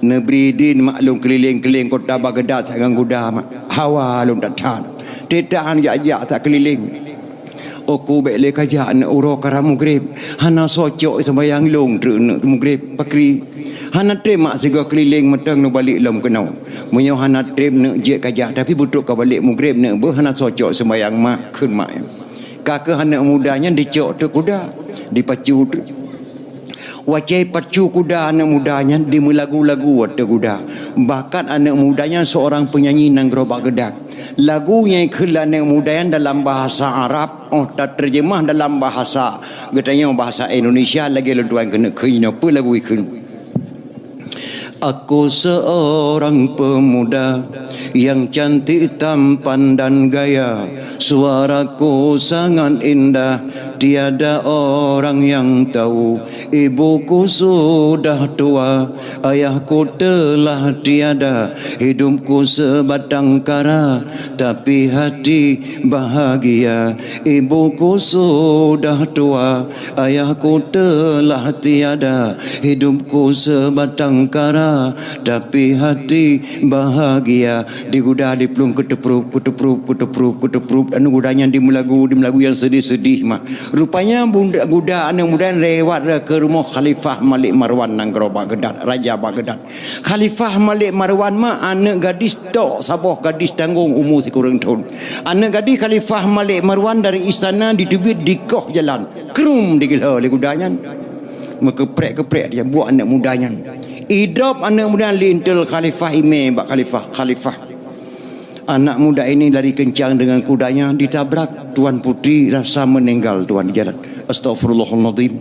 neubri idin mak lôn keuliléng-keuliléng kota Baghdad sagai guda mak. Hawa lôn that-that. Teutak han jak-jak that keuliléng." "Oku bék lé kajak aneuk, uroe karab mugreb. Hana soe cok seumbahyang lôn treuk aneuk mugreb pakri. Hana treb mak sigoe keuliléng mantong neubalek lom keunoe. Meunyoe hana treb neuk jeuet kajak, tapi beutrok ka balek mugreb neuk beuh hana soe cok seumbahyang mak," kheun mak. Ka keuh aneuk muda nyan dicok teuk kuda, dipacu teuk. Watée pacu kuda aneuk muda nyan dimeulagu-lagu ateueh kuda. Bahkan aneuk muda nyan seorang penyanyi nanggroe Baghdad. Lagu nyang ikheun lé aneuk muda nyan dalam bahasa Arab, oh tateurjeumah dalam bahasa geutanyoe bahasa Indonesia lagée lôn tuan keuneuk kheun inoe peue lagu ikheun. Aku seorang pemuda yang cantik tampan dan gaya. Suaraku sangat indah, tiada orang yang tahu. Ibuku sudah tua, ayahku telah tiada. Hidupku sebatang kara, tapi hati bahagia. Ibuku sudah tua, ayahku telah tiada. Hidupku sebatang kara, tapi hati bahagia. Diguda diplueng keuteuprub, keuteuprub, keuteuprub, keuteuprub. Aneuk muda nyan dimeulagu, dimeulagu nyang seudeh-seudeh mak. Rupanya bunda, guda aneuk muda nyan lewat keu rumoh Khalifah Malik Marwan nanggroe Baghdad, Raja Baghdad. Khalifah Malik Marwan mak aneuk gadis tok, saboh gadis tanggong umu sikureueng thon. Aneuk gadis Khalifah Malik Marwan dari istana diteubiet dikoh jalan. Krum digeulhö lé guda nyan. Meukeuprek-keuprek dia buet aneuk muda nyan. Idop aneuk muda nyan linteul Khalifah, imé bak Khalifah, "Khalifah, anak muda ini lari kencang dengan kudanya, ditabrak Tuan Putri rasa meninggal Tuan di jalan." Astagfirullahalazim.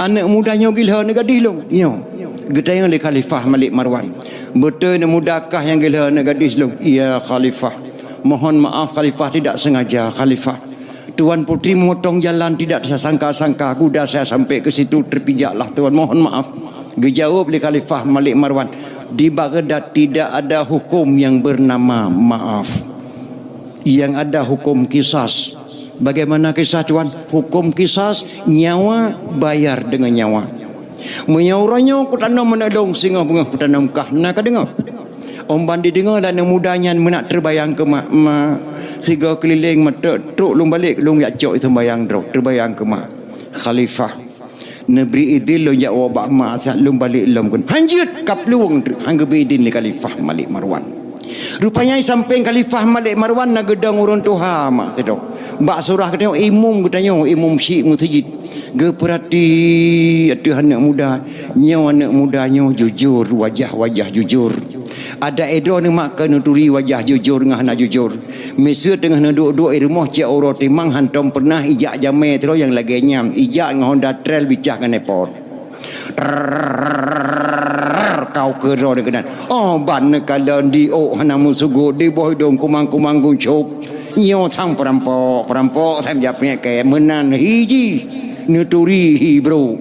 Aneuk muda nyoe geulhö aneuk gadis lôn. Nyoe. Geutanyong lé Khalifah Malik Marwan. Beutôi aneuk muda kah nyang geulhö aneuk gadis lôn? "Ya Khalifah. Mohon maaf Khalifah, tidak sengaja Khalifah. Tuan Putri memotong jalan tidak saya sangka-sangka. Kuda saya sampai ke situ terpijaklah Tuan. Mohon maaf." Geujaweueb lé Khalifah Malik Marwan, "Di Baghdad tidak ada hukum yang bernama maaf. Yang ada hukum kisas." "Bagaimana kisas Tuan?" "Hukum kisas, nyawa bayar dengan nyawa. Meunyoe uroe nyoe kutanom aneuk lôn, singoh beungoh kutanom kah, na kadeungoe?" Óh ban dideungoe lé aneuk muda nyan meunan teubayang keu mak, "Mak, sigoe keulileng meuteuk, trok lôn balek, lôn jak cok seumbayang droe, teubayang keu mak." "Khalifah, neubri idin lôn jak woe bak mak siat, lôn balek lom keunoe." "Han jeuet, kaplueng treuk," han geubri idin lé Khalifah Malik Marwan. Rupanya sampéng Khalifah Malik Marwan na geudong ureuëng tuha mak sidroe. Bak surah geutanyoe imum, geutanyoe imum syik meuseujid. Geupeurati ateueh aneuk muda. Nyoe aneuk muda nyoe jujur, wajah-wajah jujur. Adak droeneuh mak ka neuturi wajah jujur ngon hana jujur. Miseue teungoh neuduek-duek i rumoh cit uroe timang hantom pernah ijak jamé sidroe nyang lagée nyan, ijak ngon Honda Trail bicah ngon epot. Trrrrrrrr, kau keudroe keunan. Óh ban neukalon di ôk hana meusugot, di boh idong kumang-kumang guncôb. Nyoe sang peurampok, peurampok sang jak peunyakét meunan hi jih neuturi hi brôk.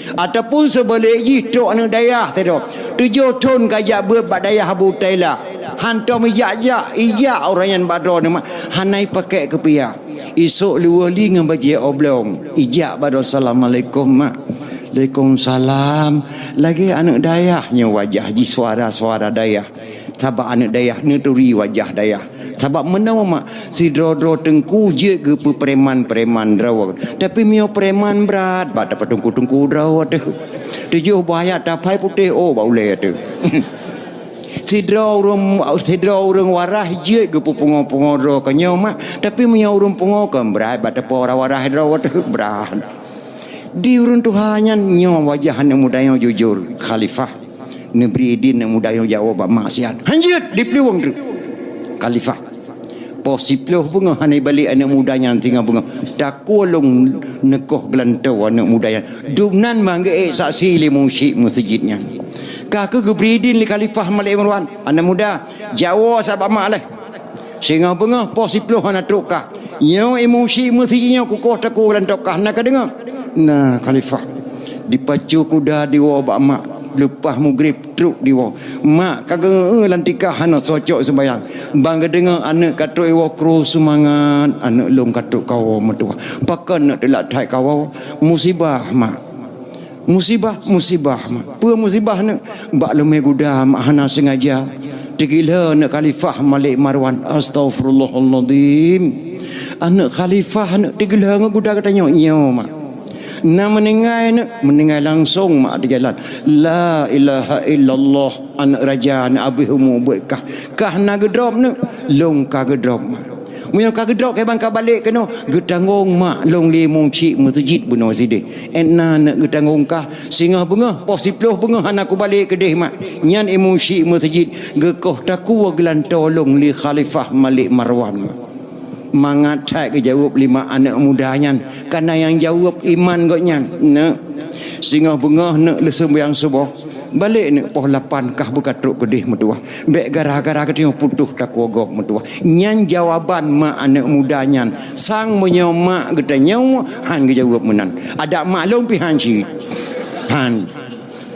Ataupun seubalek jih trok aneuk dayah teudoh. Tujoh thon ka jak beuet bak dayah Abu Taila. Hantom ijak-jak, ijak ureuëng nyan bak droeneuh mak, hana ipakék keupiah. Isok luweuh li ngon bajée oblong, ijak bak droe, "Assalamualaikum mak." "Waalaikumsalam." Lagée aneuk dayah nyoe wajah jih, suara-suara dayah. Sabab aneuk dayah neuturi wajah dayah. Sabab meunoe mak, sidroe-droe teungku jeuet geupeupreman-preman droe. Tapi meunyoe preman brat bak tapeuteungku-teungku droe teuh. Tujoh boh ayat taphai putéh ôk bak ulée teuh. Sidroe ureuëng, sidroe ureuëng waras jeuet geupeupungo-pungo droe keu nyoe mak, tapi meunyoe ureuëng pungo kon brat bak teupeu waras-waras droe teuh brat. Di ureuëng tuha nyan nyoe wajah aneuk muda nyoe jujur, "Khalifah, neubri idin aneuk muda nyoe jak woe bak mak siat." "Han jeuet, diplueng treuk." "Khalifah, poh siploh beungoh hana ibalek aneuk muda nyan singoh beungoh, takue lôn neukoh geulantoe aneuk muda nyan. Dumnan manggeuék saksi lé imum syik meuseujid nyan." Ka kheueh geubri idin lé Khalifah Malik Marwan, "Aneuk muda, jak woe sa bak mak lé. Singoh beungoh poh siploh hana trok kah. Nyoe imum syik meuseujid nyoe kukoh takue geulantoe kah, na kadeungoe?" "Na Khalifah." Dipacu kuda diwoe bak mak, leupah mugrib trok diwoe. Mak ka geu-eu lam tika hana soe cok seumbayang. Ban geudeungoe aneuk ka trok iwoe, krue seumangat, "Aneuk lôn ka trok kawoe meutuwah. Pakon neuk teulat that kawoe?" "Musibah mak." "Musibah, musibah mak." "Peue musibah neuk?" "Bak leumé guda mak hana seungaja teugileue aneuk Khalifah Malik Marwan." Astagfirullahalazim. Aneuk Khalifah neuk teugileue ngon guda geutanyoe nyoe mak. Na meuninggai neuk, meuninggai langsong mak di jalan. La ilaha illallah, aneuk raja, aneuk abéh umu buet kah. Kah na geudrob neuk, lôn ka geudrob mak. Meunyoe ka geudrob keu ban ka balek keunoe, geutanggong mak lôn lé imum syik meuseujid bunoe sideh. Étna neuk geutanggong kah, singoh beungoh poh siploh beungoh hana kubalek keudeh mak. Nyan imum syik meuseujid geukoh takue geulantoe lôn lé Khalifah Malik Marwan mak. Mangat that geujaweueb lé mak aneuk muda nyan, kana nyang jaweueb iman gobnyan. Neuk, Singoh beungoh neuk lheuh seumbahyang suboh, balek neuk poh lapan kah beukatrok keudeh meutuwah. Bék gara-gara geutanyoe putôh takue gob meutuwah. Nyan jawaban mak aneuk muda nyan. Sang meunyoe mak geutanyoe han geujaweueb meunan. Adak mak lôn pih han cit. Han.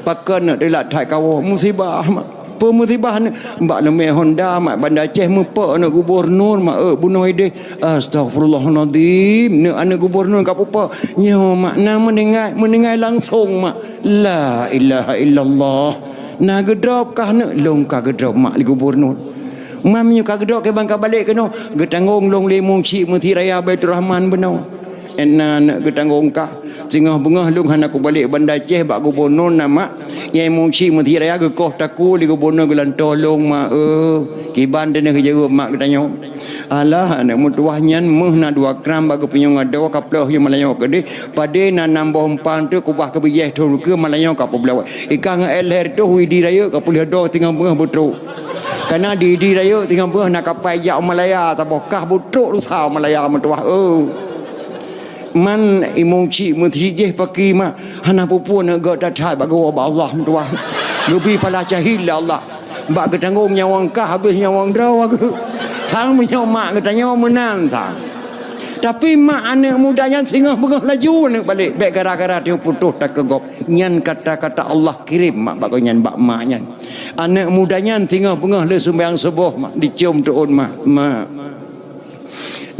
Pakon neuk teulat that kawoe, musibah mak. Peue musibah neuk? Bak leumé Honda mak Banda Aceh meupok aneuk gubernur mak, eh, bunoe ideh. Astaghfirullahalazim, neuk aneuk gubernur ka pupo. Nyoe mak na meuninggai, meuninggai langsong mak. La ilaha illallah. Na geudrop kah neuk? Lôn ka geudrop mak lé gubernur. Mam nyoe ka geudrop kiban ka balek keunoe, geutanggong lôn lé Muncik Meuseujid Raya Baiturrahman bunoe. Ena neuk geutanggong kah. Singoh beungoh lôn hana kubalek Banda Aceh bak gubernur na mak. Nyang Muncik Meuseujid Raya geukoh takue lé gubernur geulantoe lôn mak, eh. Kiban teuneuk geujaweueb mak geutanyoe. Alah, aneuk meutuwah nyan meuh na dua kram bak geupunyueng adoe ka ploh yue meulayeue keudeh. Padé na nam boh empang teuk kubah keu bijéh thon keue meulayeue ka peubloe. Ikan ngon éh lhèe toh Idi rayeuk ka puléh doe singoh beungoh beutrok. Kana di Idi rayeuk singoh beungoh na kapai jak u Malaya saboh kah beutrok lusa u Malaya meutuwah, oh. Man imum cik meuseujid jéh paki mak hana peue-peue neuk gèt that-that bak geuwoe bak Allah meutuwah. Geubi pala syahid lé Allah. Bak geutanggong nyawöng kah habéh nyawöng droe geuh. Sang meunyoe mak geutanyoe meunan sang. Tapi mak aneuk muda nyan singoh beungoh laju aneuk balek. Bèk gara-gara teungoh putôh takeu gob. Nyan kata-kata Allah kirém mak bak gobnyan bak mak nyan. Aneuk muda nyan singoh beungoh lheueh seumayang suboh mak diciôm teuôn mak. Mak.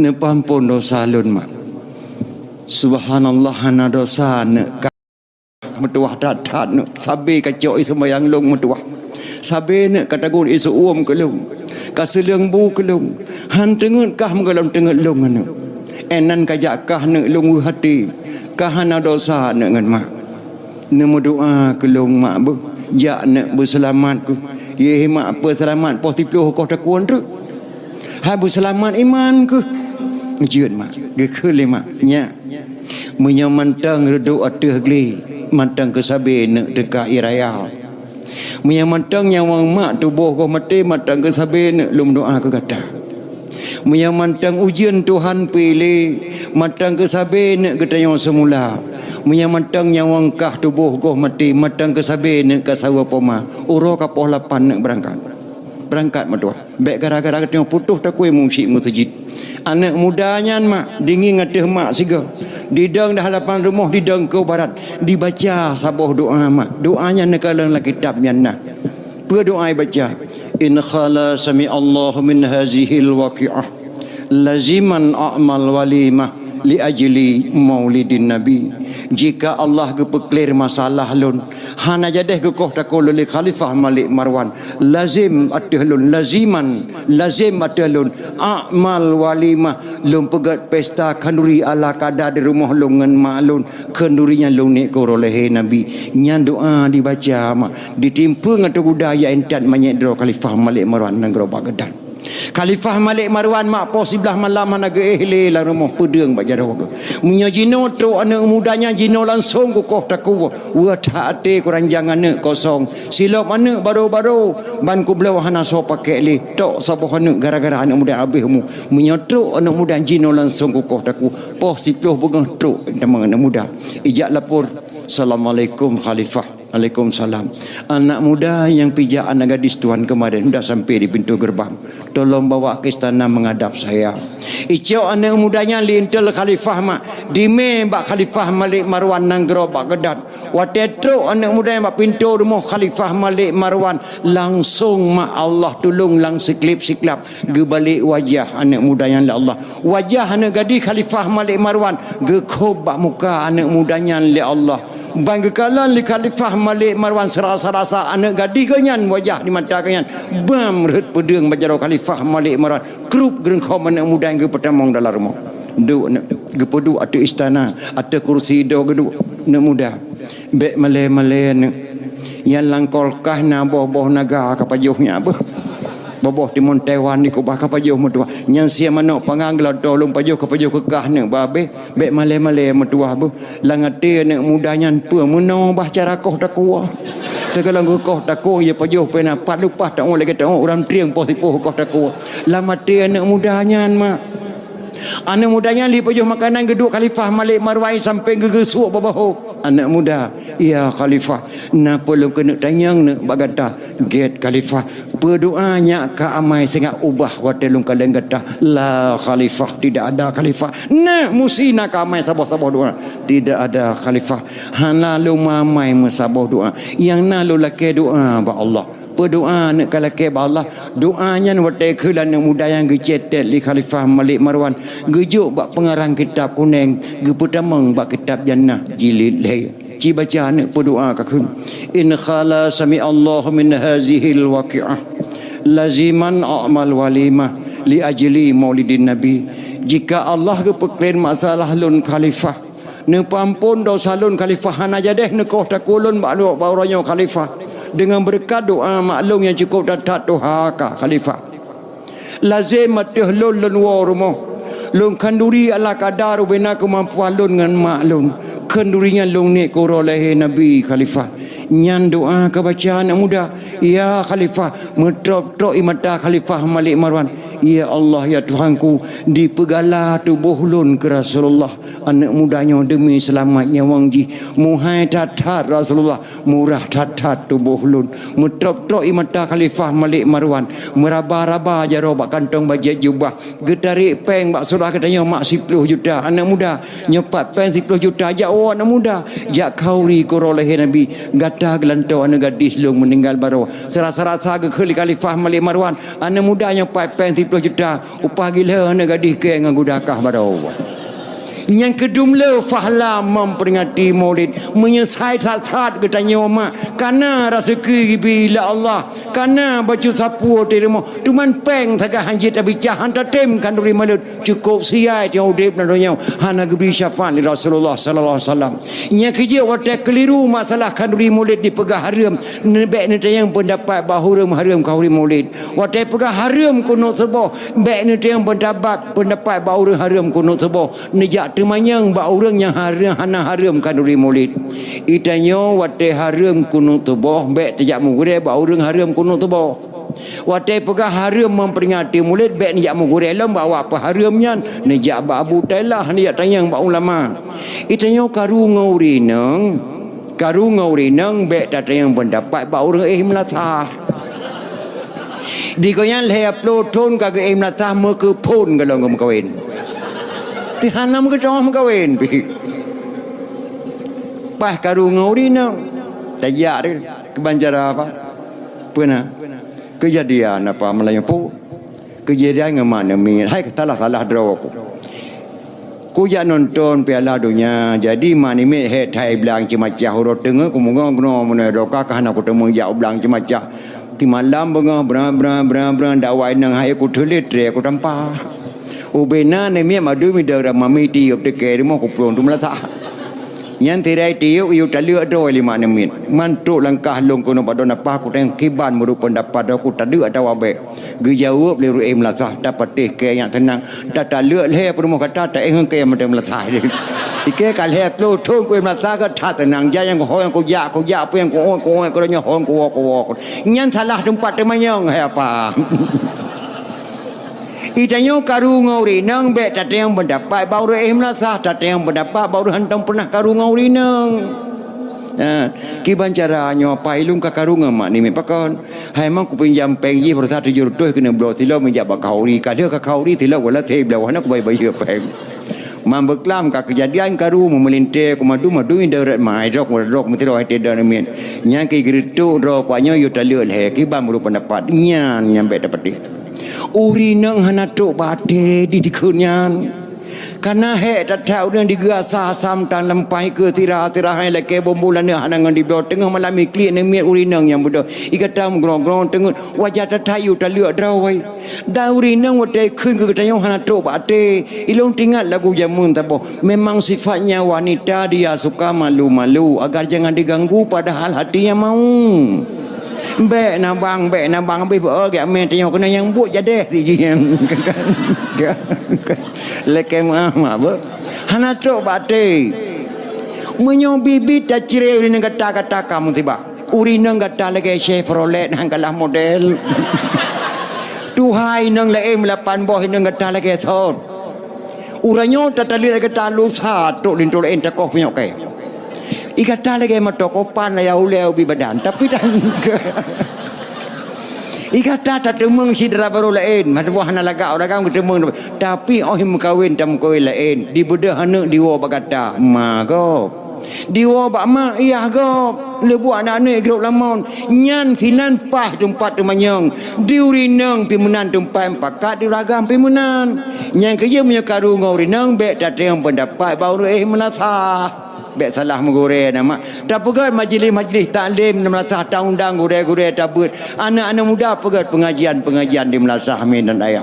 Neupeuampôn dosa lôn mak. Subhanallah hana dosa aneuk ka. Meutuwah that-that neuk, sabé kacok i seumayang lôn meutuwah. Sabé neuk ka tagun i seu-uem keu lôn, ka seuleueng bu keu lôn, han teungeut kah meugohlom teungeut lôn aneuk. Inan kajak kah neuk lôn weueh até, kah hana dosa neuk ngon mak. Neumeudoa keu lôn mak beuh, jak neuk beuseulamat keuh. Yeh mak peuseulamat poh siplôh koh takue treuk. Hai beuseulamat iman keuh. Jeuet mak, geukheun lé mak, nyak. Meunyoe mantong reudok ateueh glé, mantong keu sabé neuk teuka ie raya. Meunyoe mantong nyawöng mak tuboh goh maté, mantong keu sabé neuk lôn doa keu gata. Meunyoe mantong ujeuen Tuhan piléh, mantong keu sabé neuk geutanyoe seumula. Meunyoe mantong nyawöng kah tuboh goh maté, mantong keu sabé neuk ka saweue poma. Uroe ka poh lapan neuk beurangkat. Beurangkat meutuwah. Bèk gara-gara geutanyoe putôh takue musyik meuseujid. Aneuk muda nyan mak, dingieng ateueh mak sigoe. Didong di hadapan rumoh, didong keu barat. Dibaca saboh doa mak. Doa nyan neukalon lam kitab nyan na. Peue doa ibaca? In khala sami Allahu min hazihil waqi'ah. Laziman a'mal walimah li ajli maulidin nabi. Jika Allah geupeuklir masalah lôn, hana jadeh geukoh takue lôn lé Khalifah Malik Marwan, lazim ateueh lôn, laziman, lazim ateueh lôn, a'mal walimah, lôn peugèt pesta khanduri ala kada di rumoh lôn ngon mak lôn, khanduri nyan lôn niet keu uroe lahé Nabi. Nyan doa dibaca mak, ditimpeu ngon teuguda jak intat manyét droe Khalifah Malik Marwan nanggroe Baghdad. Khalifah Malik Marwan mak poh siblaih malam hana geuéh lé lam rumoh peudeueng bak jaroe geuh. Meunyoe jinoe trok aneuk muda nyan jinoe langsong kukoh takue, weueh that até kuranjang aneuk kosong. Silop aneuk baro-baro, ban kubloe hana soe pakèk lé. Tok saboh aneuk gara-gara aneuk muda habéh umu. Meunyoe trok aneuk muda jinoe langsong kukoh takue, poh siplôh beungoh trok teuma aneuk muda. Ijak lapor, "Assalamualaikum Khalifah." "Waalaikumsalam. Anak muda nyang pijak anak gadis tuan kemarin udah sampai di pintu gerbang. Tolong bawa ke istana menghadap saya." Icok aneuk muda nyan lé intel khalifah mak, dimé bak Khalifah Malik Marwan nanggroe Baghdad. Watèe trok aneuk muda nyan bak pintoe rumoh Khalifah Malik Marwan, langsong mak Allah tulông lam siklab-siklab geubalek wajah aneuk muda nyan lé Allah. Wajah aneuk gadis Khalifah Malik Marwan geukhôb bak muka aneuk muda nyan lé Allah. Ban geukalon lé Khalifah Malik Marwan seurasa-rasa aneuk gadis geuh nyan wajah di mata geuh nyan. Bam rhot peudeueng bak jaroe Khalifah Malik Marwan. Krup geureungkhom aneuk muda nyang geupeutamong dalam rumoh. Duek aneuk, geupeuduek ateueh istana, ateueh kursi droe geuduek aneuk muda. Bèk malèe-malèe aneuk. Nyang lam kulkas na boh-boh naga ka pajoh nyan beuh. Boh-boh timon Taiwan dikeubah ka pajoh meutuwah. Nyang sie manok panggang geulantoe lôn pajoh ka pajoh keu kah aneuk bah abéh. Bèk malèe-malèe meutuwah beuh. Lam até aneuk muda nyan peue meunoe bah cara koh takue. Sigohlom geukoh takue, ya pajoh pena pat leupah tawoe lagèe tawoe ureueng trieng poh sipoh koh takue. Lam até aneuk muda nyan mak. Aneuk muda nyan lheuh pajoh makanan geuduek Khalifah Malik Marwan sampéng geugeusuek bak bahô. Aneuk muda, "Ya Khalifah, na peue lôn keuneuk tanyong neuk bak gata?" "Gét Khalifah." "Peue doa nyang ka amai singoh ubah watée lôn kalon gata?" "La Khalifah, tidak ada Khalifah." "Na, musti na ka amai saboh-saboh doa." "Tidak ada Khalifah." "Hana lôn mamai meusaboh doa. Nyang na lôn lakée doa bak Allah." "Peue doa neuk ka lakée bak Allah?" Doa nyan watée keuh lé aneuk muda nyang geucetet lé Khalifah Malik Marwan, geujok bak peungarang kitab kunéng, geupeutamong bak kitab Jannah jilid lhée. Ci baca aneuk peue doa ka kheun, "In khala sami Allahu min hazihil waqi'ah, laziman a'mal walimah li ajli maulidin Nabi." Jika Allah geupeukleuen masalah lôn Khalifah, neupeuamphon desya lôn Khalifah, hana jadeh neukoh takue lôn bak, bak uroe nyoe Khalifah, deungon beureukat doa mak lôn nyang cukôp that-that tuha ka Khalifah. Lazem ateueh lôn lôn woe rumoh. Lôn khanduri ala kadar ubena keumampuan lôn ngon mak lôn. Khanduri nyan lôn niet keu uroe lahé Nabi Khalifah. Nyan doa ka baca aneuk muda. Ya Khalifah, meutrok-trok ie mata Khalifah Malik Marwan. Ya Allah, ya Tuhanku, dipeugala tuboh lôn keu Rasulullah. Aneuk muda nyoe deumi seulamat nyawöng jih, muhai that-that Rasulullah, murah that-that tuboh lôn. Meutrok-trok ie mata Khalifah Malik Marwan, meuraba-raba jaroe bak kantong bajée jubah, geutarek péng bak syedara geutanyoe mak siploh juta. Aneuk muda, nyoe pat péng siploh juta, jak woe aneuk muda, jak khanduri keu uroe lahé Nabi, gata geulantoe aneuk gadis lôn meuninggai baroe. Seurasa-rasa geukheun lé Khalifah Malik Marwan, aneuk muda nyoe pat péng siploh juta, upah gila aneuk gadis keu ngon guda kah baroe. Nyang keudum le fahla memperingati Maulid, meunyoe sai that-that geutanyoe mak, kana raseuki geubri lé Allah, kana bacut sapeue teurimong, teuma péng sagai hanjeuet tabicah, han tatem khanduri Maulid, cukôp siai teungoh udeb na donya, hana geubri syafaat lé Rasulullah sallallahu alaihi wasallam. Nyang keujeuet watée keuliru masalah khanduri Maulid dipeugah hareuem, neubek neutanyong peundapat bak ureuëng hareuem khanduri Maulid. Watée peugah hareuem kunut suboh, bék neuteueng peundapat, peundapat bak ureuëng hareuem kunut suboh, neujak teumanyong bak ureuëng nyang hareuem, hana hareuem khanduri Maulid. Geutanyoe watée hareuem kunut suboh, bék teujak meugurée bak ureuëng hareuem kunut suboh. Watée peugah hareuem memperingati Maulid, bék neujak meugurée lom bak awak peuhareuem nyan, neujak bak Abu Tailah, neujak tanyong bak ulama. Geutanyoe karu ngon ureuëng inong, karu ngon ureuëng inong bék tatanyong peundapat bak ureuëng éh meulasah. Di gobnyan lhée ploh thon ka geuéh meulasah meukeuphon gohlom geumeukawen. Teuhana meugeutôh meukawen pih. Paih karu ngon ureuëng inong. Tajak deh keubancara apa? Peue na? Keujadian apa meulayeue pu? Keujadian ngon mak neumiet, hai salah-salah droe ku. Kujak nonton Piala Donya, jadi mak neumiet hék that blang ceumacah uroe teungeut, kumeugoe keunoe meunoe droe ka, ka hana kuteumé jak u blang ceumacah. Timalam beungoh bra, bra, bra, bra, dakwah inong hai kuteulet tré kutampa. Ubena neumiet madum idong ram mami tiep teuke rumoh kuplueng tu meulasah. Nyan tirai tiep yue taleuek droe lé mak neumiet. Mantok langkah lôn keunoe padon apa kuteng kiban meureupeundapat droe kutaleuek atawa bék. Geujaweueb lé ureuëng éh meulasah, tapatéh kée nyang teunang, tataleuek lhée peurumoh gata, taéh ngon kée mantong meulasah. Ikée ka lhée ploh thon kuéh meulasah ka that teunang, jak nyang kuhôi nyang kujak, kujak peue nyang kuuet, kuuet keudroe nyoe hôi kuwoe, kuwoe. Nyan salah teumpat teumanyong hai apa. Geutanyoe karu ngon ureuëng inong bék tatanyong peundapat bak ureuëng éh meulasah, tatanyong peundapat bak ureuëng hantom peunah karu ngon ureuëng inong. Ha, kiban cara nyoe apa ilung ka karu ngon mak neumiet pakon. Hai mang kupinjam péng jih baroesa tujoh reutôh keuneuk bloe tilok meujak bak khanduri. Ka lheueh ka khanduri tilok wala thé bloe hana kubai bayeue péng. Mang beuklam ka keujadian karu meumeulintée kumadu madu inda rot mai drok drok meusidroe hai teuda neumiet. Nyang keu geureutok droe kuat nyoe yue taleuek lhée kiban meureupeundapat. Nyan nyang bék tapatéh. Ureuëng inong hana trok bak até di dikeue nyan. Kana hék that-that ureuëng digeurasa asam tan lampai keu tira-tira hai lakée bumbu laneuk hana ngon dibloe teungoh malam iklik neumiet ureuëng inong nyang beudôh. Igata meugrong-grong teungeut wajah that-that yue taleuek droe. Dan ureuëng inong watée kheun keu geutanyoe hana trok bak até. Ilôn teuingat lagu jameun saboh, memang sifatnya wanita dia suka malu-malu agar jangan diganggu padahal hatinya mau. Bék nabang, bék nabang, bék beu gét mé tanyoe keunoe nyang buet jadeh si jih. Lakée meuah mak beu. Hana trok bak até. Meunyoe bit-bit tacirée ureuëng gata-gata ka musibah. Ureuëng inong gata lagée Chevrolet han kalah model. Tuha inong laén meulapan boh inong gata lagée sot. Uroe nyoe tataleuek lagée talu sa trok linto laén takoh punyok kée. I gata lagée meutokopan aya ulée ubit badan, tapi tan I gata tateumeung syedara barô laén, meutuwah hana lagak ureueng agam geuteumeung, tapi óh meukawen tameukawen laén, dibeudôh aneuëk diwoe bak gata, ma gob. Diwoe bak mak yah gob, leubuak aneuëk-aneuëk grob lamon, nyan sinan paih teumpat teumanyong, di ureueng inong pih meunan teumpat pakat di ureueng agam pih meunan. Nyang keujeuet meunyoe karu ngon ureueng inong bék tateueng peundapat bak ureueng éh meulasah. Bék salah meugurée na mak. Tapeugét majelis-majelis taklim na meulasah, taundang gurée-gurée tabeuet. Aneuëk-aneuëk muda peugét pengajian-pengajian di meulasah, amin dan ayah.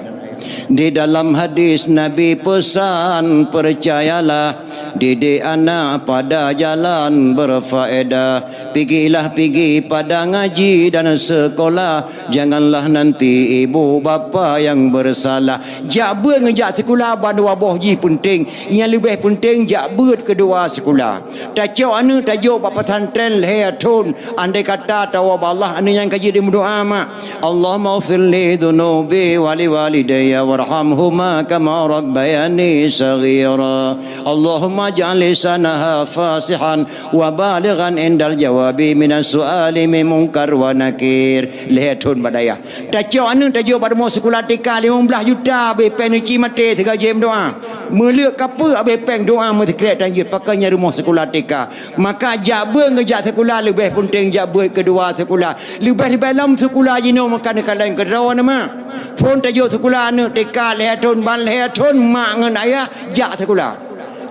Di dalam hadis Nabi pesan, percayalah, didik anak pada jalan berfaedah. Pigilah pigi pada ngaji dan sekolah. Janganlah nanti ibu bapa yang bersalah. Jak beuet ngon jak sikula ban dua boh jih peunteng. Nyang leubeh peunteng jak beuet keudua sikula. Tacok aneuëk tajok bak pesantren lhée thon. Andai kata tawoe bak Allah, aneuëk nyan ka jeuet dimeudoá mak. Allahumma ghfir li dzunubi wa li walidayya warhamhuma kama rabbayani shaghira. Allahumma ij'al lisanaha fasihan wa balighan indal jawabi minas su'ali min munkar wa nakir. Lhée thon bak dayah. Tacok aneuëk tajok bak rumoh sikula T K limong blaih juta, abéh péng neuci maté sigoe jeuet meudoá. Meuleuek kapeue abéh péng doá meusikrek tan jeuet, pakon nyan rumoh sikula T K. Maka jak beuet ngon jak sikula leubeh peunteng jak beuet keudua sikula. Leubeh-leubeh lom sikula jinoe meukan neukalon keudroe na mak. Phon tajok sikula aneuëk T K lhée thon ban lhée thon mak ngon ayah jak sikula.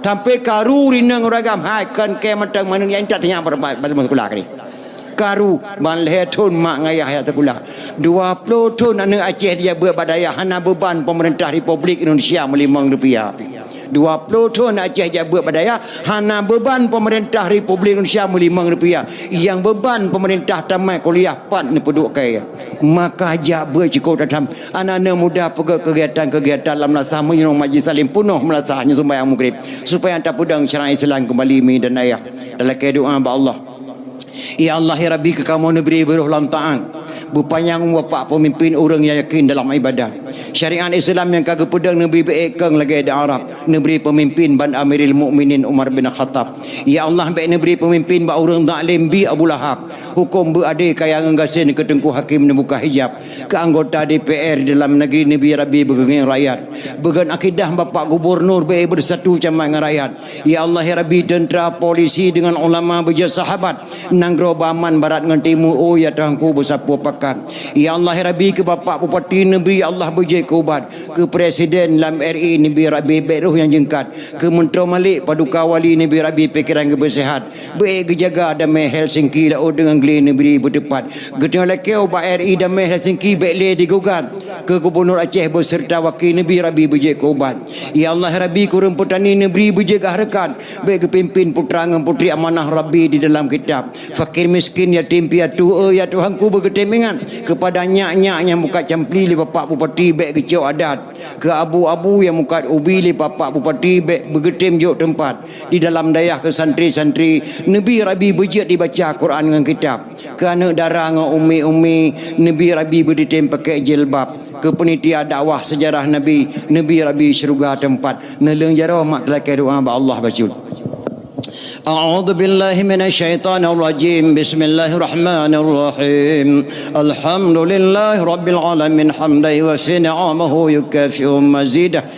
Sampoe karu rinong ureueng agam hai kon kée mantong maneueng nyang intat teunyang bak rumoh sikula keunoe. Karu ban lhée thon mak ngon ayah jak sikula. Dua ploh thon aneuëk Aceh dijak beuet bak dayah hana beuban peumeurintah Republik Indonesia meulimong rupiah. Dua ploh thon Aceh jak beuet bak dayah hana beuban peumeurintah Republik Indonesia meulimong rupiah. Nyang beuban peumeurintah tamat kuliah pat neupeuduek kée. Maka jak beuet cukôp that-that. Aneuëk-aneuëk muda peugét keugiatan-keugiatan lam meulasah meunyoe majlis taklim peunoh meulasah nyoe sumbayang Maghrib supaya tapeudong syariat Islam keumbali mi dan ayah. Talakée doá bak Allah. Ya Allah, ya Rabbi, keu kamoe neubri beuroh lam taát. Beupanyang umu bapak peumimpin ureuëng nyang yakin dalam ibadah. Syariat Islam nyang ka geupeudong neubri beuék kong lagée di Arab. Neubri peumimpin ban Amirul Mukminin Umar bin Khattab. Ya Allah, bék neubri peumimpin bak ureuëng zalim bi Abu Lahab. Hukôm beuadé kaya ngon gasien keu Teungku Hakim neubuka hijab. Keu anggota D P R di dalam negeri neubri Rabbi beugeungieng rakyat. Beugon akidah bapak gubernur bék beusatu camat ngon rakyat. Ya Allah, ya Rabbi, teuntra, polisi deungon ulama beujeuet sahabat. Nanggroe beuaman barat ngon timu, oh ya Tuhanku beusapeue pakat. Ya Allah, ya Rabbi, keu Bapak Bupati neubri Allah beujeuet keu ubat. Keu Presiden lam R I neubri Rabbi bék roh nyang jeungkat. Keu Meuntroe Malik Paduka Wali neubri Rabbi pikeran geubeuseuhat. Bék geujaga damé Helsinki laôt deungon glé neubri beuteupat. Geutanyoe lakée ubak R I damé Helsinki bék lé digugat. Keu Gubunur Aceh beuseurta waki neubri Rabbi beujeuet keu ubat. Ya Allah, ya Rabbi, keu ureuëng peutani neubri beujeuet gah reukat. Bék geupimpin putra ngon putri amanah Rabbi di dalam kitab. Fakir miskin, yatim piatu, eh, ya Tuhanku, beugeutém ingat keupada nyak-nyak nyang mukat campli lé Bapak Bupati bék geucok adat. Keu abu-abu nyang mukat ubi lé Bapak Bupati bék beugeutém jok teumpat. Di dalam dayah keu santri-santri, neubri Rabbi beujeuet dibaca Quran ngon kitab. Keu aneuëk dara ngon umi-umi, neubri Rabbi beuditém pakai jilbab. Keu peunitia dakwah sejarah Nabi, neubri Rabbi syeuruga teumpat. Neuleueng jaroe mak talakée doá bak Allah bacut. A'udzu billahi minasy syaithanir rajim. Bismillahirrahmanirrahim. Alhamdulillahi rabbil alamin, hamdan yuwafi ni'amahu yukafi'u mazidah.